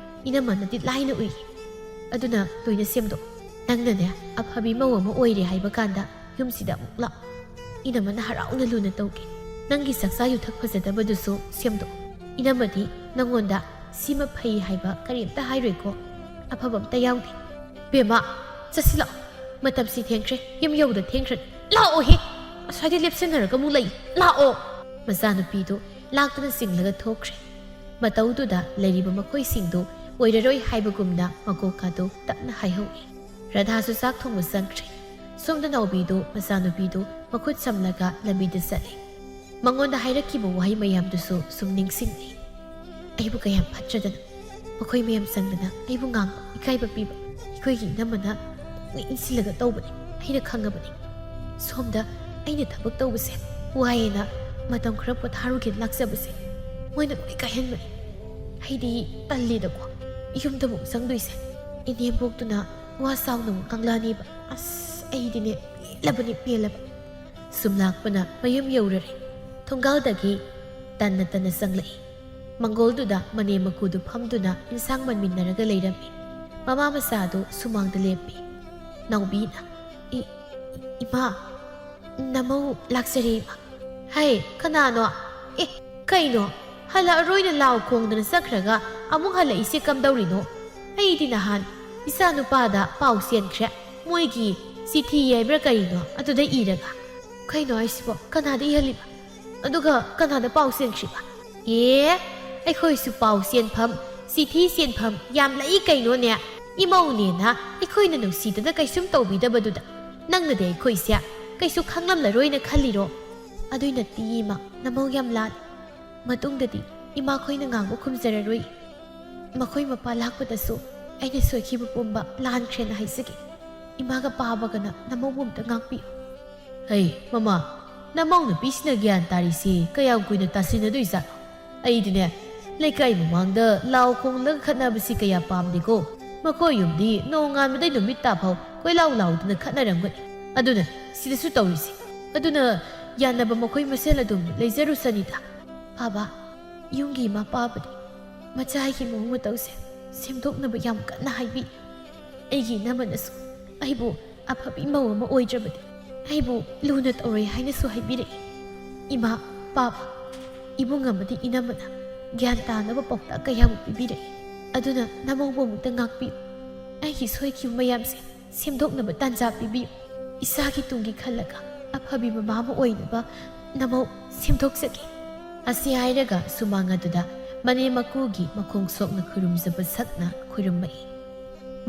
ꯏꯅꯝꯃꯅꯗꯤ ꯂꯥꯏꯅ ꯎꯏ꯫ ꯑꯗꯨꯅ ꯂꯣꯏꯅ ꯁꯦꯝꯗꯣꯛ꯫ ꯅꯪꯅꯅꯦ ꯑꯐꯕꯤ ꯃꯧ ꯑꯃ ꯑꯣꯏꯔꯦ ꯍꯥꯏꯕ ꯀꯥꯟꯗ ꯌꯨꯝꯁꯤꯗ ꯑꯃꯨꯛ ꯂꯥꯛꯑꯣ꯫ ꯏꯅꯝꯃꯅ ꯍꯔꯥꯎꯅ ꯂꯨꯅ ꯇꯧꯒꯦ꯫ ꯅꯪꯒꯤ ꯆꯥꯛꯆꯥ ꯌꯨꯊꯛ ꯐꯖꯗꯕꯗꯨꯁꯨ ꯁꯦꯝꯗꯣꯛ꯫ ꯏꯅꯝꯃꯗꯤ ꯅꯪꯉꯣꯟꯗ ꯁꯤꯃ ꯐꯩ ꯍꯥꯏꯕ ꯀꯔꯤꯝꯇ ꯍꯥꯏꯔꯣꯏꯀꯣ꯫ ꯑꯐꯕ ꯑꯝꯇ ꯌꯥꯎꯗꯦ꯫" "ꯕꯦꯝꯃ, ꯆꯠꯁꯤ ꯂꯥꯛꯑꯣ꯫ ꯃꯇꯝꯁꯤ ꯊꯦꯡꯈ꯭ꯔꯦ, ꯌꯨꯝ ꯌꯧꯕꯗ ꯊꯦꯡꯈ꯭ꯔꯅꯤ꯫ ꯂꯥꯛꯑꯣꯍꯦ! ꯑꯁ꯭ꯋꯥꯏꯗ ꯂꯦꯞꯁꯟꯅꯔꯒ ꯑꯃꯨꯛ ꯂꯩ꯫ ꯂꯥꯛꯑꯣ!" ꯃꯆꯥꯅꯨꯄꯤꯗꯨ ꯂꯥꯛꯇꯨꯅ ꯆꯤꯡꯂꯒ ꯊꯣꯛꯈ꯭ꯔꯦ꯫ ꯃꯇꯧꯗꯨꯗ ꯂꯩꯔꯤꯕ ꯃꯈꯣꯏꯁꯤꯡꯗꯨ ꯑꯣꯏꯔꯔꯣꯏ ꯍꯥꯏꯕꯒꯨꯝꯅ ꯃꯀꯣꯛ ꯑꯗꯨ ꯇꯞꯅ ꯍꯥꯏꯍꯧꯏ꯫ ꯔꯥꯙꯥꯁꯨ ꯆꯥꯛ ꯊꯣꯡꯕ ꯆꯪꯈ꯭ꯔꯦ꯫ ꯁꯣꯝꯗ ꯅꯥꯎꯕꯤꯗꯨ ꯃꯆꯥꯅꯨꯄꯤꯗꯨ ꯃꯈꯨꯠ ꯁꯝꯂꯒ ꯂꯝꯕꯤꯗ ꯆꯠꯂꯤ꯫ ꯃꯉꯣꯟꯗ ꯍꯥꯏꯔꯛꯈꯤꯕ ꯋꯥꯍꯩ ꯃꯌꯥꯝꯗꯨꯁꯨ ꯁꯨꯝ ꯅꯤꯡꯁꯤꯡꯂꯤ꯫ ꯑꯩꯕꯨ ꯀꯌꯥꯝ ꯐꯠꯇ꯭ꯔꯗꯅ ꯃꯈꯣꯏ ꯃꯌꯥꯝ ꯆꯪꯗꯅ ꯑꯩꯕꯨ ꯉꯥꯡꯕ, ꯏꯀꯥꯏꯕ ꯄꯤꯕ ꯑꯩꯈꯣꯏꯒꯤ ꯏꯅꯝꯃꯅ ꯄꯨꯛꯅꯤꯡ ꯏꯟꯁꯤꯜꯂꯒ ꯇꯧꯕꯅꯤ꯫ ꯑꯩꯅ ꯈꯪꯉꯕꯅꯤ꯫ ꯁꯣꯝꯗ ꯑꯩꯅ ꯊꯕꯛ ꯇꯧꯕꯁꯦ ꯋꯥꯏꯌꯦꯅ ꯃꯇꯝ ꯈꯔ ꯄꯣꯊꯥꯔꯨꯒꯦ ꯂꯥꯛꯆꯕꯁꯦ ꯃꯣꯏꯅ ꯂꯣꯏ ꯀꯥꯏꯍꯟꯕꯅꯤ꯫ ꯑꯩꯗꯤ ꯇꯜꯂꯦꯗꯀꯣ ꯌꯨꯝꯗ ꯑꯃꯨꯛ ꯆꯪꯗꯣꯏꯁꯦ꯫ ꯏꯅꯦꯝꯕꯣꯛꯇꯨꯅ ꯋꯥ ꯆꯥꯎꯅ ꯑꯃꯨꯛ ꯉꯥꯡꯂꯛꯑꯅꯤꯕ꯫ ꯑꯁ, ꯑꯩꯗꯤꯅꯦ ꯄꯦꯜꯂꯕꯅꯤ, ꯄꯦꯜꯂꯕ꯫ ꯁꯨꯝ ꯂꯥꯛꯄꯅ ꯃꯌꯨꯝ ꯌꯧꯔꯔꯦ꯫ ꯊꯣꯡꯒꯥꯜꯗꯒꯤ ꯇꯟꯅ ꯇꯟꯅ ꯆꯪꯂꯛꯏ꯫ ꯃꯪꯒꯣꯜꯗꯨꯗ ꯃꯅꯦꯝ ꯃꯀꯨꯗꯨ ꯐꯝꯗꯨꯅ ꯏꯟꯁꯥꯡ ꯃꯟꯃꯤꯟꯅꯔꯒ ꯂꯩꯔꯝꯃꯤ꯫ ꯃꯃꯥ ꯃꯆꯥꯗꯨ ꯁꯨꯃꯥꯡꯗ ꯂꯦꯞꯄꯤ꯫ ꯅꯥꯎꯕꯤꯅ, "ꯏ-, ꯏꯃꯥ, ꯅꯃꯧ ꯂꯥꯛꯆꯔꯦ ꯏꯃꯥ꯫" "ꯍꯩ, ꯀꯅꯥꯅꯣ? ꯑꯦ, ꯀꯩꯅꯣ? ꯍꯜꯂꯛꯑꯔꯣꯏꯅ ꯂꯥꯎ ꯈꯣꯡꯗꯅ ꯆꯠꯈ꯭ꯔꯒ ꯑꯃꯨꯛ ꯍꯜꯂꯛꯏꯁꯦ ꯀꯝꯗꯧꯔꯤꯅꯣ? ꯑꯩꯗꯤ ꯅꯍꯥꯟ ꯏꯆꯥ ꯅꯨꯄꯥꯗ ꯄꯥꯎ ꯆꯦꯟꯈ꯭ꯔꯦ꯫ ꯃꯣꯏꯒꯤ ꯆꯤꯊꯤ ꯍꯥꯏꯕ꯭ꯔꯥ ꯀꯔꯤꯅꯣ ꯑꯗꯨꯗ ꯏꯔꯒ꯫" "ꯀꯩꯅꯣ ꯍꯥꯏꯁꯤꯕꯣ? ꯀꯅꯥꯗ ꯏꯍꯜꯂꯤꯕ? ꯑꯗꯨꯒ ꯀꯅꯥꯗ ꯄꯥꯎ ꯆꯦꯟꯈ꯭ꯔꯤꯕ?" "ꯑꯦ, ꯑꯩꯈꯣꯏꯁꯨ ꯄꯥꯎ ꯆꯦꯟꯐꯝ, ꯆꯤꯊꯤ ꯆꯦꯟꯐꯝ ꯌꯥꯝ ꯂꯩ ꯀꯩꯅꯣꯅꯦ꯫ ꯏꯃꯧꯅꯦꯅ ꯑꯩꯈꯣꯏꯅ ꯅꯨꯡꯁꯤꯗꯅ ꯀꯩꯁꯨꯝ ꯇꯧꯕꯤꯗꯕꯗꯨꯗ ꯅꯪꯅꯗꯤ ꯑꯩꯈꯣꯏꯁꯦ ꯀꯩꯁꯨ ꯈꯪꯂꯝꯂꯔꯣꯏꯅ ꯈꯜꯂꯤꯔꯣ? ꯑꯗꯨꯏ ꯅꯠꯇꯦ ꯏꯃꯥ, ꯅꯃꯧ ꯌꯥꯝ ꯂꯥꯜꯂꯦ꯫ ꯃꯇꯨꯡꯗꯗꯤ ꯏꯃꯥꯈꯣꯏꯅ ꯉꯥꯡꯕ ꯈꯨꯝꯖꯔꯔꯣꯏ꯫ ꯃꯈꯣꯏ ꯃꯄꯥ ꯂꯥꯛꯄꯗꯁꯨ ꯑꯩꯅ ꯁꯣꯏꯈꯤꯕ ꯄꯨꯝꯕ ꯂꯥꯟꯈ꯭ꯔꯦꯅ ꯍꯥꯏꯖꯒꯦ꯫ ꯏꯃꯥꯒ ꯄꯥꯕꯒꯅ ꯅꯃꯧꯕꯨ ꯑꯝꯇ ꯉꯥꯛꯄꯤꯌꯨ꯫" "ꯍꯩ, ꯃꯃꯥ, ꯅꯃꯧ ꯅꯨꯄꯤꯁꯤꯅ ꯒ꯭ꯌꯥꯟ ꯇꯥꯔꯤꯁꯤ ꯀꯌꯥꯝ ꯀꯨꯏꯅ ꯇꯥꯁꯤꯟꯅꯗꯣꯏꯖꯥꯠꯅꯣ? ꯑꯩꯗꯤꯅꯦ, ꯂꯩꯀꯥꯏ ꯃꯃꯥꯡꯗ ꯂꯥꯎ ꯈꯣꯡꯂꯒ ꯈꯠꯅꯕꯁꯤ ꯀꯌꯥ ꯄꯥꯝꯗꯦꯀꯣ꯫ ꯃꯈꯣꯏ ꯌꯨꯝꯗꯤ ꯅꯣꯡꯉꯥꯟꯕꯗꯩ ꯅꯨꯃꯤꯠ ꯇꯥꯐꯥꯎ ꯀꯣꯏꯂꯥꯎ ꯂꯥꯎꯗꯨꯅ ꯈꯠꯅꯔꯝꯒꯅꯤ꯫ ꯑꯗꯨꯅ ꯁꯤꯗꯁꯨ ꯇꯧꯔꯤꯁꯤ꯫ ꯑꯗꯨꯅ ꯌꯥꯅꯕ ꯃꯈꯣꯏ ꯃꯁꯦꯜ ꯑꯗꯨꯝ ꯂꯩꯖꯔꯨꯁꯅꯤꯗ꯫" "ꯄꯥꯕ, ꯌꯨꯝꯒꯤ ꯏꯃꯥ ꯄꯥꯕꯗꯤ ꯃꯆꯥꯒꯤ ꯃꯑꯣꯡ ꯃꯇꯧꯁꯦ ꯁꯦꯝꯗꯣꯛꯅꯕ ꯌꯥꯝ ꯀꯟꯅ ꯍꯥꯏꯕꯤ꯫ ꯑꯩꯒꯤ ꯏꯅꯝꯃꯅꯁꯨ ꯑꯩꯕꯨ ꯑꯐꯕ ꯏꯃꯧ ꯑꯃ ꯑꯣꯏꯗ꯭ꯔꯕꯗꯤ ꯑꯩꯕꯨ ꯂꯨꯅ ꯇꯧꯔꯣꯏ ꯍꯥꯏꯅꯁꯨ ꯍꯥꯏꯕꯤꯔꯛꯏ꯫ ꯏꯃꯥ, ꯄꯥꯕ, ꯏꯕꯨꯡ ꯑꯃꯗꯤ ꯏꯅꯝꯃꯅ ꯒ꯭ꯌꯥꯟ ꯇꯥꯅꯕ ꯄꯥꯎꯇꯥꯛ ꯀꯌꯥꯃꯨꯛ ꯄꯤꯕꯤꯔꯛꯏ꯫ ꯑꯗꯨꯅ ꯅꯃꯧꯕꯨ ꯑꯃꯨꯛꯇ ꯉꯥꯛꯄꯤꯌꯨ꯫ ꯑꯩꯒꯤ ꯁꯣꯏꯈꯤꯕ ꯃꯌꯥꯝꯁꯦ ꯁꯦꯝꯗꯣꯛꯅꯕ ꯇꯥꯟꯖꯥ ꯄꯤꯕꯤꯌꯨ꯫ ꯏꯆꯥꯒꯤ ꯇꯨꯡꯒꯤ ꯈꯜꯂꯒ ꯑꯐꯕꯤ ꯃꯃꯥ ꯑꯃ ꯑꯣꯏꯅꯕ ꯅꯃꯧ ꯁꯦꯝꯗꯣꯛꯆꯒꯦ꯫" ꯑꯁꯤ ꯍꯥꯏꯔꯒ ꯁꯨꯃꯥꯡ ꯑꯗꯨꯗ ꯃꯅꯦꯝ ꯃꯀꯨꯒꯤ ꯃꯈꯣꯡ ꯁꯣꯛꯅ ꯈꯨꯔꯨꯝꯖꯕ ꯁꯛꯅ ꯈꯨꯔꯨꯝꯃꯛꯏ꯫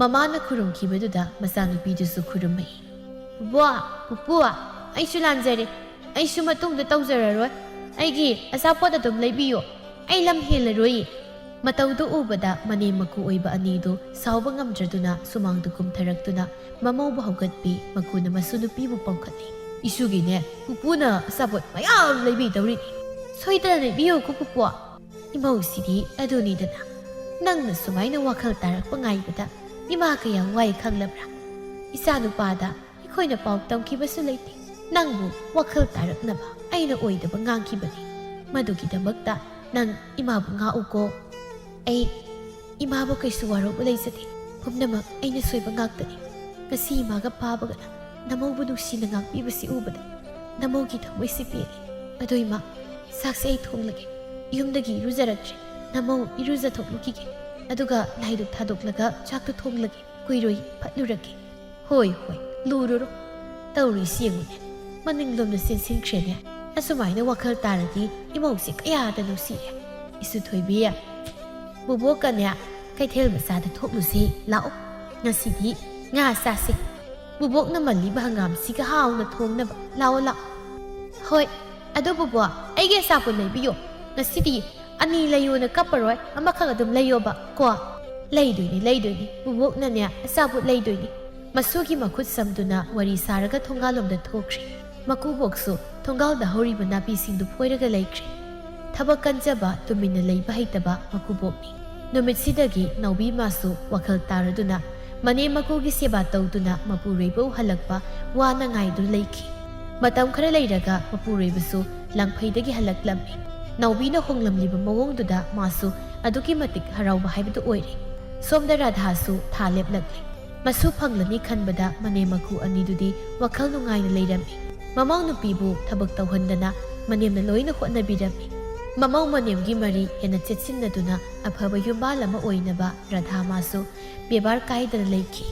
ꯃꯃꯥꯅ ꯈꯨꯔꯨꯝꯈꯤꯕꯗꯨꯗ ꯃꯆꯥꯅꯨꯄꯤꯗꯨꯁꯨ ꯈꯨꯔꯨꯝꯃꯛꯏ꯫ "ꯕꯨꯕꯣꯛ, ꯄꯨꯄꯨ, ꯑꯩꯁꯨ ꯂꯥꯟꯖꯔꯦ꯫ ꯑꯩꯁꯨ ꯃꯇꯨꯡꯗ ꯇꯧꯖꯔꯔꯣꯏ꯫ ꯑꯩꯒꯤ ꯑꯆꯥꯄꯣꯠ ꯑꯗꯨꯝ ꯂꯩꯕꯤꯌꯨ꯫ ꯑꯩ ꯂꯝ ꯍꯦꯜꯂꯔꯣꯏꯌꯦ꯫" ꯃꯇꯧꯗꯨ ꯎꯕꯗ ꯃꯅꯦꯝ ꯃꯀꯨ ꯑꯣꯏꯕ ꯑꯅꯤꯗꯨ ꯁꯥꯎꯕ ꯉꯝꯗ꯭ꯔꯗꯨꯅ ꯁꯨꯃꯥꯡꯗ ꯀꯨꯝꯊꯔꯛꯇꯨꯅ ꯃꯃꯧꯕꯨ ꯍꯧꯒꯠꯄꯤ꯫ ꯃꯀꯨꯅ ꯃꯁꯨ ꯅꯨꯄꯤꯕꯨ ꯄꯝꯈꯠꯂꯤ꯫ "ꯏꯁꯨꯒꯤꯅꯦ, ꯄꯨꯄꯨꯅ ꯑꯆꯥꯄꯣꯠ ꯃꯌꯥꯝ ꯂꯩꯕꯤꯗꯧꯔꯤꯅꯤ꯫ ꯁꯣꯏꯗꯅ ꯂꯩꯕꯤꯌꯨꯀꯣ ꯄꯨꯄꯨ꯫" ꯏꯃꯧꯁꯤꯗꯤ ꯑꯗꯨꯅꯤꯗꯅ꯫ ꯅꯪꯅ ꯁꯨꯃꯥꯏꯅ ꯋꯥꯈꯜ ꯇꯥꯔꯛꯄ ꯉꯥꯏꯕꯗ ꯏꯃꯥ ꯀꯌꯥꯝ ꯋꯥꯏ ꯈꯪꯂꯕ꯭ꯔꯥ? ꯏꯆꯥ ꯅꯨꯄꯥꯗ ꯑꯩꯈꯣꯏꯅ ꯄꯥꯎ ꯇꯝꯈꯤꯕꯁꯨ ꯂꯩꯇꯦ꯫ ꯅꯪꯕꯨ ꯋꯥꯈꯜ ꯇꯥꯔꯛꯅꯕ ꯑꯩꯅ ꯑꯣꯏꯗꯕ ꯉꯥꯡꯈꯤꯕꯅꯤ꯫ ꯃꯗꯨꯒꯤꯗꯃꯛꯇ ꯅꯪ ꯏꯃꯥꯕꯨ ꯉꯥꯛꯎꯀꯣ꯫ ꯑꯩ ꯏꯃꯥꯕꯨ ꯀꯩꯁꯨ ꯋꯥꯔꯧꯕ ꯂꯩꯖꯗꯦ꯫ ꯄꯨꯝꯅꯃꯛ ꯑꯩꯅ ꯁꯣꯏꯕ ꯉꯥꯛꯇꯅꯤ꯫ ꯉꯁꯤ ꯏꯃꯥꯒ ꯄꯥꯕꯒꯅ ꯅꯃꯧꯕꯨ ꯅꯨꯡꯁꯤꯅ ꯉꯥꯛꯄꯤꯕꯁꯤ ꯎꯕꯗ ꯅꯃꯧꯒꯤ ꯊꯃꯣꯏꯁꯤ ꯄꯦꯜꯂꯤ꯫ ꯑꯗꯣ ꯏꯃꯥ, ꯆꯥꯛꯁꯦ ꯑꯩ ꯊꯣꯡꯂꯒꯦ꯫ ꯌꯨꯝꯗꯒꯤ ꯏꯔꯨꯖꯔꯛꯇ꯭ꯔꯤ꯫ ꯅꯃꯧ ꯏꯔꯨꯖꯊꯣꯛꯂꯨꯈꯤꯒꯦ꯫ ꯑꯗꯨꯒ ꯂꯥꯏꯗꯨꯛ ꯊꯥꯗꯣꯛꯂꯒ ꯆꯥꯛꯇꯨ ꯊꯣꯡꯂꯒꯦ꯫ ꯀꯨꯏꯔꯣꯏ, ꯐꯠꯂꯨꯔꯒꯦ꯫ ꯍꯣꯏ, ꯍꯣꯏ, ꯂꯨꯔꯨꯔꯣ꯫ ꯇꯧꯔꯤꯁꯤ ꯌꯦꯡꯉꯨꯅꯦ꯫ ꯃꯅꯤꯡꯂꯣꯝꯗ ꯆꯦꯟꯁꯤꯟꯈ꯭ꯔꯦꯅꯦ꯫ ꯑꯁꯨꯃꯥꯏꯅ ꯋꯥꯈꯜ ꯇꯥꯔꯗꯤ ꯏꯃꯧꯁꯦ ꯀꯌꯥꯗ ꯅꯨꯡꯁꯤꯔꯦ꯫ ꯏꯁꯨ ꯊꯣꯏꯕꯤ, ꯕꯨꯕꯣꯛꯀꯅꯦ ꯀꯩꯊꯦꯜ ꯃꯆꯥꯗ ꯊꯣꯛꯂꯨꯁꯦ꯫ ꯂꯥꯛꯑꯣ, ꯉꯁꯤꯗꯤ ꯉꯥ ꯆꯥꯁꯦ꯫ ꯕꯨꯕꯣꯛꯅ ꯃꯜꯂꯤꯕ ꯍꯪꯒꯥꯝꯁꯤꯒ ꯍꯥꯎꯅ ꯊꯣꯡꯅꯕ꯫ ꯂꯥꯛꯑꯣ, ꯂꯥꯛꯑꯣ꯫ ꯍꯣꯏ, ꯑꯗꯨ ꯕꯨꯕꯣꯛ, ꯑꯩꯒꯤ ꯑꯆꯥꯄꯣꯠ ꯂꯩꯕꯤꯌꯣ꯫ ꯉꯁꯤꯗꯤ ꯑꯅꯤ ꯂꯩꯌꯣꯅ ꯀꯞꯄꯔꯣꯏ, ꯑꯃꯈꯛ ꯑꯗꯨꯝ ꯂꯩꯌꯣꯕ ꯀꯣ꯫ ꯂꯩꯗꯣꯏꯅꯤ, ꯂꯩꯗꯣꯏꯅꯤ꯫ ꯕꯨꯕꯣꯛꯅꯅꯦ ꯑꯆꯥꯄꯣꯠ ꯂꯩꯗꯣꯏꯅꯤ꯫ ꯃꯁꯨꯒꯤ ꯃꯈꯨꯠ ꯁꯝꯗꯨꯅ ꯋꯥꯔꯤ ꯁꯥꯔꯒ ꯊꯣꯡꯒꯥꯜꯂꯣꯝꯗ ꯊꯣꯛꯈ꯭ꯔꯦ꯫ ꯃꯀꯨꯕꯣꯛꯁꯨ ꯊꯣꯡꯒꯥꯜꯗ ꯍꯧꯔꯤꯕ ꯅꯥꯄꯤꯁꯤꯡꯗꯨ ꯐꯣꯏꯔꯒ ꯂꯩꯈ꯭ꯔꯦ꯫ ꯊꯕꯛ ꯀꯟꯖꯕ, ꯇꯨꯃꯤꯟꯅ ꯂꯩꯕ ꯍꯩꯇꯕ ꯃꯀꯨꯕꯣꯛꯅꯤ꯫ ꯅꯨꯃꯤꯠꯁꯤꯗꯒꯤ ꯅꯥꯎꯕꯤ ꯃꯥꯁꯨ ꯋꯥꯈꯜ ꯇꯥꯔꯗꯨꯅ ꯃꯅꯦꯝ ꯃꯀꯨꯒꯤ ꯁꯦꯕꯥ ꯇꯧꯗꯨꯅ ꯃꯄꯨꯔꯣꯏꯕ ꯎꯍꯜꯂꯛꯄ ꯋꯥꯅ ꯉꯥꯏꯗꯨꯅ ꯂꯩꯈꯤ꯫ ꯃꯇꯝ ꯈꯔ ꯂꯩꯔꯒ ꯃꯄꯨꯔꯣꯏꯕꯁꯨ ꯂꯪꯐꯩꯗꯒꯤ ꯍꯜꯂꯛꯂꯝꯃꯤ꯫ ꯅꯥꯎꯕꯤꯅ ꯍꯣꯡꯂꯝꯂꯤꯕ ꯃꯑꯣꯡꯗꯨꯗ ꯃꯥꯁꯨ ꯑꯗꯨꯛꯀꯤ ꯃꯇꯤꯛ ꯍꯔꯥꯎꯕ ꯍꯥꯏꯕꯗꯨ ꯑꯣꯏꯔꯦ꯫ ꯁꯣꯝꯗ ꯔꯥꯙꯥꯁꯨ ꯊꯥ ꯂꯦꯞꯂꯛꯂꯦ꯫ ꯃꯁꯨ ꯐꯪꯂꯅꯤ ꯈꯟꯕꯗ ꯃꯅꯦꯝ ꯃꯀꯨ ꯑꯅꯤꯗꯨꯗꯤ ꯋꯥꯈꯜ ꯅꯨꯡꯉꯥꯏꯅ ꯂꯩꯔꯝꯃꯤ꯫ ꯃꯃꯧ ꯅꯨꯄꯤꯕꯨ ꯊꯕꯛ ꯇꯧꯍꯟꯗꯅ ꯃꯅꯦꯝꯅ ꯂꯣꯏꯅ ꯍꯣꯠꯅꯕꯤꯔꯝꯃꯤ꯫ ꯃꯃꯧ ꯃꯅꯦꯝꯒꯤ ꯃꯔꯤ ꯍꯦꯟꯅ ꯆꯦꯠꯁꯤꯟꯅꯗꯨꯅ ꯑꯐꯕ ꯌꯨꯝꯕꯥꯜ ꯑꯃ ꯑꯣꯏꯅꯕ ꯔꯥꯙꯥ ꯃꯥꯁꯨ ꯕꯦꯕꯥꯔ ꯀꯥꯏꯗꯅ ꯂꯩꯈꯤ꯫